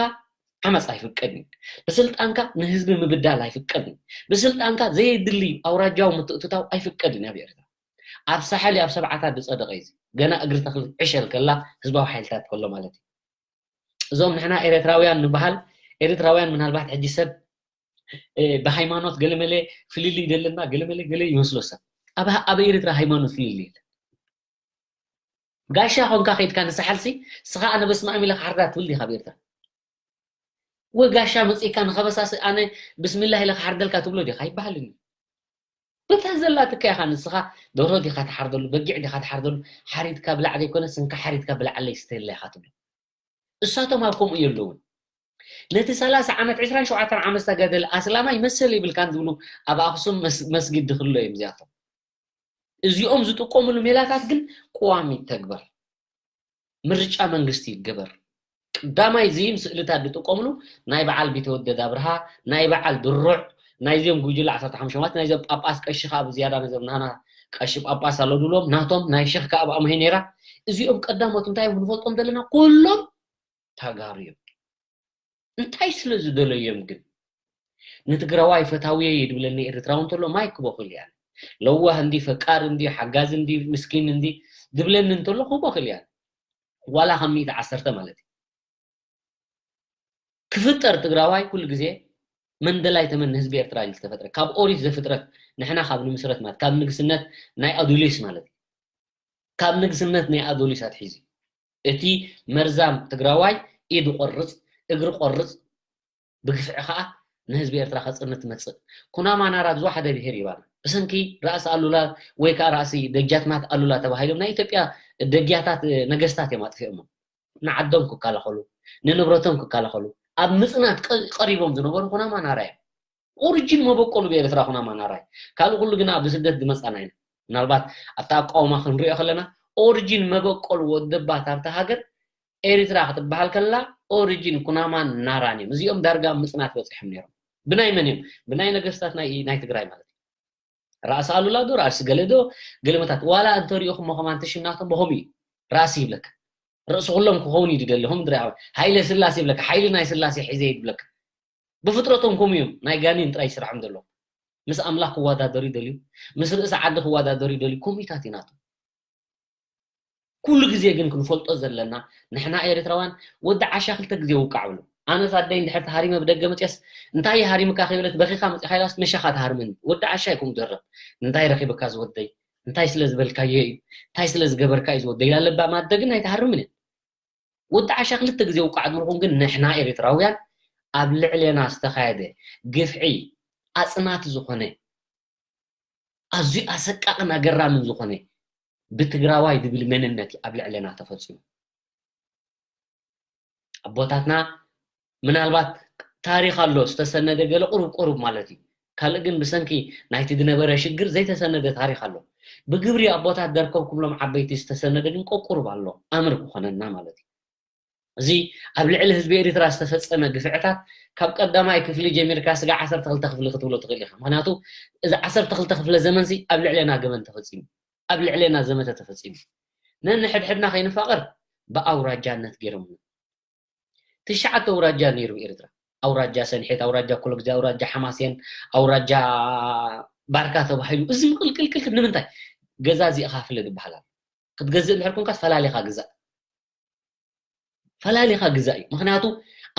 ዓመፅ ኣይፍቀድን ብስልጣንካ ንህዝቢ ምብዳል ኣይፍቀድን ብስልጣንካ ዘየድሊ ኣውራጃዊ ምትእትታው ኣይፍቀድን ኣብ ኤርትራ ኣብ ሳሕል ኣብ ሰብዓታት ዝፀደቀ እዩ ገና እግሪ ተክሊ ዕሸል ከላ ህዝባዊ ሓይልታት ከሎ ማለት እዩ እዞም ንሕና ኤርትራውያን ንበሃል ኤርትራውያን ምናልባት ሕጂ ሰብ ብሃይማኖት ገለመለ ፍልልይ ዘለና ገለመለ ገለ ይመስሎ ሰብ ኣብ ኤርትራ ሃይማኖት ፍልልይ የለን ጋሻ ኮንካ ከይድካ ንሳሕልሲ ስኻ ኣነ በስመ ኣብ ኢለ ክሓርዳ ትብል ዲኻ ብኤርትራ? ወይ ጋሻ መጺእካ ንኸበሳሲ ኣነ ብስሚላህ ኢለ ክሓርደልካ ትብሎ ዲኻ? ኣይበሃልን እዩ። ብታ ዘላትካ ኢኻ ንስኻ ደሮ ዲኻ ትሓርደሉ፣ በጊዕ ዲኻ ትሓርደሉ፣ ሓሪድካ ብላዕ ዘይኮነ ስንካ ሓሪድካ ብላዓለይ ስተየላ ኢኻ ትብሎ። እሳቶም ኣብ ከምኡ የለውን። ነቲ ሰላሳ ዓመት ዕስራን ሸውዓተን ዓመት ዝተጋደለ ኣስላማይ መሰል ይብልካን ዝብሉ ኣብ ኣኽሱም መስ- መስጊድ ድኽሎ እዮም እዚኣቶም። እዚኦም ዝጥቀምሉ ሜላታት ግን ቅዋም ይተግበር፣ ምርጫ መንግስቲ ይገበር። ቀዳማይ እዚም ስእልታት ዝጥቀምሉ ናይ በዓል ቢተወደድ ኣብርሃ፣ ናይ በዓል ድሩዕ፣ ናይዚኦም ጉጅለ ዓሰርተ ሓሙሽተ ማለት ናይዞም ጳጳስ ቀሺ ከዓ ብዝያዳ ነዞም ናና ቀሺ ጳጳስ ኣሎ ድብሎም ናቶም ናይ ሸኽ ከዓ ብኣምሄ ነይራ። እዚኦም ቀዳሞት እንታይ እዮም ንፈልጦም ዘለና? ኩሎም ተጋሩ እዮም። እንታይ ስለ ዝደለዮም ግን? ንትግራዋይ ፈታውየ እዩ ድብለኒ ኤርትራዊ እንተሎ ማይ ክቦ ክልያን ለዋህ እንዲ ፈቃር እንዲ ሓጋዝ እንዲ ምስኪን እንዲ ድብለኒ እንተሎ ክቦ ክልያን ዋላ ካብ ሚእቲ ዓሰርተ ማለት እዩ። ክፍጠር ትግራዋይ ኩሉ ግዜ መንደላይ ተመን ህዝቢ ኤርትራ እዩ ዝተፈጥረ። ካብ ኦሪት ዘፍጥረት ንሕና ካብ ንምስረት ማለት ካብ ንግስነት ናይ ኣዱሊስ ማለት እዩ። ካብ ንግስነት ናይ ኣዶሊስ ኣትሒዙ እቲ መርዛም ትግራዋይ ኢድ ቆርጽ እግሪ ቆርጽ ብግፍዒ ከዓ ንህዝቢ ኤርትራ ከጽንት ትመጽእ። ኩናማ ናራ ዝወሓደ ብሄር ይባና ብሰንኪ ራእሲ ኣሉላ ወይ ከዓ ራእሲ ደጃትማት ኣሉላ ተባሂሎም ናይ ኢትዮጵያ ደጊያታት ነገስታት እዮም ኣጥፊኦሞም። ንዓዶም ክከላኸሉ ንንብረቶም ክከላኸሉ ኣብ ምጽናት ቀ- ቀሪቦም ዝነበሩ ኩናማ ናራ እዮም። ኦሪጂን መበቆሉ ብኤርትራ ኩናማ ናራ እዩ። ካልእ ኩሉ ግና ብስደት ዝመጻና ኢና። ምናልባት ኣብቲ ኣቃውማ ክንሪኦ ከለና ኦሪጂን መበቆል ወደባት ኣብታ ሃገር ኤርትራ ክትበሃል ከላ ኦሪጂን ኩናማን ናራን እዮም። እዚኦም ዳርጋ ኣብ ምጽናት በጺሖም ነይሮም። ብናይ መን እዮም? ብናይ ነገስታት ናይ ናይ ትግራይ ማለት እዩ። ራእሲ ኣሉላ ዶ ራእሲ ገለ ዶ ገለመታት ዋላ እንተሪኦኹሞ ከማን ተሽምናቶም በኸምኡ እዩ። ራእሲ ይብለካ። ርእሲ ኩሎም ክኸውን እዩ ዝደሊ። ከም ድሪያ ሃይለ ስላሴ ይብለካ። ሓይሊ ናይ ስላሴ ሒዘ ይብለካ። ብፍጥረቶም ከምኡ እዮም። ናይ ጋኔን ጥራይ ስራሖም ዘለዎም። ምስ ኣምላኽ ክወዳደሩ ይደልዩ፣ ምስ ርእሲ ዓዲ ክወዳደሩ ይደልዩ። ከምኡታት እዩ ናቶም። ኩሉ ግዜ ግን ክንፈልጦ ዘለና ንሕና ኤርትራውያን ወዲ ዓሻ ክልተ ግዜ ውቃዕ ብሉ። ኣነስ ኣደይ እንድሕር ተሃሪመ ብደገ መፅየስ እንታይ ሃሪምካ ከይበለት በኺኻ መፂኻ ኢላስ መሻኻ ትሃርመኒ። ወዲ ዓሻ ይኩም ዘረብ እንታይ ረኺብካ ዝወደይ እንታይ ስለ ዝበልካዮ እዩ እንታይ ስለ ዝገበርካ እዩ ዝወደይ ኢላ ለባም ኣደ ግን ኣይትሃርምን እያ። ወዲ ዓሻ ክልተ ግዜ ውቃዕ ድርኹም ግን ንሕና ኤርትራውያን ኣብ ልዕሌና ዝተኻየደ ግፍዒ ኣፅናቲ ዝኾነ ኣዝዩ ኣሰቃቕን ኣገራምን ዝኾነ ብትግራዋይ ዝብል መንነት እዩ ኣብ ልዕለና ተፈፂሙ። ኣቦታትና ምናልባት ታሪኽ ኣሎ ዝተሰነደ ገለ ቁሩብ ቁሩብ ማለት እዩ። ካልእ ግን ብሰንኪ ናይቲ ዝነበረ ሽግር ዘይተሰነደ ታሪኽ ኣሎ። ብግብሪ ኣቦታት ደርከብኩምሎም ዓበይቲ ዝተሰነደ ግን ቆቁሩብ ኣሎ ኣምር ክኾነና ማለት እዩ። እዚ ኣብ ልዕሊ ህዝቢ ኤርትራ ዝተፈጸመ ግፍዕታት ካብ ቀዳማይ ክፍሊ ጀሚርካ ስጋ ዓሰርተ ክልተ ክፍሊ ክትብሎ ትኽእል ኢኻ። ምክንያቱ እዚ ዓሰርተ ክልተ ክፍለ ዘመንሲ ኣብ ልዕሌና ገበን ተፈጺሙ፣ ኣብ ልዕሌና ዘመተ ተፈጺሙ። ነንሕድሕድና ከይንፋቐር ብኣውራጃነት ገይሮምና። ትሽዓተ ኣውራጃ ነይሩ ኤርትራ። ኣውራጃ ሰንሒት፣ ኣውራጃ ኮሎግዜ፣ ኣውራጃ ሓማሴን፣ ኣውራጃ ባርካ ተባሂሉ። እዚ ምቕልቅልቅልቅል ንምንታይ? ገዛ እዚኣ ካፍለ ዝበሃል ኣሎ። ክትገዝእ እንድሕር ኮንካስ ፈላሊኻ ግዛእ። ፈላሊኻ ግዛእ እዩ። ምኽንያቱ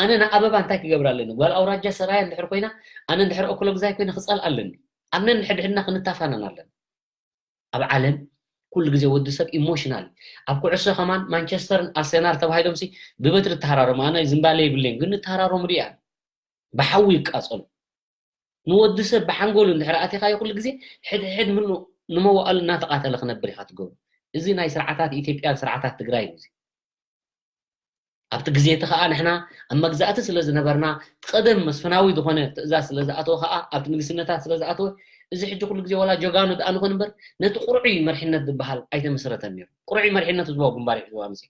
ኣነ ንኣበባ እንታይ ክገብር ኣለኒ? ጓል ኣውራጃ ሰራያ እንድሕር ኮይና፣ ኣነ እንድሕር ኦኮሎግዛይ ኮይነ ክጸልኣ ኣለኒ። ኣብ ነንሕድሕድና ክንተፋነን ኣለና። ኣብ ዓለም ኩሉ ግዜ ወዲ ሰብ ኢሞሽናል እዩ። ኣብ ኩዕሶ ከማን ማንቸስተርን ኣርሰናል ተባሂሎምሲ ብበትሪ እተሃራረሙ። ኣነ ዝምባለ የብለይን፣ ግን ንተሃራረሙ ሪኣ። ብሓዊ ይቃጸሉ። ንወዲ ሰብ ብሓንጎሉ እንድሕር ኣቲኻዮ ኩሉ ግዜ ሕድሕድ ምሉ ንመዋእሉ እናተቓተለ ክነብር ኢኻ ትገብሮ። እዚ ናይ ስርዓታት ኢትዮጵያን ስርዓታት ትግራይ እዩ። ኣብቲ ግዜ እቲ ኸኣ ንሕና ኣብ መግዛእቲ ስለ ዝነበርና፣ እቲ ቀደም መስፍናዊ ዝኾነ ትእዛዝ ስለ ዝኣተወ ኸኣ፣ ኣብቲ ንግስነታት ስለ ዝኣተወ፣ እዚ ሕጂ ኩሉ ግዜ ዋላ ጀጋኑ ደኣ ንኹን እምበር፣ ነቲ ቁርዑይ መሪሕነት ዝበሃል ኣይተመስረተን ነይሩ። ቁርዑይ መሪሕነት ህዝባዊ ግንባር እዩ ሒዝዋ መጺኡ።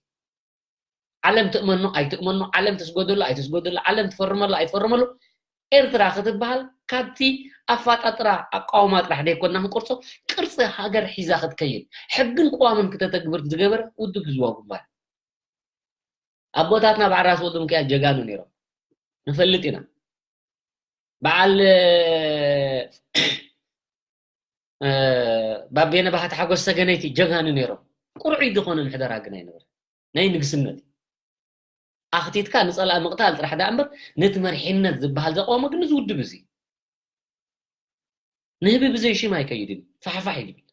ዓለም ትእመኖ ኣይትእመኖ፣ ዓለም ትስገደሉ ኣይትስገደሉ፣ ዓለም ትፈርመሉ ኣይትፈርመሉ፣ ኤርትራ ክትበሃል ካብቲ ኣፋጣጥራ ኣቃውማ ጥራሕ ዘይኮና ክንቆርጾ፣ ቅርጺ ሃገር ሒዛ ክትከይድ፣ ሕግን ቅዋምን ክተተግብር ዝገበረ ውድብ ህዝባዊ ግንባር። ኣቦታትና በዓል ራስ ወልደሚካኤል ጀጋኑ ነይሮም፣ ንፈልጥ ኢና። በዓል እ፣ ባቤነ ባህታ ሓጎስ ሰገነይቲ ጀጋኑ ነይሮም። ቁርዑይ ዝኾነ ምሕደራ ግን ኣይነበረ። ናይ ንግስነት ኣኽቲትካ ንጸላእ ምቕታል ጥራሕ ደኣ እምበር ነቲ መሪሕነት ዝበሃል ዘቋወሞ ግን እዚ ውድብ እዚ ንህቢ ብዘይ ሽም ኣይከይድን እዩ። ፋሕፋሕ እዩ ዝብል።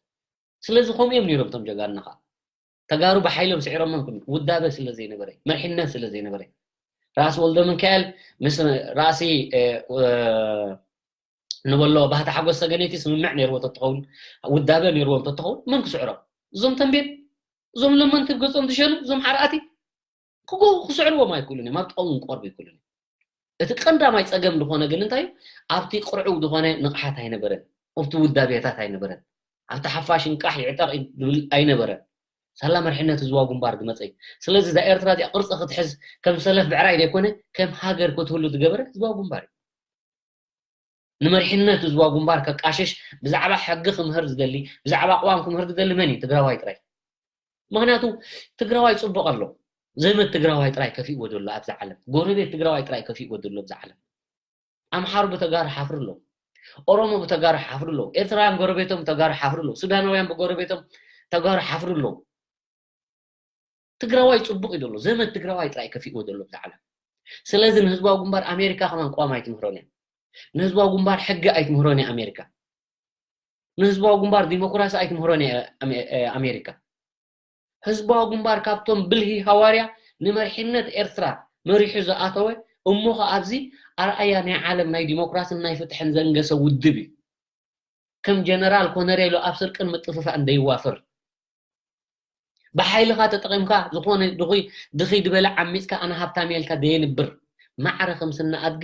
ስለዚ ከምኡ እዮም ነይሮም እቶም ጀጋኑና ኸኣ። ተጋሩ ብሓይሎም ስዒሮሞም ክም ውዳበ ስለ ዘይነበረ፣ መርሒነት ስለ ዘይነበረ። ራእሲ ወልደ ሚካኤል ምስ ራእሲ ንበሎ ባህታ ሓጎስ ሰገነይቲ ስምምዕ ነይርዎ ተትኸውን፣ ውዳበ ነይርዎም ተትኸውን፣ መን ክስዕሮም? እዞም ተንቤን፣ እዞም ለመንቲ ገጾም ዝሸኑ፣ እዞም ሓርኣቲ ክስዕርዎም ኣይክእሉን እዮም። ኣብ ጥቐኦም ክቀርቡ ኣይክእሉን እዮም። እቲ ቀንዳማይ ጸገም ዝኾነ ግን እንታይ እዩ? ኣብቲ ቅርዑው ዝኾነ ንቕሓት ኣይነበረን። ኣብቲ ውዳቤታት ኣይነበረን። ኣብቲ ሓፋሽ እንቃሕ ይዕጠቕ ዝብል ኣይነበረን። ሳላ መርሕነት ህዝባዊ ግንባር ዝመጸ እዩ። ስለዚ እዛ ኤርትራ እዚኣ ቅርጺ ክትሕዝ ከም ሰለፍ ብዕራይ ዘይኮነ ከም ሃገር ክትህሉ ዝገበረ ህዝባዊ ግንባር እዩ። ንመሪሕነት ህዝባዊ ግንባር ከቃሽሽ ብዛዕባ ሕጊ ክምህር ዝደሊ፣ ብዛዕባ ቅዋም ክምህር ዝደሊ መን እዩ? ትግራዋይ ጥራይ። ምኽንያቱ ትግራዋይ ጽቡቕ ኣሎ። ዘመድ ትግራዋይ ጥራይ ከፊእዎ ዘሎ ኣብዛ ዓለም። ጎረቤት ትግራዋይ ጥራይ ከፊእዎ ዘሎ ኣብዛ ዓለም። ኣምሓሩ ብተጋሩ ሓፍሩ ኣሎ። ኦሮሞ ብተጋሩ ሓፍሩ ኣሎ። ኤርትራውያን ጎረቤቶም ተጋሩ ሓፍሩ ኣሎ። ሱዳናውያን ብጎረቤቶም ተጋሩ ሓፍሩ ኣሎ። ትግራዋይ ጽቡቕ እዩ ዘሎ። ዘመድ ትግራዋይ ጥራይ ከፊእዎ ዘሎ ኣብዛ ዓለም። ስለዚ ንህዝባዊ ግንባር ኣሜሪካ ከማን ቅዋም ኣይትምህሮን እያ። ንህዝባዊ ግንባር ሕጊ ኣይትምህሮን እያ ኣሜሪካ። ንህዝባዊ ግንባር ዲሞክራሲ ኣይትምህሮን እያ ኣሜ-፣ ኣሜሪካ። ህዝባዊ ግንባር ካብቶም ብልሂ ሃዋርያ ንመሪሕነት ኤርትራ መሪሑ ዝኣተወ፣ እሞ ኸኣ ኣብዚ ኣርኣያ ናይ ዓለም ናይ ዲሞክራስን ናይ ፍትሕን ዘንገሰ ውድብ እዩ። ከም ጀነራል ኮነሬሎ ኣብ ስርቅን ምጥፍፋእን ደይዋፍር። ብሓይልኻ ተጠቒምካ ዝኾነ ድኹይ ድኺ ዝበለ ዓሚጽካ ኣነ ሃብታም እየ ኢልካ ደየንብር። ማዕረ ከም ስነ ኣድጊ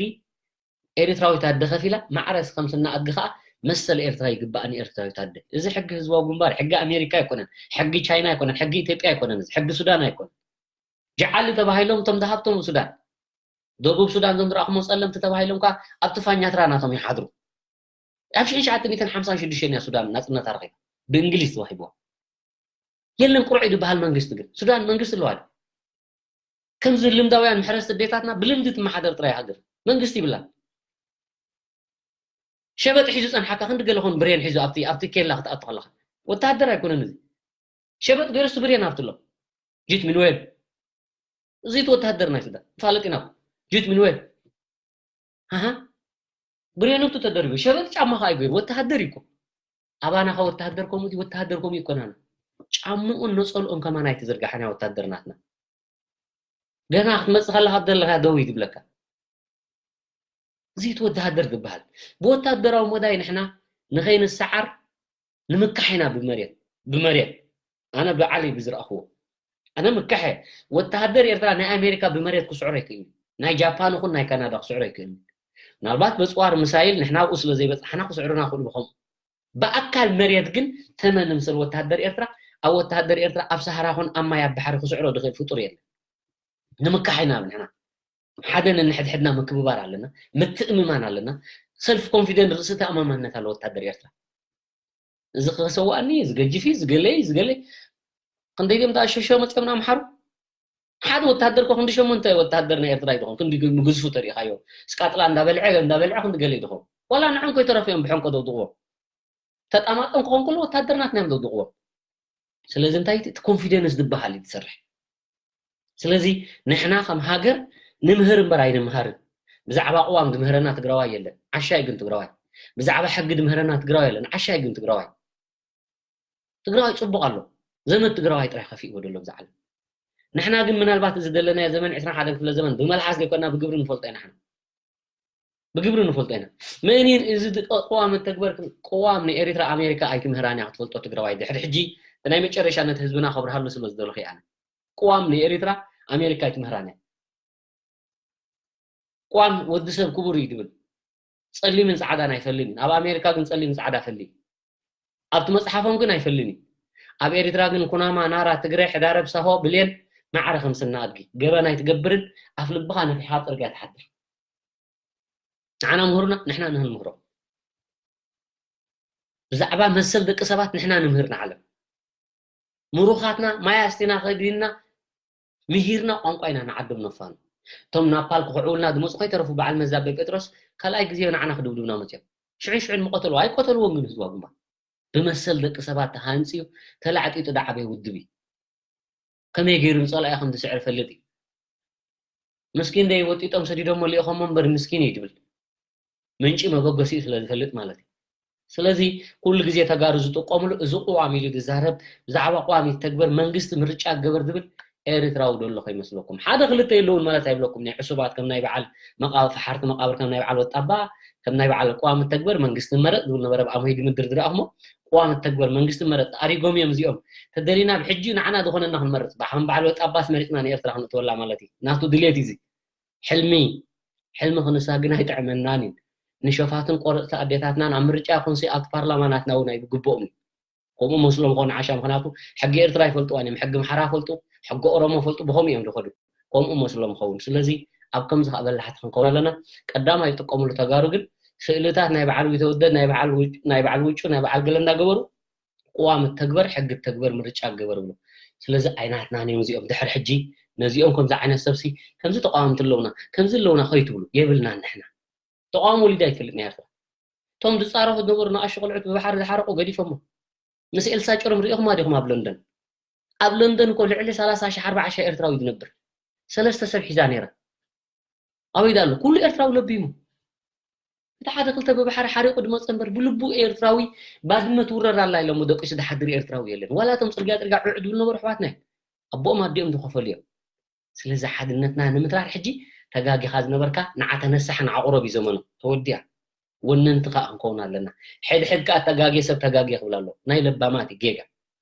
ኤርትራዊት ኣደ ከፊላ፣ ማዕረ ከም ስነ ኣድጊ ኸኣ መሰል ኤርትራ ይግባእኒ ኤርትራዊት ኣደ። እዚ ሕጊ ህዝባዊ ግንባር፣ ሕጊ ኣሜሪካ ኣይኮነን፣ ሕጊ ቻይና ኣይኮነን፣ ሕጊ ኢትዮጵያ ኣይኮነን፣ እዚ ሕጊ ሱዳን ኣይኮነን። ጀዓሊ ተባሂሎም እቶም ዝሃብቶም ሱዳን፣ ደቡብ ሱዳን ዞም ዝረኣኹሞ ጸለምቲ ተባሂሎም ከኣ ኣብቲ ፋኛትራ ናቶም ይሓድሩ። ኣብ ሽሕን ትሽዓተ ሚእትን ሓምሳን ሽዱሽተን እያ ሱዳን ናጽነታ ረኺባ። ብእንግሊዝ ተዋሂብዋ። የለን ቁሩዕ እዩ ዝበሃል መንግስቲ ግን። ሱዳን መንግስቲ ኣለዋ ድዩ? ከምዚ ልምዳውያን መሕረስቲ ኣዴታትና ብልምዲ ትመሓደር ጥራይ ሃገር። መንግስቲ ይብላን። ሸበጥ ሒዙ ጸንሓካ ክንዲ ገለ ኾን ብሬን ሒዙ ኣብቲ፣ ኣብቲ ኬላ ክትኣቱ ከለኻ። ወተሃደር ኣይኮነን እዚ። ሸበጥ ገይሩስ ብሬን ኣብትሎ። ጂት ሚንዌል። እዚ እቲ ወተሃደር ናይ ሱዳን። ንፋለጥ ኢና። ጂት ሚንዌል። ሃሃ። ብሬኖቱ ተደሪቡ። ሸበጥ ጫማ ኸኣ ይገይሩ። ወተሃደር እዩ እኮ። ኣባና ኸ ወተሃደር ከምኡ ድዩ? ወተሃደር ከምኡ ይኮናና። ጫምኡን ነጸልኡን ከማን ኣይትዝርጋሕን እያ ወተሃደር ናትና። ገና ክትመጽእ ከለኻ ኣብ ዘለኻ ደው እዩ ዝብለካ። እዚ እቲ ወተሃደር ዝበሃል። ብወታደራዊ መዳይ ንሕና ንኸይንሰዓር ንምካሕ ኢና ብመሬት፣ ብመሬት። ኣነ ብዓለይ ብዝረኣኽዎ። ኣነ ምካሕ እየ። ወተሃደር ኤርትራ ናይ ኣሜሪካ ብመሬት ክስዕሮ ኣይክእልን እዩ። ናይ ጃፓን ይኹን ናይ ካናዳ ክስዕሮ ኣይክእልን እዩ። ምናልባት በጽዋር ምሳይል ንሕና ኣብኡ ስለ ዘይበጻሕና ክስዕሩና ይኽእሉ ብኸምኡ። ብኣካል መሬት ግን ተመን ንምሰል ወተሃደር ኤርትራ፣ ኣብ ወተሃደር ኤርትራ ኣብ ሰሃራ ኹን ኣብ ማይ ኣብ ባሕሪ ክስዕሮ ዝኽእል ፍጡር የለን። ንምካሕ ኢና ንሕና። ሓደ ነንሕድሕድና ምክብባር ኣለና፣ ምትእምማን ኣለና። ሰልፍ ኮንፊደንት፣ ርእሲ ተኣማማንነት ኣሎ ወተሃደር ኤርትራ። እዚ ክሰዋእኒ፣ እዚ ገጅፍ እዩ፣ እዚ ገለ እዩ፣ እዚ ገለ እዩ። ክንደይ ድዮም ተኣሸሾ መጽኦም ንኣምሓሩ? ሓደ ወተሃደር እኮ ክንዲ ሸሞንተ ወተሃደር ናይ ኤርትራ እዩ ዝኸውን፣ ክንዲ ምግዝፉ ተሪኢኻዮ። ስቃጥላ እንዳበልዐ፣ እንዳበልዐ ክንዲ ገለ እዩ ዝኸውን። ዋላ ንዖም ከይተረፉ እዮም ብሐንቆ ደውድቕዎም። ተጣማጦም ክኾን ከሎ ወተሃደር ናትና እዮም ደውድቕዎም። ስለዚ እንታይ እቲ ኮንፊደንስ ዝበሃል እዩ ዝሰርሕ። ስለዚ ንሕና ከም ሃገር ንምህር እምበር ኣይንምሃርን። ብዛዕባ ቅዋም ዝምህረና ትግራዋይ የለን። ዓሻ እዩ ግን ትግራዋይ። ብዛዕባ ሕጊ ዝምህረና ትግራዋይ የለን። ዓሻ እዩ ግን ትግራዋይ። ትግራዋይ ጽቡቕ ኣሎ። ዘመድ ትግራዋይ ጥራይ ከፊእዎ ዘሎ ብዛ ዓለም። ንሕና ግን ምናልባት እዚ ዘለናዮ ዘመን ዕስራን ሓደን ክፍለ ዘመን ብመልሓስ ዘይኮና ብግብሪ ንፈልጦ ኢና ንሕና። ብግብሪ ንፈልጦ ኢና። ምእኒን እዚ ድ-፣ ቅዋም እተግበር ቅዋም ንኤሪትራ ኣሜሪካ ኣይትምህራን እያ ክትፈልጦ ትግራዋይ። ድሕሪ ሕጂ ናይ መጨረሻ ነቲ ህዝብና ከብርሃሉ ስለ ዝደለኹ እየ ኣነ። ቅዋም ንኤሪትራ ኣሜሪካ ኣይትምህራን እያ። ቅዋም ወዲ ሰብ ክቡር እዩ ትብል። ጸሊምን ጻዕዳን ኣይፈልን እዩ። ኣብ ኣሜሪካ ግን ጸሊም ጻዕዳ ፈሊ እዩ። ኣብቲ መጽሓፎም ግን ኣይፈልን እዩ። ኣብ ኤሪትራ ግን ኩናማ፣ ናራ፣ ትግረ፣ ሕዳረብ፣ ሳሆ፣ ብሌን ማዕረ ከም ስና ኣድጊ ገበን ኣይትገብርን፣ ኣፍ ልብኻ ነፊሕኻ ኣብ ጽርግያ ትሓድር። ንዓና ምህሩና፣ ንሕና ንህን ምህሮ። ብዛዕባ መሰል ደቂ ሰባት ንሕና ንምህር ንዓለም። ምሩኻትና ማይ ኣስቲና ከዲንና ምሂርና ቋንቋ ኢና ንዓዶም ነፋኑ። እቶም ናፓል ክኽዕውልና ዝመጹ ከይተረፉ በዓል መዛበ ጴጥሮስ ካልኣይ ግዜ ንዓና ክድብድቡና መጽዮም። ሽዑን ሽዑን ምቐተልዎ፣ ኣይቀተልዎን ግን ህዝባዊ ግንባር። ብመሰል ደቂ ሰባት ተሃንጽዩ፣ ተላዕጢጡ ዝዓበየ ውድብ እዩ። ከመይ ገይሩ ንጸላኢ ከም ዝስዕር ይፈልጥ እዩ። ምስኪን ደይ ወጢጦም ሰዲዶሞ ልኢኾሞ እምበር ምስኪን እዩ ዝብል። ምንጪ መበገሲኡ ስለ ዝፈልጥ ማለት እዩ። ስለዚ ኩሉ ግዜ ተጋሩ ዝጥቀምሉ እዚ ቅዋም ኢሉ ዝዛረብ፣ ብዛዕባ ቅዋም ይተግበር፣ መንግስቲ ምርጫ ገበር ዝብል ኤርትራዊ ዶ ኣሎ ከይመስለኩም? ሓደ ክልተ የለውን ማለት ኣይብለኩም። ናይ ዕሱባት ከም ናይ በዓል መቃ-፣ ፈሓርቲ መቃብር ከም ናይ በዓል ወጣባ፣ ከም ናይ በዓል ቅዋም ተግበር መንግስቲ መረጥ ዝብል ነበረ። ብኣምሆይ ድምድር ዝረኣኹሞ ቅዋም ተግበር መንግስቲ መረጥ ኣሪጎም እዮም እዚኦም። ተደሊና ብሕጂ ንዓና ዝኾነና ክንመርጽ። ብሓም በዓል ወጣባስ መሪጽና ንኤርትራ ክንእትወላ ማለት እዩ። ናቱ ድሌት እዩ እዚ። ሕልሚ፣ ሕልሚ ክንሳ ግን ኣይጥዕመናን እዩ። ንሸፋትን ቆረጽቲ ኣዴታትናን ኣብ ምርጫ ይኹንሲ ኣብቲ ፓርላማ ናትና እውን ኣይግብኦም እዩ። ከምኡ መስሎም ኾን ዓሻ፣ ምኽንያቱ ሕጊ ኤርትራ ይፈልጥዋን እዮም። ሕጊ ምሓራ ፈልጡ፣ ሕጊ ኦሮሞ ፈልጡ፣ ብኸምኡ እዮም ዝኸዱ። ከምኡ መስሎም ኸውን። ስለዚ ኣብ ከምዚ ከዓ በላሕቲ ክንከውን ኣለና። ቀዳማይ ይጥቀምሉ ተጋሩ ግን ስእልታት ናይ በዓል ቢተወደድ፣ ናይ በዓል ውጭ-፣ ናይ በዓል ውጩ፣ ናይ በዓል ገለ እንዳገበሩ ቅዋም ተግበር፣ ሕጊ ተግበር፣ ምርጫ ገበር ብሎ። ስለዚ ኣይናትናን እዮም እዚኦም። ድሕሪ ሕጂ ነዚኦም ከምዚ ዓይነት ሰብሲ፣ ከምዚ ተቃወምቲ ኣለውና፣ ከምዚ ኣለውና ከይትብሉ የብልናን ንሕና። ተቃውሞ ወሊዳ ኣይትፈልጥን እያ ኤርትራ። እቶም ዝጻረፉ ዝነበሩ ንኣሽቱ ቆልዑት ብባሕሪ ዝሓረቁ ገዲፎሞ። ምስ ኤልሳ ጭሮም ሪኢኹማ ዲኹም ኣብ ለንደን? ኣብ ለንደን እኮ ልዕሊ ሰላሳ ሺሕ ኣርባዓ ሺሕ ኤርትራዊ ዝነብር። ሰለስተ ሰብ ሒዛ ነይራ። ኣበይ ዳ ኣሎ? ኩሉ ኤርትራዊ ለቢሙ። እቲ ሓደ ክልተ ብባሕሪ ሓሪቑ ድመጸ እምበር ብልቡ ኤርትራዊ ባድመ ትውረር ኣላ ኢሎሞ ደቂሱ ዝሓድር ኤርትራዊ የለን። ዋላ እቶም ጽርግያ ጽርግያ ዕዕ ዝብሉ ነበሩ ኣሕዋትና እዮም። ኣቦኦም ኣዲኦም ዝኸፈሉ እዮም። ስለዚ ሓድነትና ንምትራር ሕጂ ተጋጊኻ ዝነበርካ ንዓ ተነሳሕ ንዓ ቁረብ እዩ ዘመኑ። ተወዲኣ። ወነንቲ ከኣ ክንከውን ኣለና። ሕድሕድ ከኣ ተጋግየ ሰብ ተጋግየ ክብል ኣሎ። ናይ ለባማት እዩ ጌጋ።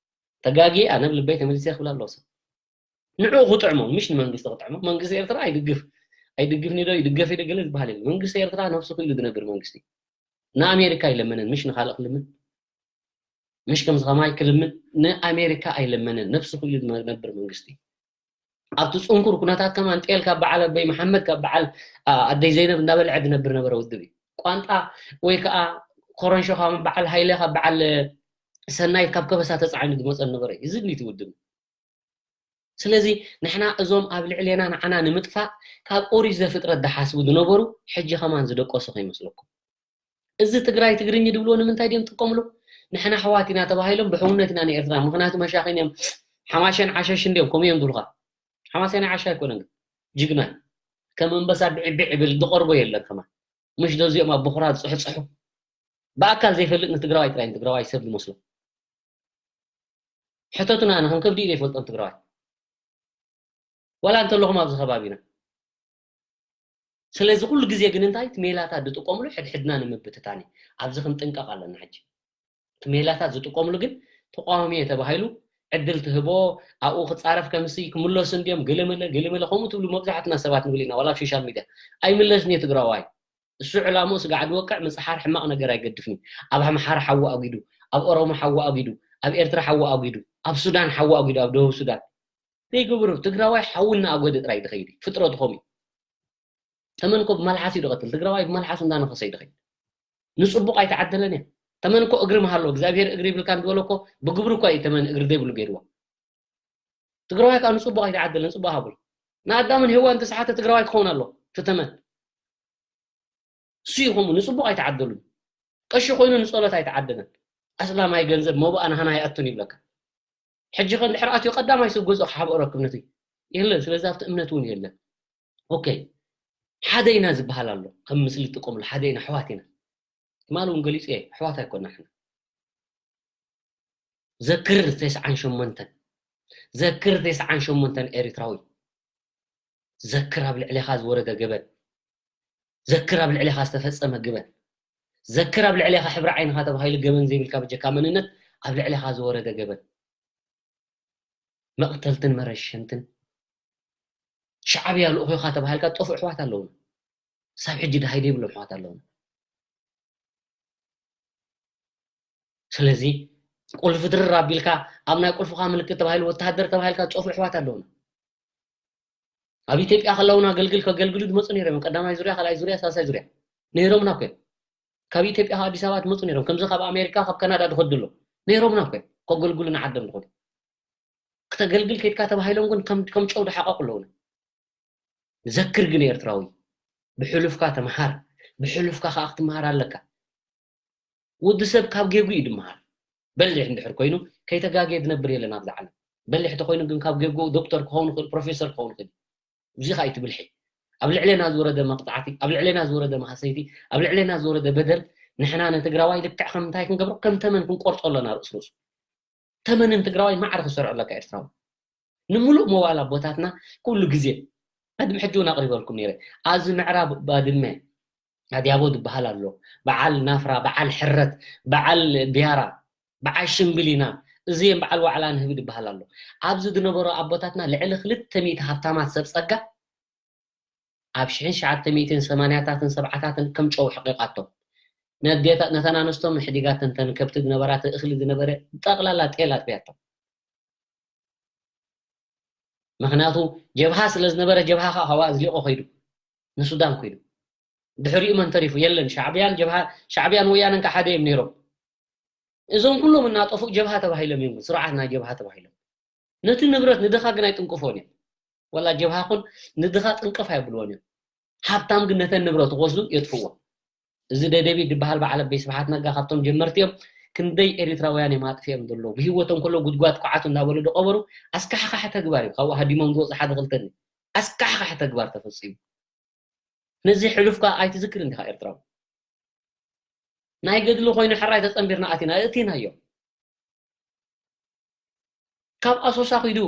ተጋግየ ኣነ ብልበይ ተመሊሰ ክብል ኣሎ ሰብ። ንዕኡ ክጥዕሞ፣ ምሽ ንመንግስቲ ክጥዕሞ። መንግስቲ ኤርትራ ኣይድግፍ። ኣይድግፍን ዶ ይድገፍ ይደ ገለ ዝበሃል የለን። መንግስቲ ኤርትራ ነብሱ ክኢሉ ዝነብር መንግስቲ። ንኣሜሪካ ኣይለመነን፣ ምሽ ንኻልእ ክልምን። ምሽ ከምዚ ከማይ ክልምን ንኣሜሪካ ኣይለመነን፣ ነብሱ ክኢሉ ዝነብር መንግስቲ። ኣብቲ ጽንኩር ኩነታት ከማን ጤል ካብ በዓል ኣበይ መሓመድ፣ ካብ በዓል፣ ኣ-፣ ኣደይ ዘይነብ እንዳበልዐ ዝነብር ነበረ ውድብ እዩ። ቋንጣ ወይ ከኣ ኮረንሾ ካብ በዓል ሃይለ፣ ካብ በዓል ሰናይት፣ ካብ ከበሳ ተጻዒኑ ዝመጸ ነበረ እዩ። እዚ ድዩ እቲ ውድብ? ስለዚ ንሕና እዞም ኣብ ልዕሌና ንዓና ንምጥፋእ ካብ ኦሪት ዘፍጥረት ዝሓስቡ ዝነበሩ ሕጂ ከማን ዝደቀሱ ከይመስለኩም። እዚ ትግራይ ትግርኝ ድብልዎ ንምንታይ ድዮም ጥቀምሉ? ንሕና ኣሕዋት ኢና ተባሂሎም ብሕውነት ኢና ንኤርትራ። ምኽንያቱ መሻኺን እዮም። ሓማሸን ዓሸሽን ድዮም ከምኡ እዮም ዝብሉኻ። ሓማሴናይ ዓሻ ኣይኮነን ግን ጅግና። ከም ኣንበሳ ብዒ ብዒ ይብል ዝቐርቦ የለን ከማን። ምሽ ዶ እዚኦም ኣብ ብኹራ ዝጽሕጽሑ? ብኣካል ዘይፈልጥ ንትግራዋይ ጥራይ ንትግራዋይ ሰብ ዝመስሎ። ሕተቱና፣ ኣነ ከም ከብዲ ዘይፈልጦም ትግራዋይ። ዋላ እንተለኹም ኣብዚ ከባቢና። ስለዚ ኩሉ ግዜ ግን እንታይ እቲ ሜላታት ዝጥቀምሉ ሕድሕድና ንምብትታን እዩ። ኣብዚ ክንጥንቀቕ ኣለና ሕጂ። እቲ ሜላታት ዝጥቀምሉ ግን ተቃዋሚ እየ ተባሂሉ ዕድል ትህቦ፣ ኣብኡ ክጻረፍ ከምሲ ክምለሱ እንድዮም፣ ገለመለ፣ ገለመለ ከምኡ ትብሉ መብዛሕትና ሰባት ንብል ኢና፣ ዋላ ኣብ ሶሻል ሚድያ። ኣይምለስን እየ ትግራዋይ። እሱ ዕላምኡ ስጋዕ ዝወቅዕ ምጽሓር ሕማቕ ነገር ኣይገድፍን እዩ። ኣብ ኣምሓራ ሓዊ ኣጒዱ፣ ኣብ ኦሮሞ ሓዊ ኣጒዱ፣ ኣብ ኤርትራ ሓዊ ኣጒዱ፣ ኣብ ሱዳን ሓዊ ኣጒዱ፣ ኣብ ደቡብ ሱዳን። ዘይገብሩ ትግራዋይ ሓዊ እናኣጎደ ጥራይ ዝኸይድ እዩ። ፍጥረቱ ከምኡ እዩ። ተመን እኮ ብመልሓስ እዩ ዝቐትል። ትግራዋይ ብመልሓስ እንዳነኸሰ እዩ ዝኸይድ። ንጽቡቕ ኣይተዓደለን እያ። ተመን እኮ እግሪ ምሃሎ፣ እግዚኣብሔር እግሪ ይብልካ እንድበሎ እኮ ብግብሪ እኮ እዩ ተመን እግሪ ዘይብሉ ገይርዎ። ትግራዋይ ከዓ ንጽቡቕ ኣይተዓደለን፣ ጽቡቕ ሃቡል። ንኣዳምን ሄዋን ተሰሓተ ትግራዋይ ክኸውን ኣሎ፣ እቲ ተመን። እሱ ይኹም ንጽቡቕ ኣይተዓደሉን። ቀሺ ኮይኑ ንጸሎት ኣይተዓደለን። ኣስላማይ ገንዘብ መብኣ ናህና ኣይኣቱን ይብለካ። ሕጂ ከ እንድሕር ኣትዩ ቀዳማይ ሰብ ገዝኦ ክሓብኦ ረክብ ነቲ የለን። ስለዚ ኣብቲ እምነት እውን የለን። ኦኬ፣ ሓደ ኢና ዝበሃል ኣሎ። ከም ምስሊ ትጥቀምሉ ሓደ ኢና፣ ኣሕዋት ኢና። ትማሊ እውን ገሊጸ እየ፣ ኣሕዋት ኣይኮና ንሕና። ዘክር ተስዓን ሸሞንተን፣ ዘክር ተስዓን ሸሞንተን ኤርትራዊ። ዘክር ኣብ ልዕሌኻ ዝወረደ ገበን። ዘክር ኣብ ልዕሌኻ ዝተፈጸመ ግበን። ዘክር ኣብ ልዕሌኻ ሕብሪ ዓይንኻ ተባሂሉ ገበን ዘይብልካ በጀካ መንነት ኣብ ልዕሌኻ ዝወረደ ገበን። መቕተልትን መረሸንትን። ሻዕብያ ልኡኽ ኢኻ ተባሂልካ ዝጠፍኡ ኣሕዋት ኣለውና። ክሳብ ሕጂ ደሃይ ዘይብሎም ኣሕዋት ኣለውና። ስለዚ ቁልፊ ድርር ኣቢልካ ኣብ ናይ ቁልፍኻ ምልክት ተባሂሉ ወተሃደር ተባሂልካ ዝጠፍኡ ኣሕዋት ኣለውና። ኣብ ኢትዮጵያ ከለውና ኣገልግል ከገልግሉ ዝመፁ ነይሮም እዮም። ቀዳማይ ዙርያ፣ ካልኣይ ዙርያ፣ ሳልሳይ ዙርያ ነይሮምና እኮ እዮም። ካብ ኢትዮጵያ ካብ ኣዲስ ኣበባ ዝመፁ ነይሮም። ከምዚ ካብ ኣሜሪካ፣ ካብ ካናዳ ዝኸዱ ኣለዉ። ነይሮምና እኮ እዮም። ከገልግሉ ንዓዶም ዝኸዱ። ክተገልግል ከይድካ ተባሂሎም ግን ከም፣ ከም ጨው ዝሓቐቑ ኣለውና። ዘክር ግን ኤርትራዊ፣ ብሕሉፍካ ተምሃር። ብሕሉፍካ ከኣ ክትምሃር ኣለካ። ወዲ ሰብ ካብ ጌጉ እዩ ድምሃር። በሊሕ እንድሕር ኮይኑ፣ ከይተጋግየ ዝነብር የለን ኣብዚ ዓለም። በሊሕ ተኾይኑ ግን ካብ ጌጉ ዶክተር ክኸውን ይኽእል፣ ፕሮፌሰር ክኸውን ይኽእል። እዚ ኸኣ እዩ እቲ ብልሒ። ኣብ ልዕሌና ዝወረደ መቕጻዕቲ፣ ኣብ ልዕሌና ዝወረደ ማህሰይቲ፣ ኣብ ልዕሌና ዝወረደ በደል፣ ንሕና ንትግራዋይ ልክዕ ከም እንታይ ክንገብሮ፣ ከም ተመን ክንቆርጾ ኣለና። ርእስ ርእሱ ተመንን ትግራዋይ ማዕረ ክሰርዑ ኣለካ ኤርትራዊ። ንምሉእ መዋል ኣቦታትና ኩሉ ግዜ፣ ቅድሚ ሕጂ እውን ኣቕሪበልኩም ነይረ። ኣብዚ ምዕራብ ባድመ ኣድያቦ ዝበሃል ኣሎ፣ በዓል ናፍራ፣ በዓል ሕረት፣ በዓል ቢያራ፣ በዓል ሽምብሊና፣ እዚም በዓል ዋዕላ ንህቢ ዝበሃል ኣሎ። ኣብዚ ዝነበሩ ኣቦታትና ልዕሊ ክልተ ሚእቲ ሃብታማት ሰብ ጸጋ ኣብ ሽሕን ትሽዓተ ሚእትን ሰማንያታትን ሰብዓታትን ከም ጨው ሕቂቓቶም። ነዴታ-፣ ነተን ኣንስቶም ሕዲጋተን፣ ተን ከብቲ ዝነበራ፣ እቲ እኽሊ ዝነበረ ጠቕላላ ጤል ኣጥብያቶም። ምኽንያቱ ጀብሃ ስለ ዝነበረ፣ ጀብሃ ከዓ ካብኣ ኣዝሊቑ ከይዱ፣ ንሱዳን ከይዱ። ድሕሪኡ መን ተሪፉ? የለን። ሻዕብያን ጀብሃ፣ ሻዕብያን ወያነን ከዓ ሓደ እዮም ነይሮም። እዞም ኩሎም እናጠፍኡ ጀብሃ ተባሂሎም እዮም፣ ስርዓት ናይ ጀብሃ ተባሂሎም። ነቲ ንብረት ንድኻ ግን ኣይጥንቅፎን እዮም። ወላ ጀብሃ ኹን ንድኻ ጥንቅፍ ኣይብልዎን እዮም። ሃብታም ግን ነተን ንብረት ክወስዱ የጥፍዎ። እዚ ደደቢት ዝበሃል በዓል ኣበይ ስብሓት ነጋ ካብቶም ጀመርቲ እዮም። ክንደይ ኤሪትራውያን እዮም ኣጥፊኦም ዘለዉ። ብህይወቶም ከሎ ጉድጓድ ኳዓቱ እናበሉ ዝቐበሩ ኣስካሕካሒ ተግባር እዩ። ካብኡ ሃዲሞም ዝወፁ ሓደ ክልተ እንዲ ኣስካሕካሒ ተግባር ተፈፂሙ። ነዚ ሕሉፍካ ኣይትዝክር እንዲኻ ኤርትራዊ። ናይ ገድሊ ኮይኑ ሕራይ ተጸንቢርና ኣቲና፣ እእቲናዮ። ካብ ኣሶሳ ኺዱ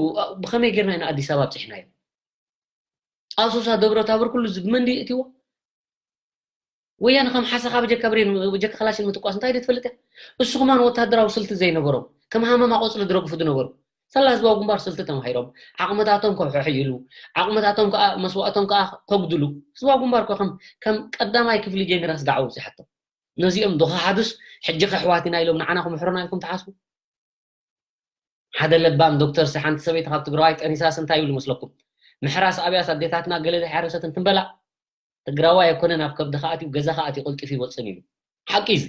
ብኸመይ ጌርና ኢና ኣዲስ ኣበባ ኣብጺሕናዮ? ኣሶሳ፣ ደብረ ታቦር፣ ኩሉ እዚ ብመን ድዩ እእቲዎ? ወያነ ከም ሓሰኻ ብጀካ ብሬን፣ ብጀካ ክላሽን ምትኳስ እንታይ ድዩ ትፈልጥ እያ? እሱ ኸማን ወታደራዊ ስልቲ ዘይነበሮም፣ ከም ሃመማ ቆጽሊ ዝረግፉ ዝነበሩ። ሳላ ህዝባዊ ግንባር ስልቲ ተማሂሮም፣ ዓቕምታቶም ከውሕሕይሉ፣ ዓቕምታቶም ከኣ መስዋእቶም ከኣ ከጉድሉ። ህዝባዊ ግንባር እኮ ከም፣ ከም ቀዳማይ ክፍሊ ጀሚራ ስጋዕ ኣብጺሓቶ። ነዚኦም ዶ ክሓዱስ ሕጂ ከሕዋት ኢና ኢሎም ንዓና ክምሕሩና ኢልኩም ትሓስቡ? ሓደ ለባም ዶክተርሲ ሓንቲ ሰበይቲ ካብ ትግራዋይ ጠኒሳስ እንታይ ይብል መስለኩም? ምሕራስ ኣብያስ ኣዴታትና ገለ ዘይሓረሰትን ትንበላ። ትግራዋይ ኣይኮነን ኣብ ከብድኻ ኣትዩ ገዛኻ ኣትዩ ቅልጥፍ ይወፅን ኢሉ። ሓቂ እዚ።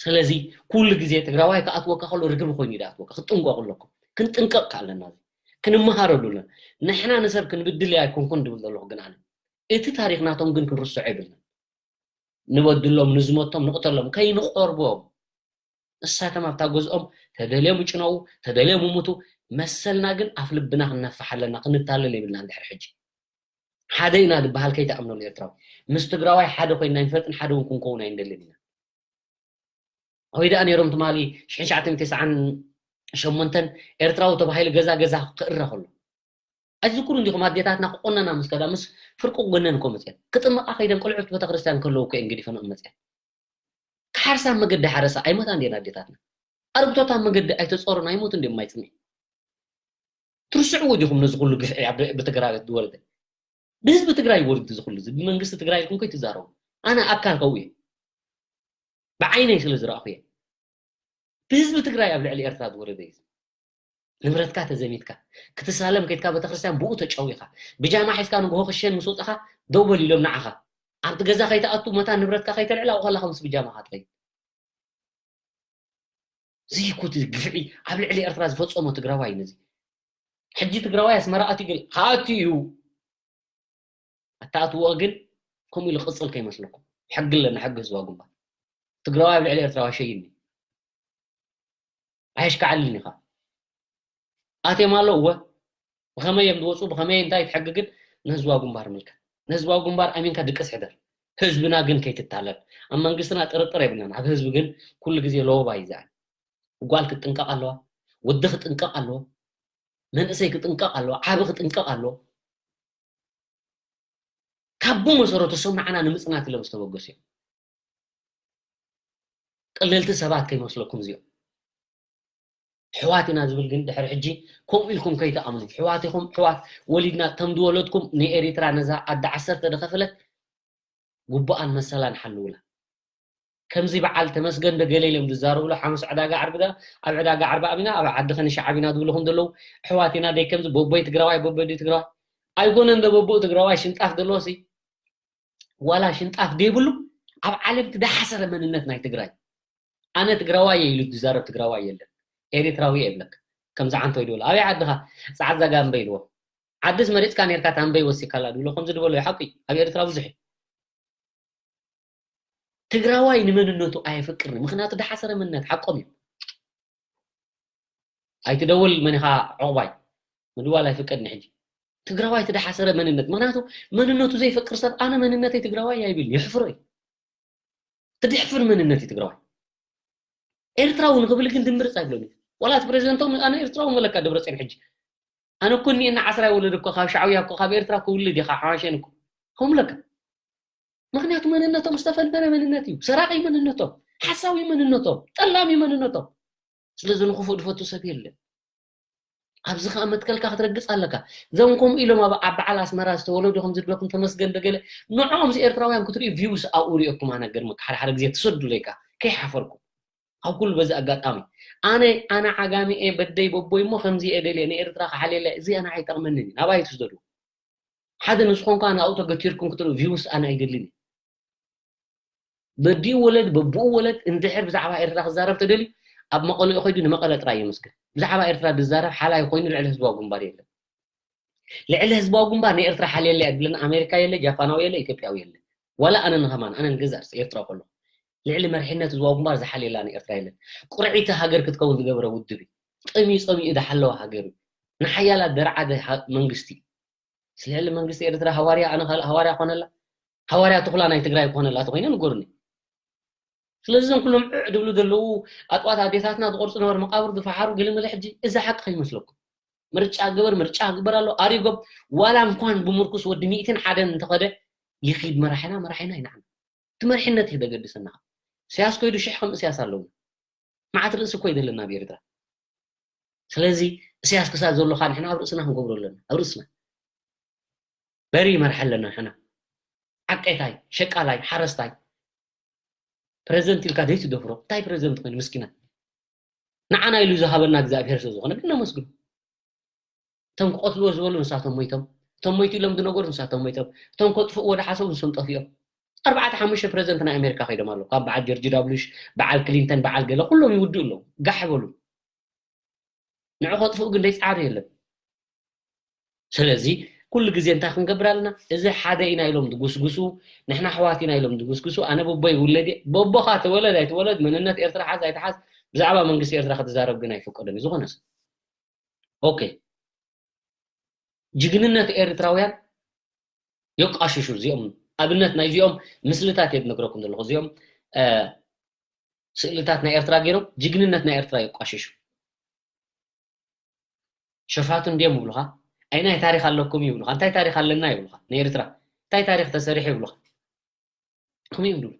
ስለዚ ኩሉ ግዜ ትግራዋይ ክኣትወካ ከሎ ርግቢ ኮይኑ እዩ ዝኣትወካ። ክትጥንቀቑ ኣለኩም። ክንጥንቀቕ ከ ኣለና። እዚ ክንመሃረሉ ኣለና። ንሕና ንሰብ ክንብድል ኣይኮንኩን ድብል ዘለኹ ግን ኣነ። እቲ ታሪኽ ናቶም ግን ክንርስዖ የብልና። ንበድሎም፣ ንዝመቶም፣ ንቕተሎም፣ ከይንቆርቦም። እሳቶም ኣብታ ገዝኦም ተደልዮም ይጭነቑ፣ ተደልዮም ይሙቱ። መሰልና ግን ኣፍ ልብና ክነፍሕ ኣለና፣ ክንታለል የብልና። እንድሕር ሕጂ ሓደ ኢና ዝበሃል ከይትኣምነሉ ኤርትራዊ። ምስ ትግራዋይ ሓደ ኮይንና ኣይንፈልጥን፣ ሓደ እውን ክንከውን ኣይንደልን ኢና። ኣበይ ደኣ ነይሮም ትማሊ ሽሕን ትሽዓተ ሚእትን ተስዓን ሸሞንተን ኤርትራዊ ተባሂሉ ገዛ ገዛ ክእረ ከሎ? ኣይትዝክሩ እንዲኹም ኣዴታትና ክቆነና ምስ ከዳ ምስ ፍርቂ ጎነን እኮ መፅየን። ክጥመቓ ከይደን ቆልዑት ቤተክርስትያን ከለዉ እኮ እየን ገዲፈንኦም መፅየን። ክሓርሳ መገዲ ሓረሳ ኣይሞታን ድየን ኣዴታትና? ኣረግቶታ መገዲ ኣይተፀሩን ኣይሞቱን ድዮም ማይ ፅምኢ? ትርስዕዎ ዲኹም ነዚ ኩሉ ግፍዒ ኣብ ብትግራይ ዝወረደ? ብህዝቢ ትግራይ ወሪዱ እዚ ኩሉ እዚ፣ ብመንግስቲ ትግራይ ኢልኩም ከይትዛረቡ። ኣነ ኣካል ከው እየ። ብዓይነይ ስለ ዝረኣኹ እየ። ብህዝቢ ትግራይ ኣብ ልዕሊ ኤርትራ ዝወረደ እዩ። ንብረትካ ተዘሚትካ፣ ክትሳለም ከይድካ ቤተክርስትያን ብኡ ተጨዊኻ፣ ብጃማ ሒዝካ ንግሆ ክሸን ምስ ወጻኻ ደው በል ኢሎም ንዓኻ። ኣብቲ ገዛ ከይትኣቱ፣ መታን ንብረትካ ከይተልዕል ኣብኡ ከለኻ ምስ ብጃማኻ ትኸይድ። እዚ እኮ እቲ ግፍዒ ኣብ ልዕሊ ኤርትራ ዝፈጸሞ ትግራዋይ እዩ ነዚ። ሕጂ ትግራዋይ ኣስመራ ኣትዩ ግን ክኣቱ እዩ። ኣተኣትውኦ ግን ከምኡ ኢሉ ክቕጽል ከይመስለኩም። ሕጊ ኣለና፣ ሕጊ ህዝባዊ ግንባር። ትግራዋይ ኣብ ልዕሊ ኤርትራዊ ኣይሸይን እዩ። ኣየሽካዕልን ኢኻ። ኣትዮም ኣለዉ እወ። ብኸመይ እዮም ዝወፁ፣ ብኸመይ እንታይ ትሕጊ ግን ንህዝባዊ ግንባር ምልከት። ንህዝባዊ ግንባር ኣሚንካ ድቅስ ሕደር። ህዝብና ግን ከይትታለል። ኣብ መንግስትና ጥርጥር የብልናን። ኣብ ህዝቢ ግን ኩሉ ግዜ ለወባ እዩ ዝኣምን። ጓል ክትጥንቀቕ ኣለዋ፣ ወዲ ክጥንቀቕ ኣለዎ፣ መንእሰይ ክጥንቀቕ ኣለዎ፣ ዓቢ ክጥንቀቕ ኣለዎ። ካብ ብመሰረቱ እሶም ንዓና ንምጽናት ኢሎም ዝተበገሱ እዮም። ቅልልቲ ሰባት ከይመስለኩም እዚኦም። ኣሕዋት ኢና ዝብል ግን ድሕሪ ሕጂ ከምኡ ኢልኩም ከይትኣምኑ። ኣሕዋት ኢኹም፣ ኣሕዋት ወሊድና፣ ከም ዝወለድኩም ንኤሪትራ ነዛ ኣደ ዓሰርተ ዝኸፈለት ግቡኣን መሰላን ሓልውላ። ከምዚ በዓል ተመስገን ዶ ገለ ኢሎም ዝዛረብሉ ሓሙስ ዕዳጋ ዓርቢ ዶ ኣብ ዕዳጋ ዓርቢ ኣቢና ኣብ ዓዲ ከንሻዓብ ኢና ዝብሉ ከም ዘለዉ ኣሕዋት ኢና ደይ ከምዚ በቦይ ትግራዋይ በቦይ ደይ ትግራዋይ ኣይኮነን ዶ በቦኡ ትግራዋይ ሽንጣፍ ዘለዎሲ ዋላ ሽንጣፍ ደይብሉ ኣብ ዓለም እቲ ደሓሰረ መንነት ናይ ትግራይ ኣነ ትግራዋይ እየ ኢሉ ዝዛረብ ትግራዋይ የለን ኤሪትራዊ እየ ይብለካ ከምዚ ዓንቶ ይድበሉ ኣበይ ዓድኻ ፃዕዳ ጋምበ ኢልዎ ዓድስ መሪፅካ ነርካ ታንበይ ወሲካላ ድብሎ ከምዚ ድበሎ ሓቂ ኣብ ኤርትራ ብዙሕ እዩ ትግራዋይ ንመንነቱ ኣየፍቅርን ምክንያቱ ደሓሰረ መንነት ሓቆም እዩ ኣይትደውል መን ኢኻ ዕቑባይ ምድዋል ኣይፍቀድን ሕጂ ትግራዋይ ተደሓሰረ መንነት። ምክንያቱ መንነቱ ዘይፈቅር ሰብ ኣነ መንነተይ ትግራዋይ ኣይብል፣ የሕፍሮ እዩ። ትድሕፍር መንነት እዩ ትግራዋይ። ኤርትራዊ ንክብል ግን ድምርፅ ኣይብሎን እዩ። ዋላ እቲ ፕሬዚደንቶም ኣነ ኤርትራዊ መለካ ደብረፅዮን ሕጂ ኣነ እኮ እኒኤና ዓስራ ይወለድ እኮ ካብ ሻዕብያ እኮ ካብ ኤርትራ ክውልድ ኢኻ ሓዋሸን እኮ ከምለካ። ምክንያቱ መንነቶም ዝተፈልፈለ መንነት እዩ። ሰራቂ መንነቶም፣ ሓሳዊ መንነቶም፣ ጠላሚ መንነቶም። ስለዚ ንክፉእ ዝፈቱ ሰብ የለን። ኣብዚ ከዓ መትከልካ ክትረግፅ ኣለካ። እዞም ከምኡ ኢሎም ኣብ ኣብ በዓል ኣስመራ ዝተወለዱ ከም ዝድለኩም ተመስገን ደገለ ንዕኦም ዚ ኤርትራውያን ክትሪኡ ቪውስ ኣብኡ ሪኦኩም ኣነ ገርመካ ሓደ ሓደ ግዜ ትሰዱ ለይካ ከይሓፈርኩም ኣብ ኩሉ በዚ ኣጋጣሚ ኣነ ኣነ ዓጋሚ እየ በደይ በቦይ እሞ ከምዚ እየ ደልየ ንኤርትራ ክሓልየላ እዚኣ ንዓይ ይጠቕመንን እዩ ናባይ ትስደዱ ሓደ ንስኹም ከዓ ናብኡ ተገቲርኩም ክትሪኡ ቪውስ ኣነ ኣይደልን እዩ በዲኡ ወለድ በብኡ ወለድ እንድሕር ብዛዕባ ኤርትራ ክዛረብ ተደልዩ ኣብ መቐለኡ ከይዱ ንመቐለ ጥራይ የመስግን ብዛዕባ ኤርትራ ዝዛረብ ሓላይ ኮይኑ ልዕሊ ህዝባዊ ግንባር የለን ልዕሊ ህዝባዊ ግንባር ንኤርትራ ሓልየላ እያ ዝብለና ኣሜሪካ የለ ጃፓናዊ የለ ኢትዮጵያዊ የለ ዋላ ኣነ ንኸማን ኣነ ንገዛእ ርእሲ ኤርትራዊ ከለኹ ልዕሊ መሪሕነት ህዝባዊ ግንባር ዝሓልየላ ንኤርትራ የለን ቁርዒቲ ሃገር ክትከውን ዝገበረ ውድብ እዩ ጠሚዩ ጸሚኡ ዝሓለወ ሃገር እዩ ንሓያላት ደርዓደ መንግስቲ እዩ ልዕሊ መንግስቲ ኤርትራ ሃዋርያ ኣነ ካልእ ሃዋርያ ኮነላ ሃዋርያ ትኹላ ናይ ትግራይ ኮነላ ተኮይነ ንገሩኒ ስለዚ እዞም ኩሎም ዕዕ ድብሉ ዘለዉ ኣጥዋት ኣዴታትና ዝቆርፁ ነበር መቃብር ዝፈሓሩ ገለመለ ሕጂ እዚ ሓቂ ከይመስለኩም ምርጫ ግበር ምርጫ ክግበር ኣሎ ኣሪጎም ዋላ እንኳን ብምርኩስ ወዲ ሚእትን ሓደን እንተኸደ ይኺድ መራሒና መራሒና ይንዓና እቲ መሪሕነት እዩ ዘገድሰና እስያስ ኮይዱ ሽሕ ከም እስያስ ኣለውና መዓት ርእሲ እኮ ይደለና ኣብ ኤርትራ ስለዚ እስያስ ክሳብ ዘሎካ ንሕና ኣብ ርእስና ክንገብሮ ኣለና ኣብ ርእስና በሪ ይመርሐ ኣለና ንሕና ዓቀይታይ ሸቃላይ ሓረስታይ ፕረዚደንት ኢልካ ዘይትደፍሮ እንታይ ፕረዚደንት ኮይኑ ምስኪና ንዓና ኢሉ ዝሃበና እግዚኣብሔር ስለ ዝኾነ ግን ነመስግኑ እቶም ክቐትልዎ ዝበሉ ንሳቶም ሞይቶም እቶም ሞይቱ ኢሎም ዝነገሩ ንሳቶም ሞይቶም እቶም ከጥፍእዎ ዝሓሰቡ ንሶም ጠፊኦም ኣርባዕተ ሓሙሽተ ፕረዚደንት ናይ ኣሜሪካ ከይዶም ኣለዉ ካብ በዓል ጆርጅ ዳብሉሽ በዓል ክሊንተን በዓል ገለ ኩሎም ይውድኡ ኣለዉ ጋሕ በሉ ንዑ ከጥፍኡ ግን ዘይፀዓሩ የለን ስለዚ ኩሉ ግዜ እንታይ ክንገብር ኣለና እዚ ሓደ ኢና ኢሎም ዝጉስጉሱ ንሕና ኣሕዋት ኢና ኢሎም ዝጉስጉሱ ኣነ በቦይ ውለድ በቦኻ ተወለድ ኣይትወለድ መንነት ኤርትራ ሓዝ ኣይትሓዝ ብዛዕባ መንግስቲ ኤርትራ ክትዛረብ ግን ኣይፍቀድን እዩ ዝኾነ ሰብ ኦኬ ጅግንነት ኤርትራውያን የቋሽሹ እዚኦም ኣብነት ናይ እዚኦም ምስልታት እየ ዝነግረኩም ዘለኹ እዚኦም ስእልታት ናይ ኤርትራ ገይሮም ጅግንነት ናይ ኤርትራ የቋሽሹ ሸፋቱ እንዲዮም ይብሉኻ ኣይናይ ታሪክ ኣለኩም ይብሉኻ እንታይ ታሪክ ኣለና ይብሉኻ ንኤርትራ እንታይ ታሪክ ተሰሪሑ ይብሉኻ ከምኡ እዮም ዝብሉ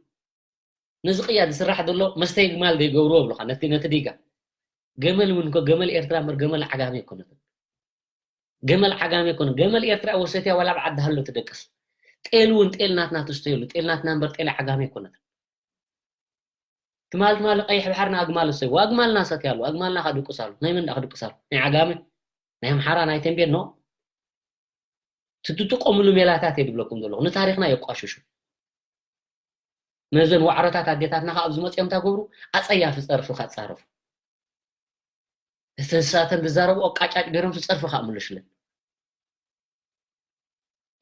ነዚ ቅያ ዝስራሕ ዘሎ መስተይ ግማል ዘይገብርዎ ይብሉኻ ነቲ ነቲ ዲጋ ገመል እውን እኮ ገመል ኤርትራ እምበር ገመል ዓጋመ ኣይኮነትን ገመል ዓጋመ ኣይኮነን ገመል ኤርትራ ወሰትያ ዋላ ኣብ ዓዲ ሃሎ ትደቅስ ጤል እውን ጤል ናትና ትስተየሉ ጤል ናትና እምበር ጤል ዓጋመ ኣይኮነትን ትማል ትማል ቀይሕ ባሕሪ ንኣግማል ዝሰይዎ ኣግማልና ሰትያሉ ኣግማልና ከድቅሳሉ ናይ መን ከድቅሳሉ ናይ ዓጋመ ናይ ኣምሓራ ናይ ተንቤን ኖ ትትጥቀምሉ ሜላታት እየ ዝብለኩም ዘለኹ ንታሪኽና የቋሽሹ ነዘን ዋዕሮታት ኣዴታትና ካብ ዝመፅኦም ታገብሩ ኣፀያፊ ፀርፊ ካፃረፉ እቲ ንሳተን ዝዛረብኦ ቃጫጭ ገይሮም ጸርፊ ከዓ ምልሽለን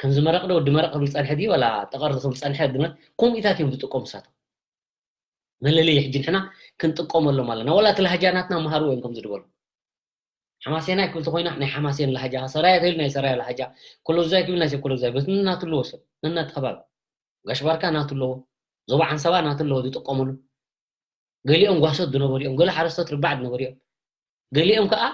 ከምዚ መረቕ ዶ ወዲ መረቕ ክብል ጸንሐ ድዩ ወላ ጠቐርዚ ክብል ጸንሐ ድመት ከምኡታት እዮም ዝጥቀሙ ንሳቶም መለለይ ሕጂ ንሕና ክንጥቀመሎም ኣለና ወላ እቲ ላህጃ ናትና መሃርዎ እዮም ከምዚ ዝበሉ ሓማሴናይ ክብል ተኮይና ናይ ሓማሴን ላህጃ ሰራየ ተይሉ ናይ ሰራየ ላህጃ ኮሎዛይ ክብል ናይ ኮሎዛይ በቲ ናቱ ኣለዎ ሰብ ነናቲ ከባቢ ጋሽ ባርካ ናቱ ኣለዎ ዞባ ዓንሰባ ናቱ ኣለዎ ዝጥቀምሉ ገሊኦም ጓሶት ዝነበሩ እዮም ገለ ሓረስቶት ርባዕ ዝነበሩ እዮም ገሊኦም ከዓ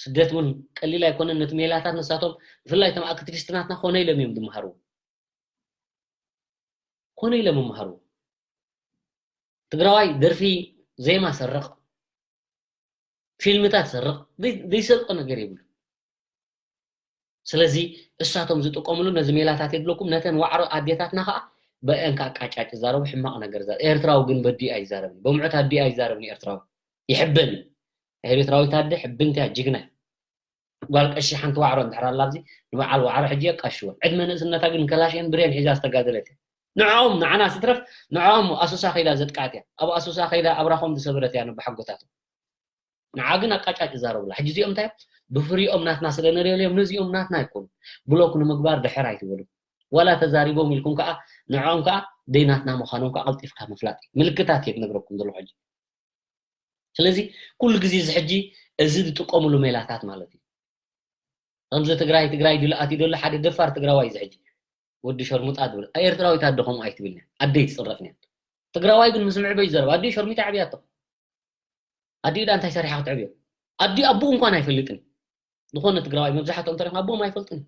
ስደት እውን ቀሊል ኣይኮነን ነቲ ሜላታት ንሳቶም ብፍላይ እቶም ኣክቲቪስት ናትና ኮነ ኢሎም እዮም ዝመሃሩ ኮነ ኢሎም ይመሃሩ ትግራዋይ ደርፊ ዜማ ሰርቕ ፊልምታት ሰርቕ ዘይሰርቆ ነገር የብሉ ስለዚ እሳቶም ዝጥቀምሉ ነዚ ሜላታት የድለኩም ነተን ዋዕሮ ኣዴታትና ከዓ በአን ከዓ ቃጫጭ ይዛረቡ ሕማቕ ነገር ይዛረቡ ኤርትራዊ ግን በዲኡ ኣይዛረብን ብምዑት ኣዲኡ ኣይዛረብን ኤርትራዊ ይሕበን እዩ ኤርትራዊት ኣደ ሕብንቲ እያ ጅግና ጓል ቀሺ ሓንቲ ዋዕሮ እንድሕር ኣላ ኣብዚ ንበዓል ዋዕሮ ሕጂ የቃሽወን ዕድመ ንእስነታ ግን ከላሽን ብሬን ሒዛ ዝተጋደለት እያ ንዕኦም ንዓና ስትረፍ ንዕኦም ኣሶሳ ከይዳ ዘጥቃዕት እያ ኣብ ኣሶሳ ከይዳ ኣብራኾም ዝሰበረት እያ ንባሓጎታቶም ንዓ ግን ኣቃጫጭ ይዛረቡላ ሕጂ እዚኦም እንታይ ብፍሪኦም ናትና ስለ ንሪኦም ነዚኦም ናትና ኣይኮኑ ብሎክ ንምግባር ድሕር ኣይትበሉ ዋላ ተዛሪቦም ኢልኩም ከዓ ንዕኦም ከዓ ደይ ናትና ምዃኖም ከዓ ቀልጢፍካ ምፍላጥ እዩ ምልክታት እየ ዝነግረኩም ዘለኹ ሕጂ ስለዚ ኩሉ ግዜ እዚ ሕጂ እዚ ዝጥቀምሉ ሜላታት ማለት እዩ ከምዚ ትግራይ ትግራይ ድሉ ኣትዩ ዘሎ ሓደ ደፋር ትግራዋይ እዚ ሕጂ ወዲ ሸርሙጣ ድብል ኤርትራዊት ኣደ ከምኡ ኣይትብልን ኣደይ ትፅረፍን እያ። ትግራዋይ ግን ምስ ምዕበይ ይዘረብ ኣደይ ሸርሚጣ ዕብያቶ ኣዲኡ ዳ እንታይ ሰሪሓ ክትዕብዮ ኣዲ ኣቦኡ እንኳን ኣይፈልጥን። ዝኾነ ትግራዋይ መብዛሕትኦም ተሪኽና ኣቦኦም ኣይፈልጥን።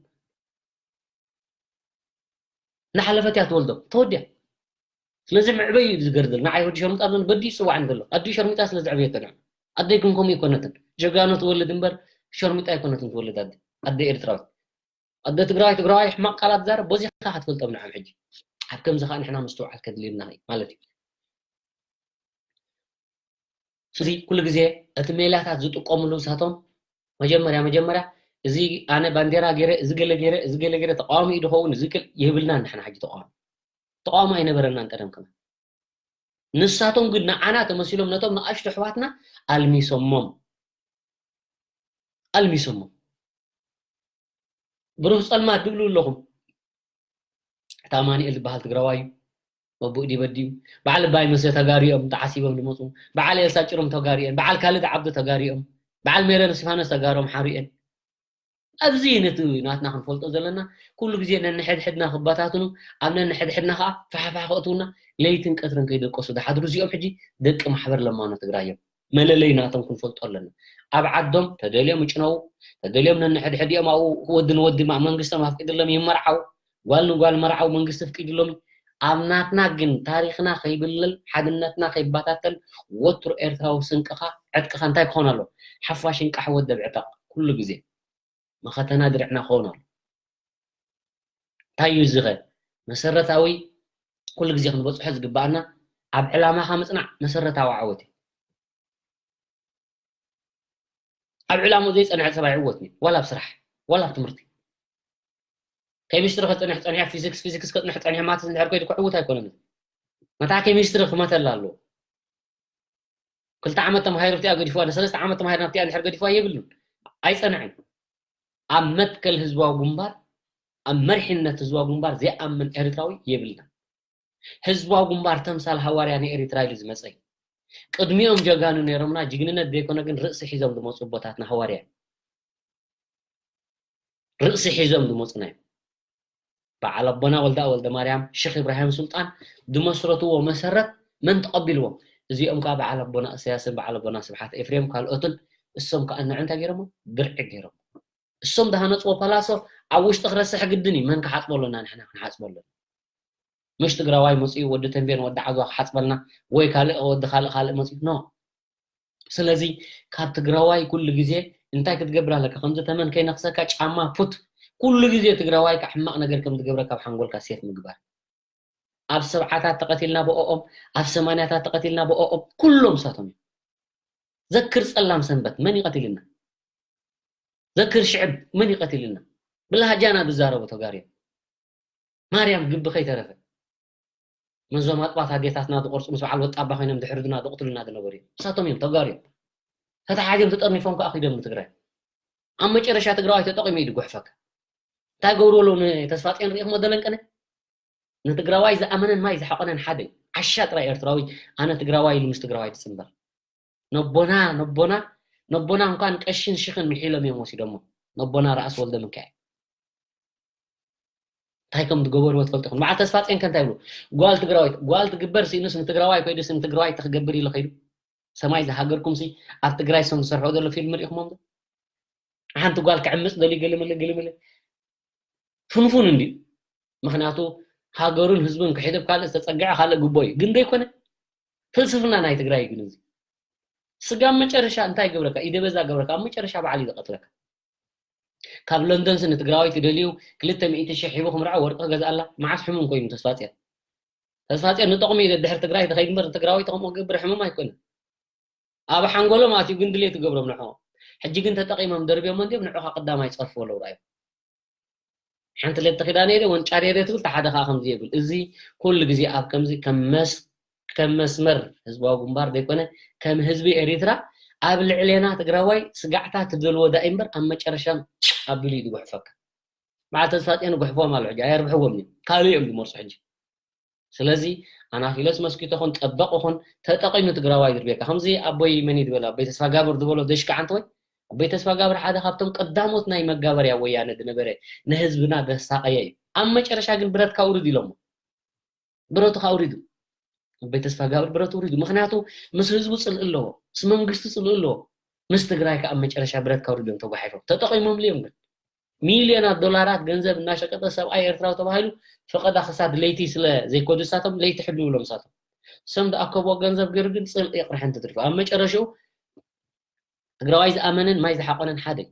እናሓለፈት እያ ትወልዶም ተወዲያ። ስለዚ ምዕበይ እዩ ዝገርድል ንዓይ ወዲ ሸርሙጣ ብለን በዲ ይፅዋዕን ዘሎ ኣዲ ሸርሚጣ ስለ ዝዕበየቶ ንዕ ኣደይ ግን ከምኡ ይኮነትን። ጀጋኑ ትወልድ እምበር ሸርሚጣ ኣይኮነትን ትወልድ ኣደ ኣደ ኤርትራዊት ኣደ ትግራዋይ ትግራዋይ ሕማቕ ቃላት ዛረብ በዚ ካ ክትፈልጦም ንዓም ሕጂ ኣብ ከምዚ ከዓ ንሕና ምስትውዓል ከድልየና ማለት እዩ። እዚ ኩሉ ግዜ እቲ ሜላታት ዝጥቀምሉ ንሳቶም መጀመርያ መጀመርያ እዚ ኣነ ባንዴራ ገይረ እዚ ገለ ገይረ እዚ ገለ ገይረ ተቃዋሚ እዩ ዝኸውን እዚ ክል ይህብልና ንሕና ሕጂ ተቃዋሚ ተቃዋሚ ኣይነበረናን ቀደም ከማ ንሳቶም ግን ንዓና ተመሲሎም ነቶም ንኣሽቱ ኣሕዋትና ኣልሚሶሞም ኣልሚሶሞም ብሩህ ጸልማት ትብሉ ኣለኹም። እቲ ኣማኒኤል ዝበሃል ትግራዋይ እዩ። መቡእ ዲበዲ እዩ። በዓል ኣባይ መሰ ተጋሩ እዮም ተዓሲቦም ዝመፁ። በዓል ኤልሳ ጭሩም ተጋሩ እዮም። በዓል ካልድ ዓብዱ ተጋሩ እዮም። በዓል ሜሮን እስቲፋኖስ ተጋሩ ኣምሓሩ እዮም። ኣብዚ ነቲ ናትና ክንፈልጦ ዘለና ኩሉ ግዜ ነንሕድሕድና ክበታትኑ ኣብ ነንሕድሕድና ከዓ ፋሕፋሕ ከእትውና ለይትን ቀትርን ከይደቀሱ ዝሓድሩ እዚኦም ሕጂ ደቂ ማሕበር ለማኖ ትግራይ እዮም። መለለይ ናቶም ክንፈልጦ ኣለና። ኣብ ዓዶም ተደልዮም ይጭነዉ፣ ተደልዮም ነንሕድሕድ እዮም ኣብኡ ወዲ ንወዲ ማ- መንግስቶም ኣፍቂድሎም ይመርዓው፣ ጓል ንጓል መርዓው መንግስቲ ኣፍቂድሎም እዩ። ኣብ ናትና ግን ታሪኽና ከይብለል ሓድነትና ከይባታተል ወትሩ ኤርትራዊ ስንቅኻ ዕጥቅኻ እንታይ ክኾን ኣሎ? ሓፋሽ እንቃሕ ወደብ ዕጠቕ ኩሉ ግዜ መኸተና ድርዕና ክኸውን ኣሎ። እንታይ እዩ እዚ ኸ? መሰረታዊ ኩሉ ግዜ ክንበፅሖ ዝግባኣና ኣብ ዕላማኻ ምፅናዕ መሰረታዊ ዓወት እዩ። ኣብ ዕላምኡ ዘይፀንሐ ሰብ ኣይዕወትን እዩ ዋላ ኣብ ስራሕ ዋላ ኣብ ትምህርቲ ኬሚስትሪ ከፅንሕ ፀኒሐ ፊዚክስ ፊዚክስ ከፅንሕ ፀኒሐ ማትስ እንድሕር ከይዱ ክዕውት ኣይኮነን። መታ ኬሚስትሪ ክመተላ ኣለዎ። ክልተ ዓመት ተማሂሩ ኣብቲኣ ገዲፍዋ ንሰለስተ ዓመት ተማሂሩ ናብቲኣ እንድሕር ገዲፍዋ የብሉን ኣይፀንዕን። ኣብ መትከል ህዝባዊ ግንባር ኣብ መሪሕነት ህዝባዊ ግንባር ዘይኣምን ኤርትራዊ የብልና። ህዝባዊ ግንባር ተምሳል ሃዋርያ ንኤርትራ ኢሉ ዝመፀ እዩ። ቅድሚኦም ጀጋኑ ነይሮምና ጅግንነት ዘይኮነ ግን ርእሲ ሒዞም ዝመፁ ኣቦታትና ሃዋርያ ርእሲ ሒዞም ዝመፁና እዮም። በዓል ኣቦና ወልዳ ወልደ ማርያም ሽክ ኢብራሂም ሱልጣን ዝመስረትዎ መሰረት መን ተቐቢልዎም? እዚኦም ከዓ በዓል ኣቦና እሰያስን በዓል ኣቦና ስብሓት ኤፍሬም ካልኦትን እሶም ከዓ ንዕ እንታይ ገይሮሞ ድርዒ ገይሮም እሶም ዝሃነፅዎ ፓላሶ ኣብ ውሽጢ ክረስሕ ግድን እዩ መን ክሓፅቦ ኣለና ንሕና ክንሓፅቦ ኣለና ምሽ ትግራዋይ መፅኡ ወዲ ተንቤን ወዲ ዓድዋ ክሓፅበልና ወይ ካልእ ወዲ ካልእ ካልእ መፅኡ ኖ ስለዚ ካብ ትግራዋይ ኩሉ ግዜ እንታይ ክትገብር ኣለካ ከምዚ ተመን ከይነክሰካ ጫማ ፑት ኩሉ ግዜ ትግራዋይ ካብ ሕማቕ ነገር ከም ዝገብረ ካብ ሓንጎልካ ሴፍ ምግባር ኣብ ሰብዓታት ተቐቲልና ብኦኦም ኣብ ሰማንያታት ተቐቲልና ብኦኦም ኩሎም ሳቶም እዮም ዘክር ፀላም ሰንበት መን ይቐትልና ዘክር ሽዕብ መን ይቐትልና ብላሃጃና ዝዛረቡ ተጋርዮም ማርያም ግቢ ከይተረፈ መዞም ኣጥባት ኣዴታትና ዝቆርፁ ምስ በዓል ወጣባ ኮይኖም ዝሕርዱና ዘቕትሉና ዝነበሩ እዮም እሳቶም እዮም ተጋሩ እዮም ተተሓዚም ተጠርኒፎም ከዓ ኪዶም ንትግራይ ኣብ መጨረሻ ትግራዋይ ተጠቂሙ እዩ ዝጉሕፈካ እንታይ ገብሩ ኣለዉ ንተስፋፅዮን ሪኢኹሞ ደለንቀነ ንትግራዋይ ዝኣመነን ማይ ዝሓቆነን ሓደ እዩ ዓሻ ጥራይ ኤርትራዊ ኣነ ትግራዋይ ኢሉ ምስ ትግራዋይ ትፅንበር ነቦና ነቦና ነቦና እንኳን ቀሽን ሽኽን ምሒሎም እዮም ወሲዶሞ ነቦና ርኣስ ወልደ ምካኤል እንታይ ከም ዝገበርዎ ትፈልጡ ኢኹም በዓል ተስፋ ጼንከ እንታይ ይብሉ ጓል ትግራዋይት ጓል ትግበር ስኢኑስ ንትግራዋይ ኮይዱስ ንትግራዋይ ተክገብር ኢሉ ከይዱ ሰማይ ዝሃገርኩም ሲ ኣብ ትግራይ ሰም ዝሰርሖ ዘሎ ፊልም ርኢኹሞም ዶ ሓንቲ ጓል ክዕምፅ ደልዩ ገለመለ ገለመለ ፍንፉን እንድዩ ምክንያቱ ሃገሩን ህዝቡን ክሕደብ ካልእ ዝተፀግዐ ካልእ ግቦ እዩ ግን ዘይኮነ ፍልስፍና ናይ ትግራይ ግን እዚ ስጋ መጨረሻ እንታይ ገብረካ ኢደበዛ ገብረካ ኣብ መጨረሻ በዓል እዩ ዝቀትለካ ካብ ለንደንስ ንትግራዋይ ትደልዩ ክልተ ሚእቲ ሺሕ ሂቡ ክምርዖ ወርቂ ክገዝኣላ መዓስ ሕሙም ኮይኑ ተስፋፅዮን ተስፋፅዮን ንጠቕሚ እዩ ዘድሕር ትግራይ ተኸይድ እምበር ንትግራዋይ ተቕሞ ገብር ሕሙም ኣይኮነ ኣብ ሓንጎሎም ኣትዩ ግን ድሌት ይገብሮም ንዕኦም ሕጂ ግን ተጠቒሞም ደርብዮም እንዲዮም ንዕኻ ቀዳማይ ፀርፍዎ ለውራዮም ሓንቲ ለይቲ ኪዳነ ኢለ ወንጫር ኢለ ትብል ተሓደ ከዓ ከምዚ ይብል እዚ ኩሉ ግዜ ኣብ ከምዚ ከም መስ ከም መስመር ህዝባዊ ግንባር ዘይኮነ ከም ህዝቢ ኤሪትራ ኣብ ልዕሌና ትግራዋይ ስጋዕታ ትደልዎ ዳኢ እምበር ኣብ መጨረሻ ኣቢሉ እዩ ዝጉሕፈካ በዓል ተስፋፅዮን ይጉሕፍዎም ኣሎ ሕጂ ኣየርብሕዎም እዩ ካልእ እዮም ዝመርፁ ሕጂ ስለዚ ኣናፊለስ መስኪቶ ኹን ጠበቕ ኹን ተጠቒሙ ትግራዋይ ዝርቤካ ከምዚ ኣቦይ መን እዩ ዝበለ ኣቦይ ተስፋ ጋብር ዝበሎ ደሽካ ዓንተወይ ኣቦይ ተስፋጋብር ሓደ ካብቶም ቀዳሞት ናይ መጋበርያ ወያነ ዝነበረ፣ ንህዝብና ዘሳቐየ እዩ። ኣብ መጨረሻ ግን ብረትካ ውርድ ኢሎሞ። ብረቱ ኣውሪዱ። ኣቦይ ተስፋጋብር ብረቱ ኣውሪዱ። ምኽንያቱ ምስ ህዝቡ ጽልኢ ኣለዎ፣ ምስ መንግስቱ ጽልኢ ኣለዎ። ምስ ትግራይ ከኣ ኣብ መጨረሻ ብረትካ ኣውሪዶም ተጓሒፎም። ተጠቒሞምሉ እዮም ግን። ሚልዮናት ዶላራት ገንዘብ እናሸቀጠ ሰብኣይ ኤርትራዊ ተባሂሉ ፈቐዳ ክሳድ ለይቲ ስለ ዘይከዱ ንሳቶም ለይቲ ሕልው ይብሎም ንሳቶም። ሰም ዝኣከብዎ ገንዘብ ገይሩ ግን ጽልኢ የቕርሐን ተትሪፉ። ኣብ መጨረሽኡ ትግራዋይ ዝኣመነን ማይ ዝሓቆነን ሓደ እዩ።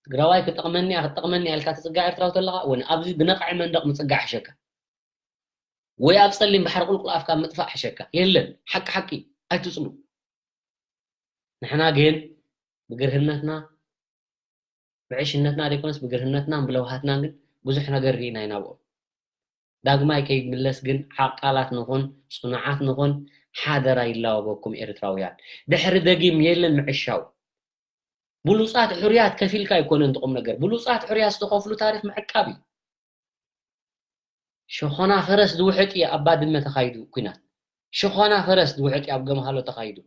ትግራዋይ ክጠቕመኒ እያ፣ ክትጠቕመኒ እያ ኢልካ ትጽጋዕ ኤርትራዊ ተለኻ፣ ወን ኣብዚ ብነቓዒ መንደቕ ምጽጋዕ ሕሸካ። ወይ ኣብ ጸሊም ባሕሪ ቁልቁል ኣፍካ ምጥፋእ ሕሸካ። የለን፣ ሓቂ ሓቂ፣ ኣይትጽሉ። ንሕና ግን ብግርህነትና፣ ብዕሽነትና ዘይኮነስ ብግርህነትናን ብለውሃትናን ግን ብዙሕ ነገር ርኢና ኢና ብኦም። ዳግማይ ከይምለስ ግን ዓቃላት ንኹን፣ ጽኑዓት ንኹን፣ ሓደራ ይላወበኩም ኤርትራውያን። ድሕሪ ደጊም የለን ምዕሻው። ብሉጻት ሕሩያት ከፊልካ ኣይኮነን እቲ ቁም ነገር። ብሉጻት ሕሩያት ዝተኸፍሉ ታሪኽ ምዕቃብ እዩ። ሸኾና ፈረስ ዝውሕጥ እዩ ኣብ ባድመ ተኻይዱ ኲናት። ሸኾና ፈረስ ዝውሕጥ እዩ ኣብ ገምሃሎ ተኻይዱ።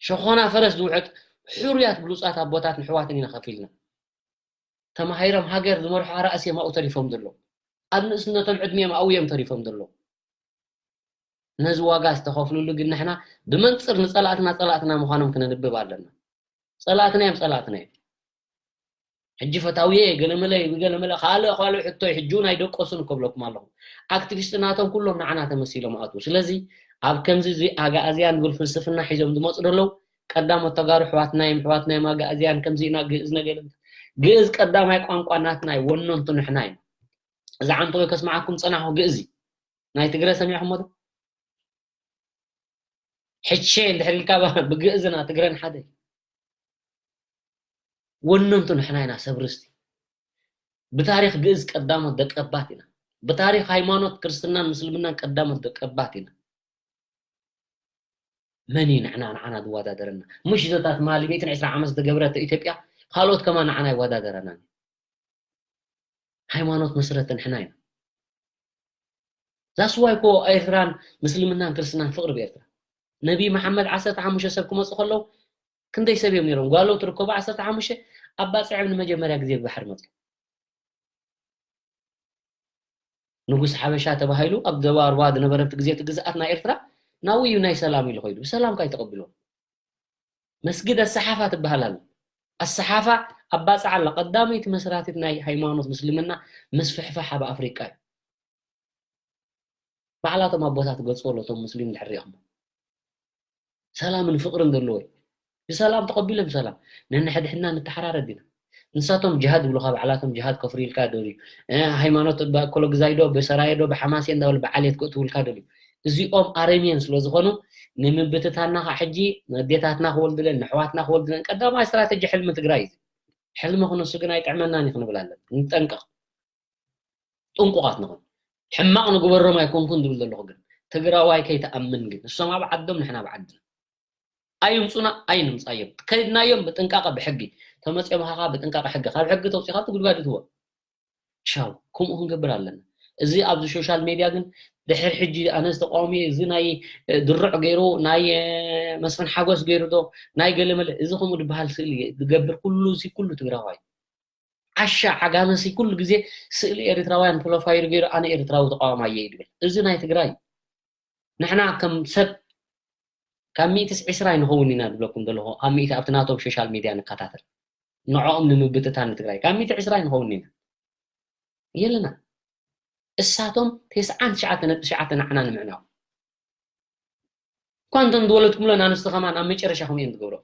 ሸኾና ፈረስ ዝውሕጥ ሕሩያት ብሉጻት ኣቦታትን ኣሕዋትን ኢና ከፊልና። ተማሂሮም ሃገር ዝመርሑ ኣራእሲ እዮም ኣብኡ ተሪፎም ዘለዉ። ኣብ ንእስነቶም ዕድሚኦም ኣብኡ እዮም ተሪፎም ዘለዉ። ነዚ ዋጋ ዝተኸፍልሉ ግን ንሕና ብመንጽር ንጸላእትና ጸላእትና ምዃኖም ክነንብብ ኣለና። ጸላእትና እዮም፣ ጸላእትና እዮም። ሕጂ ፈታውየ ገለመለ ገለመለ ካልእ ካልእ ሕቶ እዩ። ሕጂ እውን ኣይደቀሱን ከብለኩም ኣለኹ። ኣክቲቪስት ናቶም ኩሎም ንዓና ተመሲሎም ኣትዉ። ስለዚ ኣብ ከምዚ እዚ ኣጋእዝያን ዝብል ፍልስፍና ሒዞም ዝመፁ ዘለዉ ቀዳሞት ተጋሩ ኣሕዋትና እዮም፣ ኣሕዋትና እዮም ኣጋእዝያን ከምዚ ኢና ግእዝ ነገር ግእዝ ቀዳማይ ቋንቋ ናትና እዩ፣ ወነንቱ ንሕና ኢና። እዚ ዓንተወይ ከስምዓኩም ፀናሕኩ ግእዝ እዩ። ናይ ትግረ ሰሚዕኩሞ ዶ? ሕቼ እንድሕር ኢልካ ባ-፣ ብግእዝና ትግረን ሓደ እዩ። ወነንቱ ንሕና ኢና ሰብ ርስቲ። ብታሪኽ ግእዝ ቀዳሞት ደቀባት ኢና። ብታሪኽ ሃይማኖት ክርስትናን ምስልምናን ቀዳሞት ደቀባት ኢና። መን እዩ ንሕና ንዓና ዝወዳደረና? ምሽ ዘታ ትማሊ ሚእትን ዕስራ ዓመት ዝተገብረት ኢትዮጵያ ካልኦት ከማን ንዓና ይወዳደረናን። ሃይማኖት መስረት ንሕና ኢና። ዛስዋይ ኮ ኤርትራን ምስልምናን ክርስትናን ፍቕሪ ብኤርትራ። ነቢ መሓመድ ዓሰርተ ሓሙሽተ ሰብ ክመፁ ከለዉ ክንደይ ሰብ እዮም ነይሮም? ጓሎ ትርከቡ ዓሰርተ ሓሙሽተ ኣባፅዕም ንመጀመርያ ግዜ ብባሕሪ መፁ። ንጉስ ሓበሻ ተባሂሉ ኣብ ደቡብ ኣርባ ዝነበረ እቲ ግዜ እቲ ግዝኣት ናይ ኤርትራ ናብኡ እዩ ናይ ሰላም ኢሉ ኸይዱ። ብሰላም ካይ ተቐቢልዎ። መስጊድ ኣሰሓፋ ትበሃል ኣላ። ኣሰሓፋ ኣባፅዓ ኣላ። ቀዳመይቲ መስራቲት ናይ ሃይማኖት ምስልምና ምስፍሕፋሕ ኣብ ኣፍሪቃ እዩ። ባዕላቶም ኣቦታት ገጽ ወለቶም ሙስሊም ድሕር ሪእኹም። ሰላምን ፍቕርን ዘለዎ እዩ። ብሰላም ተቐቢሎም ሰላም። ነንሕድሕድና ንተሓራረድ ኢና። ንሳቶም ጅሃድ ይብሉኻ፣ ባዕላቶም ጅሃድ ከፍርዩልካ ይደልዩ። እ፣ ሃይማኖት ብኣኮሎግዛይ ዶ፣ ብሰራየ ዶ፣ ብሓማሴን እንዳበሉ ብዓሌት ከእትውልካ ደልዩ። እዚኦም ኣረሜን ስለ ዝኾኑ ንምብትታንና ኸዓ ሕጂ ንኣዴታትና ክወልድለን፣ ንኣሕዋትና ክወልድለን ቀዳማይ ስትራተጂ ሕልሚ ትግራይ እዩ። ሕልሚ ክንሱ ግን ኣይጥዕመናን እዩ ክንብል ኣለና። ንጠንቀቕ። ጥንቁቓት ንኹን። ሕማቕ ንግበሮም ኣይኮንኩን ዝብል ዘለኹ ግን ትግራዋይ ከይትኣምን ግን። ንሶም ኣብ ዓዶም ንሕና ኣብ ዓድና። ኣይምፁና ኣይንምፃዮም። ከድናዮም ብጥንቃቐ ብሕጊ። ተመፅዮም ኻኻ ብጥንቃቐ ሕጊ። ካብ ሕጊ ተውፂኻ እቲ ጉድጓድ እትዎ። ቻው። ከምኡ ክንገብር ኣለና። እዚ ኣብዚ ሶሻል ሜድያ ግን ድሕር ሕጂ ኣነ ዝተቃወሚ እዚ ናይ፣ እ፣ ድሩዕ ገይሩ፣ ናይ፣ እ፣ መስፍን ሓጎስ ገይሩ ዶ፣ ናይ ገለመለ፣ እዚ ከምኡ ዝበሃል ስእሊ ዝገብር ኩሉ፣ እዚ ኩሉ ትግራዋይ። ዓሻ ዓጋመሲ ኩሉ ግዜ ስእሊ ኤርትራውያን ፕሮፋይል ገይሩ ኣነ ኤርትራዊ ተቃዋማይ እየ ይብል። እዚ ናይ ትግራይ። ንሕና ከም ሰብ ካብ ሚእትስ ዕስራ ኣይንኸውን ኢና ዝብለኩም ዘለኹ፣ ካብ ሚእቲ ኣብቲ ናቶም ሶሻል ሚድያ ንከታተል። ንዕኦም ንምብትታን ንትግራይ ካብ ሚእቲ ዕስራ ኣይንኸውን ኢና። የለና። እሳቶም ተስዓን ትሽዓተ ነጥቢ ትሽዓተ ንዓና ንምዕናው። እኳ እንተን ዝወለድኩምለን ኣንስቲ ከማን ኣብ መጨረሻ ከምኡ እየን ዝገብሮ።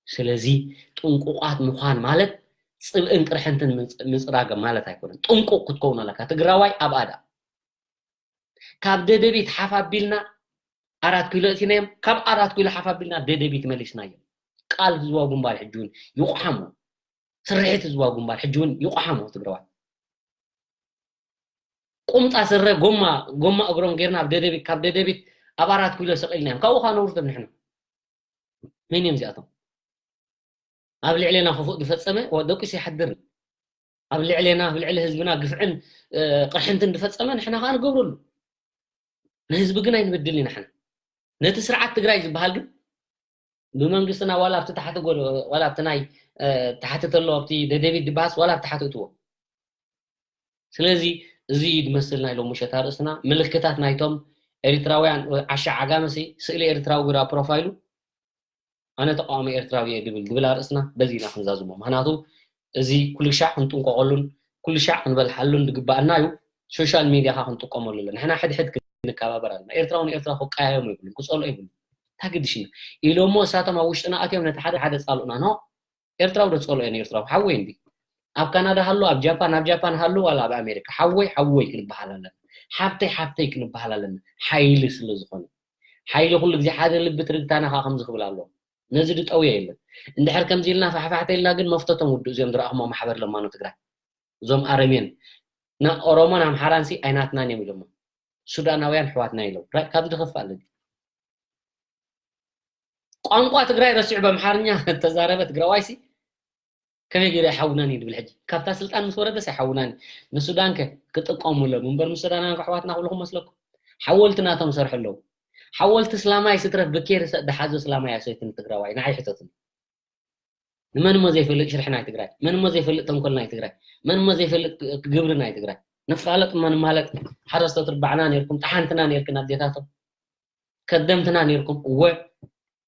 ስለዚ ጥንቁቓት ምዃን ማለት ጽልእን ቅርሕንትን ምጽ-፣ ምጽራግ ማለት ኣይኮነን። ጥንቁቕ ክትከውን ኣለካ። ትግራዋይ ኣብ ኣዳ። ካብ ደደቢት ሓፍ ኣቢልና ኣራት ኪሎ እቲናዮም፣ ካብ ኣራት ኪሎ ሓፍ ኣቢልና ደደቢት መሊስናዮም። ቃል ህዝባዊ ግንባር ሕጂ እውን ይቑሓሞ። ስርሒት ህዝባዊ ግንባር ሕጂ እውን ይቑሓሞ ትግራዋይ። ቁምጣ ስረ ጎማ፣ ጎማ እግሮም ጌርና ኣብ ደደቢት፣ ካብ ደደቢት ኣብ ኣራት ኪሎ ሰቒልናዮም። ካብኡ ኸኣ ነውርዶም ንሕና። መን እዮም እዚኣቶም? ኣብ ልዕሌና ክፉእ ዝፈጸመ ወ-፣ ደቂሱ ይሓድር። ኣብ ልዕሌና፣ ኣብ ልዕሊ ህዝብና ግፍዕን፣ እ፣ ቅርሕንትን ዝፈጸመ ንሕና ኸኣ ንገብረሉ። ንህዝቢ ግን ኣይንበድልን ኢና ንሕና። ነቲ ስርዓት ትግራይ ዝበሃል ግን ብመንግስትና ዋላ ኣብቲ ታሕቲ ጎዶ ዋላ ኣብቲ ናይ ታሕቲ ተሎ ኣብቲ ደደቢት ድባስ ዋላ ኣብቲ ታሕቲ እትዎ። ስለዚ እዚ ድመስል ናይ ሎም ምሸት ኣርእስትና ምልክታት ናይቶም ኤሪትራውያን ዓሻ ዓጋመሲ ስእሊ ኤሪትራዊ ግዳ ፕሮፋይሉ ኣነ ተቃዋሚ ኤርትራዊ እየ ድብል ድብል ኣርእስና በዚ ኢና ክንዛዝሞ። ምክንያቱ እዚ ኩሉ ሻዕ ክንጥንቀቀሉን ኩሉ ሻዕ ክንበልሓሉን ዝግባኣና እዩ። ሶሻል ሚድያ ካ ክንጥቀመሉ ኣለና። ንሕና ሕድሕድ ክንከባበር ኣለና። ኤርትራዊ ንኤርትራ ክቀያየሙ ይብሉ ክፀልኦ ይብሉ። ታግድሽና ኢሎሞ እሳቶም ኣብ ውሽጥና ኣትዮም ነቲ ሓደ ሓደ ፃልኡና ኖ ኤርትራዊ ዶ ጸልኦ ንኤርትራዊ ሓወይ እንዲ ኣብ ካናዳ ሃሉ ኣብ ጃፓን ኣብ ጃፓን ሃሉ ዋላ ኣብ ኣሜሪካ ሓወይ ሓወይ ክንበሃል ኣለና። ሓብተይ ሓብተይ ክንበሃል ኣለና። ሓይሊ ስለ ዝኾነ ሓይሊ ኩሉ ግዜ ሓደ ልቢ ትርግታና ከዓ ከምዚ ክብል ኣለዎ። ነዚ ድጠውዮ የለን። እንድሕር ከምዚ ኢልና ፋሕፋሕተ ኢልና ግን መፍተቶም ውዱ እዚኦም ዝረኣኹሞ ማሕበር ለማኖ ትግራይ እዞም ኣረሜን ና ኦሮሞን ኣምሓራንሲ ኣይናትናን እዮም ኢሎሞ። ሱዳናውያን ኣሕዋትና ኢሎም ራይ ካብዚ ድኸፍእ ኣለኒ። ቋንቋ ትግራይ ረሲዑ በምሓርኛ ተዛረበ ትግራዋይሲ ከመይ ገይሩ ኣይሓውናን እዩ ድብል ሕጂ ካብታ ስልጣን ምስ ወረደስ ኣይሓውናን እዩ። ንሱዳን ከ ክጥቀሙሎም እምበር ምስ ሱዳናውያን ኣሕዋትና ክብልኹም መስለኩም? ሓወልቲ ናቶም ሰርሑ ኣለዉ። ሓወልቲ ስላማይ ስትረፍ ብኬር ሰ- ድሓዞ ስላማይ ኣሰይትን ትግራዋይ ንዓይ ሕተቱኒ። ንመን እሞ ዘይፈልጥ ሽርሒ ናይ ትግራይ? መን እሞ ዘይፈልጥ ተንኮል ናይ ትግራይ? መን እሞ ዘይፈልጥ ግብሪ ናይ ትግራይ? ንፋለጥ እሞ ንማለጥ። ሓረስቶት ርባዕና ነርኩም፣ ጠሓንትና ነርክን ኣዴታቶም። ከደምትና ነርኩም። እወ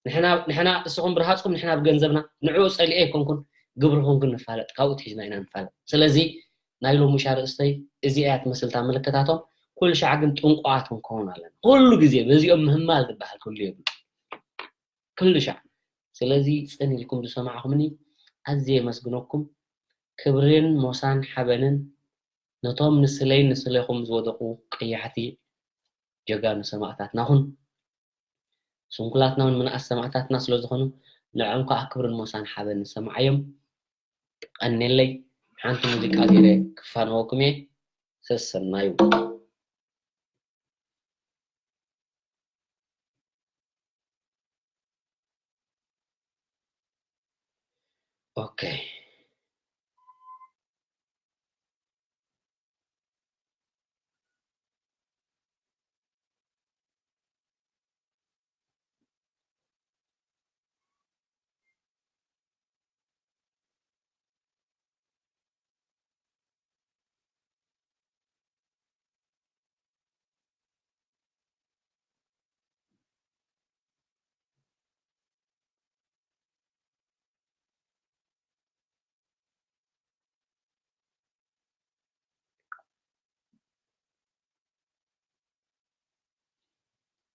ንሕና ንሕና እስኹም ብርሃፅኩም ንሕና ብገንዘብና ንዕኡ ፀሊኤ ኣይኮንኩን ግብርኹም ግን ንፋለጥ ካብኡ ትሒዝና ኢና ንፋለጥ። ስለዚ ናይ ሎሚ ሻርእስተይ እዚ እያ ትመስልታ ምልክታቶም። ኩሉ ሻዕ ግን ጥንቁዓት ክንከውን ኣለና። ኩሉ ግዜ በዚኦም ምህማል ዝበሃል ክህሉ የብሉ። ክልሻዕ ስለዚ ጽን ኢልኩም ዝሰማዕኹምኒ ኣዝየ የመስግነኩም። ክብርን ሞሳን ሓበንን ነቶም ንስለይን ንስለይኹም ዝወደቑ ቀያሕቲ ጀጋኑ ሰማእታትናኹን። ስንኩላትና እውን ምንኣስ ሰማእታትና ስለ ዝኾኑ ንዕኦም ከዓ ክብርን ሞሳን ሓበን ንሰማዓዮም። ቀኔለይ ሓንቲ ሙዚቃ ገይረ ክፋነወኩም እየ። ሰሰናዩ። ኦኬ።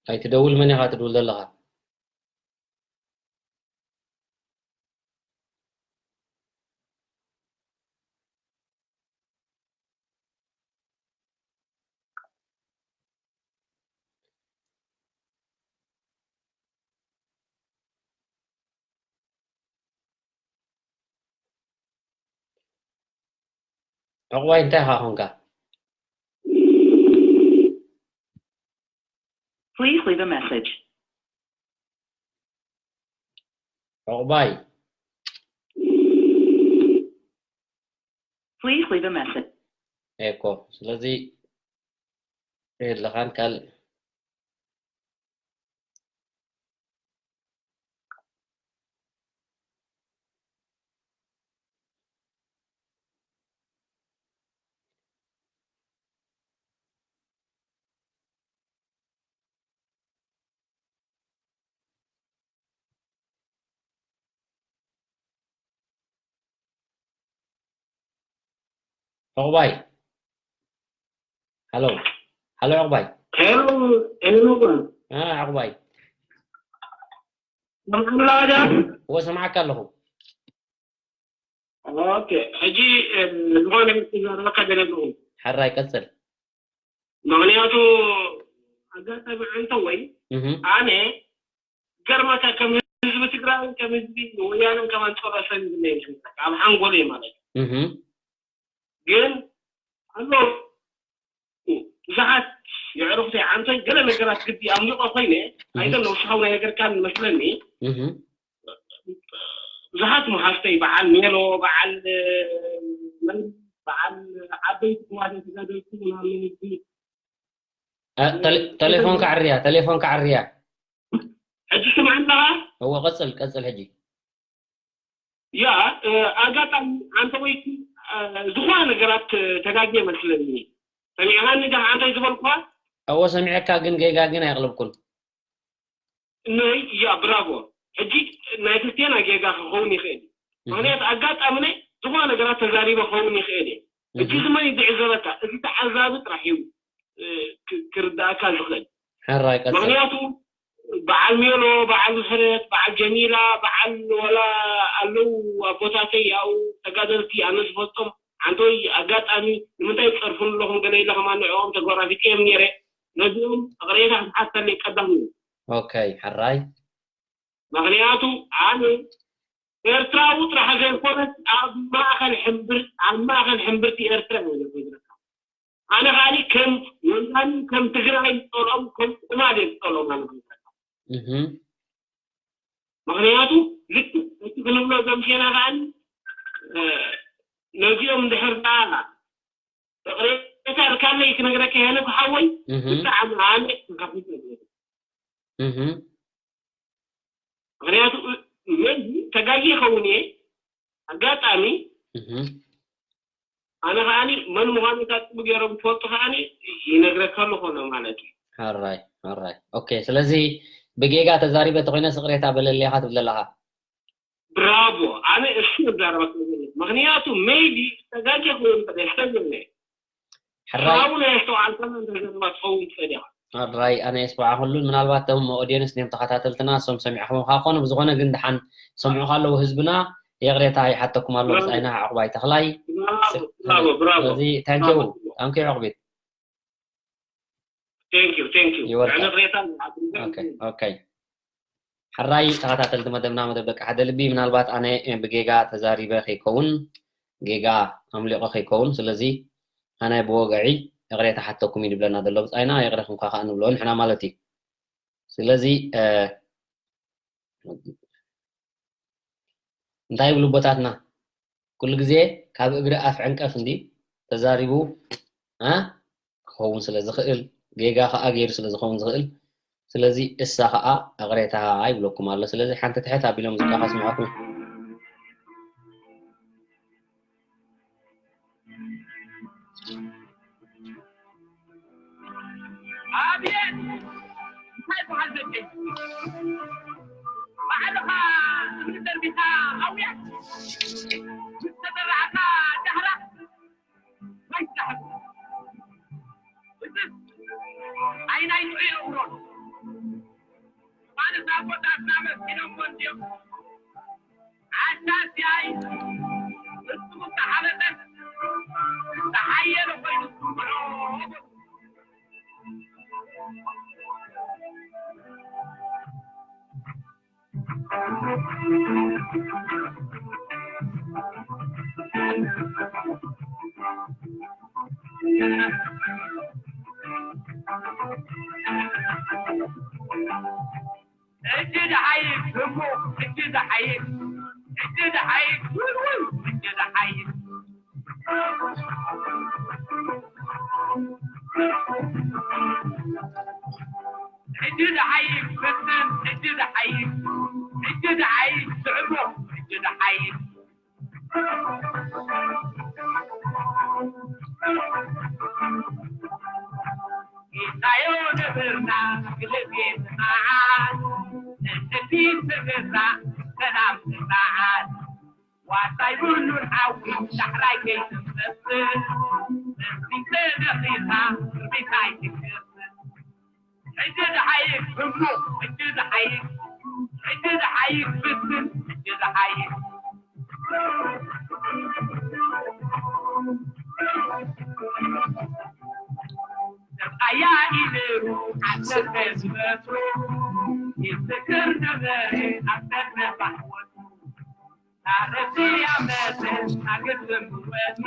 ኣይትደውል፣ መን ኢኻ ትድውል ዘለኻ? ዕቑባይ እንታይ ኢኻ ኾንካ? Please leave a message. ዕቑባይ። Please leave a message. ኤኮ ስለዚ የለኻን ካልእ ዕቑባይ። ሃሎ። ሃሎ ዕቑባይ። ሄሎ፣ ሄሎ። አ፣ ዕቑባይ። ሰምዓኒ ኣለኻ ጃን? እወ፣ ሰምዓካ ኣለኹ። ኦኬ፣ ሕጂ፣ እ፣ ዝኾነ ክዛረበካ ደልየ ኣለኹ። ሕራይ፣ ቀጽል። ምኽንያቱ፣ ኣጋጣሚ ዓንተወይ፣ እህ። ኣነ ገርመካ ከም ህዝቢ ትግራይን ከም ህዝቢ ወያነን ከም ኣንጾራ ሰብ እዩ ዝለየ ዝመስለካ፣ ኣብ ሓንጎለይ ማለት እዩ። እህ። ግን ኣሎ ብዙሓት የዕሩኽተይ ዓንተይ ገለ ነገራት ግዲ ኣምልቖ ኮይነ፣ እህ። ኣይደለ ውሽኻዊ ናይ ነገርካን መስለኒ። እህ። ብዙሓት መሓዝተይ በዓል ሜሎ፣ በዓል፣ መን፣ በዓል ዓበይቲ ክዋን ተጋደልቲ ምናምን ህዝቢ እ፣ ተሌ-፣ ተሌፎንካ ዓርያ፣ ተሌፎንካ ዓርያ። ሕጂ ስምዓኒ ኣለኻ? እወ፣ ቀጽል ቀጽል። ሕጂ ያ እ፣ ኣጋጣሚ ኣንተ ወይ ዝኾነ ነገራት ተጋግየ መስለኒ። ሰሚዕኻኒ ዲኻ ኣንተ ዝበልኩኻ? እወ ሰሚዐካ፣ ግን ጌጋ ግን ኣየቕለብኩን። ነይ ያ ብራቮ። ሕጂ ናይ ክርስትያና ጌጋ ክኸውን ይኽእል እዩ። ምክንያቱ ኣጋጣሚ ናይ ዝኾነ ነገራት ተዛሪበ ክኸውን ይኽእል እየ። ሕጂ እዚ መን እዩ ዝዕዘበካ? እዚ ተዓዛቢ ጥራሕ እዩ እ፣ ክ- ክርዳእካ ዝኽእል። ሕራይ ቀጽል። ምክንያቱ በዓል ሜሎ፣ በዓል ምሕረት፣ በዓል ጀሚላ፣ በዓል ወላ ኣለዉ ኣቦታተይ ያው ተጋደልቲ ኣነ ዝፈልጦም ሓንተወይ ኣጋጣሚ ንምንታይ ትፀርፉን ኣለኹም ገለ ኢለ ከማን ንዕኦም ተጎራፊጥዮም ነይረ። ነዚኦም እቕሬታ ክትሓተለይ ቀዳሚ እዩ። ኦኬ ሕራይ ምክንያቱ ኣነ ኤርትራዊ ጥራሕ ዘይኮነስ ኣብ ማእኸል ሕምብር ኣብ ማእኸል ሕምብርቲ ኤርትራ እየ ዝነግረካ። ኣነ ከዓኒ ከም ወያኒ ከም ትግራይ ዝፀልኦም ከም ትማል እየ ዝፀልኦም ኣነ ዝነግረካ። እህም ምክንያቱ ልክዕ እቲ ክንብሎ ዘምሴና ከዓኒ እ፣ ነዚኦም እንድሕር ደኣ ይቕሬታ ኣርካለይ ክነግረካ ሄኖክ ሓወይ እህ ብጣዕሚ ኣነ ተኸፊተ ነይረ። እህ ምክንያቱ እ፣ ሜቢ ተጋጊ ይኸውን እየ ኣጋጣሚ እህ ኣነ ከዓኒ መን ምዃኑ ካብ ጥቡ ገይሮም ትፈልጡ ከዓኒ ይነግረካ ኣሎ ኮሎ ማለት እዩ። ሕራይ ሕራይ። ኦኬ፣ ስለዚ ብጌጋ ተዛሪበ ተኮይነ ስቕሬታ በለለኻ ትብል ዘለኻ። ብራቮ ኣነ እሱ መዛረበካ ዘሎ ምክንያቱ ሜቢ ተጋጊ ክኸውን ይኽእል እየ፣ ሕራይ ብራቮ ናይ ኣስተውዓልካና እንተዘረባ ትኸውን ትኽእል ኢኻ። ሕራይ ኣነ የስማዕኩሉን ምናልባት እቶም ኦድየንስ እዮም ተኸታተልትና እሶም ሰሚዕኹም ካብ ኮነ ብዝኾነ ግን ድሓን ሰምዑ ካለዉ ህዝብና ይቕሬታ ይሓተኩም ኣሎ ብጻይና ዕቑባይ ተኽላይ። ብራቮ ብራቮ ብራቮ ስለዚ ታንኪዩ ታንኪዩ ዕቑቢት። Thank you, thank you. You're welcome. ዕንቕሬታ ኦኬ ኦኬ። ሕራይ ተኸታተልቲ መደብና መደብ ደቂ ሓደ ልቢ ምናልባት ኣነ ብጌጋ ተዛሪበ ከይከውን ጌጋ ኣምሊቆ ከይከውን ስለዚ ኣነ ብወግዒ ይቕሬታ ሓተኩም እዩ ዝብለና ዘሎ ብጻይና ይቕረ ክንኳ ከዓ ንብሎ ንሕና ማለት እዩ። ስለዚ እንታይ ይብሉ ኣቦታትና ኩሉ ግዜ ካብ እግሪ ኣፍ ዕንቀፍ እንዲ ተዛሪቡ እ ክኸውን ስለ ዝኽእል ጌጋ ከዓ ገይሩ ስለ ዝኸውን ዝኽእል ስለዚ እሳ ከዓ እቕሬታ ይብለኩም ኣሎ ስለዚ ሓንቲ ትሕት ኣቢሎም ሙዚቃ ከስምዐኩም ኣብየት እንታይ በሃል ዘበይ ባዕልኻ እምኒ ደርቢኻ ኣውያት ምስ ተዘራዕካ ዳህራ ኣይትዛሕፍ እዝስ ኣይናይ ጥዑይ ኣውሮን ማለት ኣቦታትና መስኪኖም ወንድዮም ዓሻ ሲያይ ፍጹም ተሓበጠ ተሓየረ ኮይኑ ዝስምዖ እጅ ደሓይብ እሞ እጅ ደሓይብ እጅ ደሓይብ ውይ ውይ እጅ ደሓይብ እጅ ደሓይብ ፈትን እጅ ደሓይብ እጅ ደሓይብ ስዕቦ እጅ ደሓይብ ጌታዮ ነበርና ግለዜ መዓት ንሕዲ ተገዛ ሰላም መዓት ዋታይ ብሉን ሓዊ ዳሕራይ ከይትመጽእ መስሪተ ነኺኻ ርቢታይ ትገጽእ ሕጂ ዝሓይሽ ህሙ ሕጂ ዝሓይሽ ሕጂ ዝሓይሽ ፍትን ሕጂ ዝሓይሽ ሰብኣያ ኢለሩ ዓሰርተ ዝመትሩ ይፍክር ነበረ ኣብ ቀድመ ባሕወቱ ናረቲ ኣመተ ናግርም ወኒ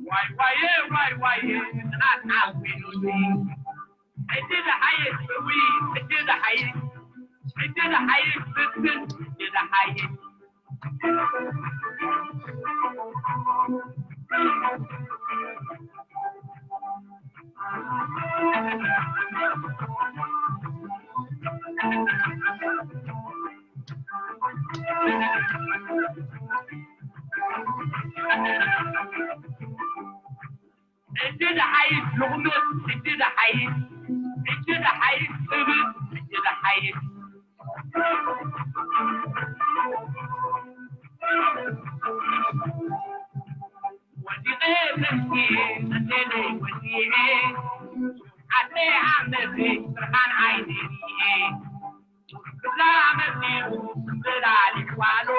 ዋይ ዋየ ዋይ ዋየ ጽናት ዓዊኑኒ ሕጂ ዝሓይሽ እዊ ሕጂ ዝሓይሽ ሕጂ ዝሓይሽ ፍትን ሕጂ ዝሓይሽ ሕጂ ደሓይሽ ልቑምጥ፣ ሕጂ ደሓይሽ፣ ሕጂ ደሓይሽ ጽብጥ፣ ሕጂ ደሓይሽ። ወዲቐ ተንሲኤ፣ ጸሊለይ ወዲኤ፣ ዓደይ ዓመተይ ብርሃን ዓይነይ ርኤ። ክላ መጺኡ ጽምብላሊዕ ዋሎ፣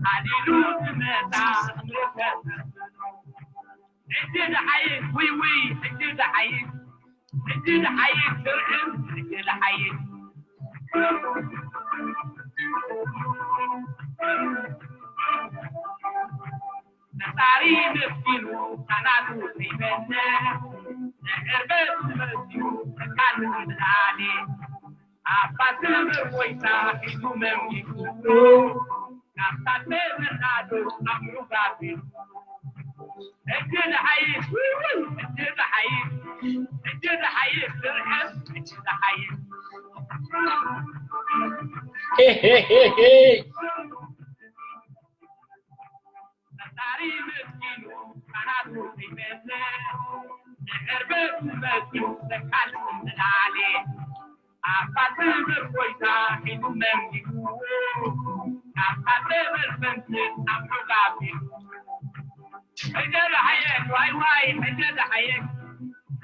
ሃሊሉ ዝመጻ ዝምልከት ዘሎ። ሕጂ ደሓይሽ ውይ ውይ፣ ሕጂ ደሓይሽ፣ ሕጂ ደሓይሽ ስርዕም፣ ሕጂ ደሓይሽ። ነጻሪ መስኪኑ ካናቱ ዘይበለ፣ ንዕርበቱ መሲሉ ተካሉ ንላዕሊ። ኣባ ክብር ጎይታ ሒዙ መንጊጉ፣ ካብታ ተበናዶ ኣምዑ ጋቢሉ። ሕጂ ደሓይሽ፣ ውይ፣ ሕጂ ደሓይሽ፣ ሕጂ ደሓይሽ፣ ስርሐት፣ ሕጂ ደሓይሽ። ሄሄሄሄ። ፈጣሪ መስኪኑ ካናቱ ዘይበለ፣ ንዕርበቱ መሲሉ ተካሉ ንላዕሊ። ኣባ ክብር ጎይታ ሒዙ መንጊጉ፣ ካብታ ተበል ፈንትል ኣምዑ ጋቢሉ። ሕጂ ደሓየሽ፣ ዋይ ዋይ፣ ሕጂ ደሓየሽ፣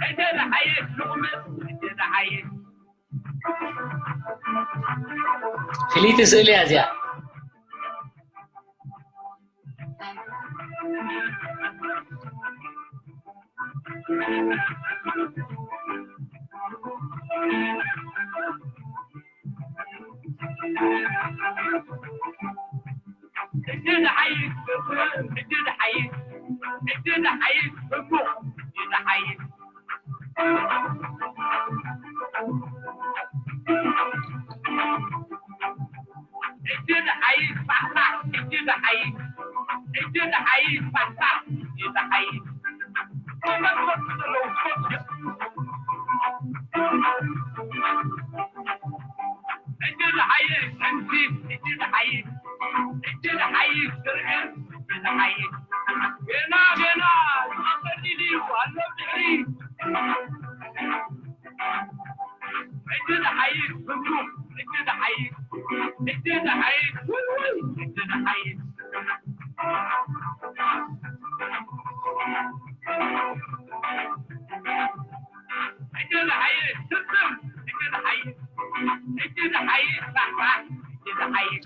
ሕጂ ደሓየሽ፣ ልቑምጥ፣ ሕጂ ደሓየሽ። ፍልይቲ ስእሊ እያ እዚኣ። ሕጂ ንሓይሽ፣ ሕጂ ንሓይሽ፣ ሕጂ ንሓይሽ፣ ሕጂ ንሓይሽ። ሕጂ ንሓይሽ፣ ፋሕፋሕ፣ ሕጂ ንሓይሽ፣ ሕጂ ንሓይሽ፣ ፋሕፋሕ፣ ሕጂ ንሓይሽ። ሕጂ ንሓይሽ፣ ሕጂ፣ ሕጂ ንሓይሽ፣ ሕጂ ንሓይሽ፣ ስርዕን፣ ሕጂ ንሓይሽ። ገና፣ ገና፣ ይቐጽል እዩ፣ ኣሎ ድሕሪ። ሕጂ ንሓይሽ፣ ብሩኽ፣ ሕጂ ንሓይሽ፣ ሕጂ ንሓይሽ፣ ውይ፣ ውይ፣ ሕጂ ንሓይሽ። ሕጂ ዝሓይሽ ስስም፣ ሕጂ ዝሓይሽ፣ ሕጂ ዝሓይሽ ፋሕፋሕ፣ ሕጂ ዝሓይሽ።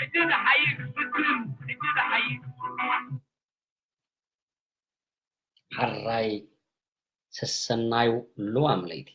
ሕጂ ዝሓይሽ ስስም፣ ሕጂ ዝሓይሽ። ሕራይ ሰሰናዩ ልዋም ለይቲ።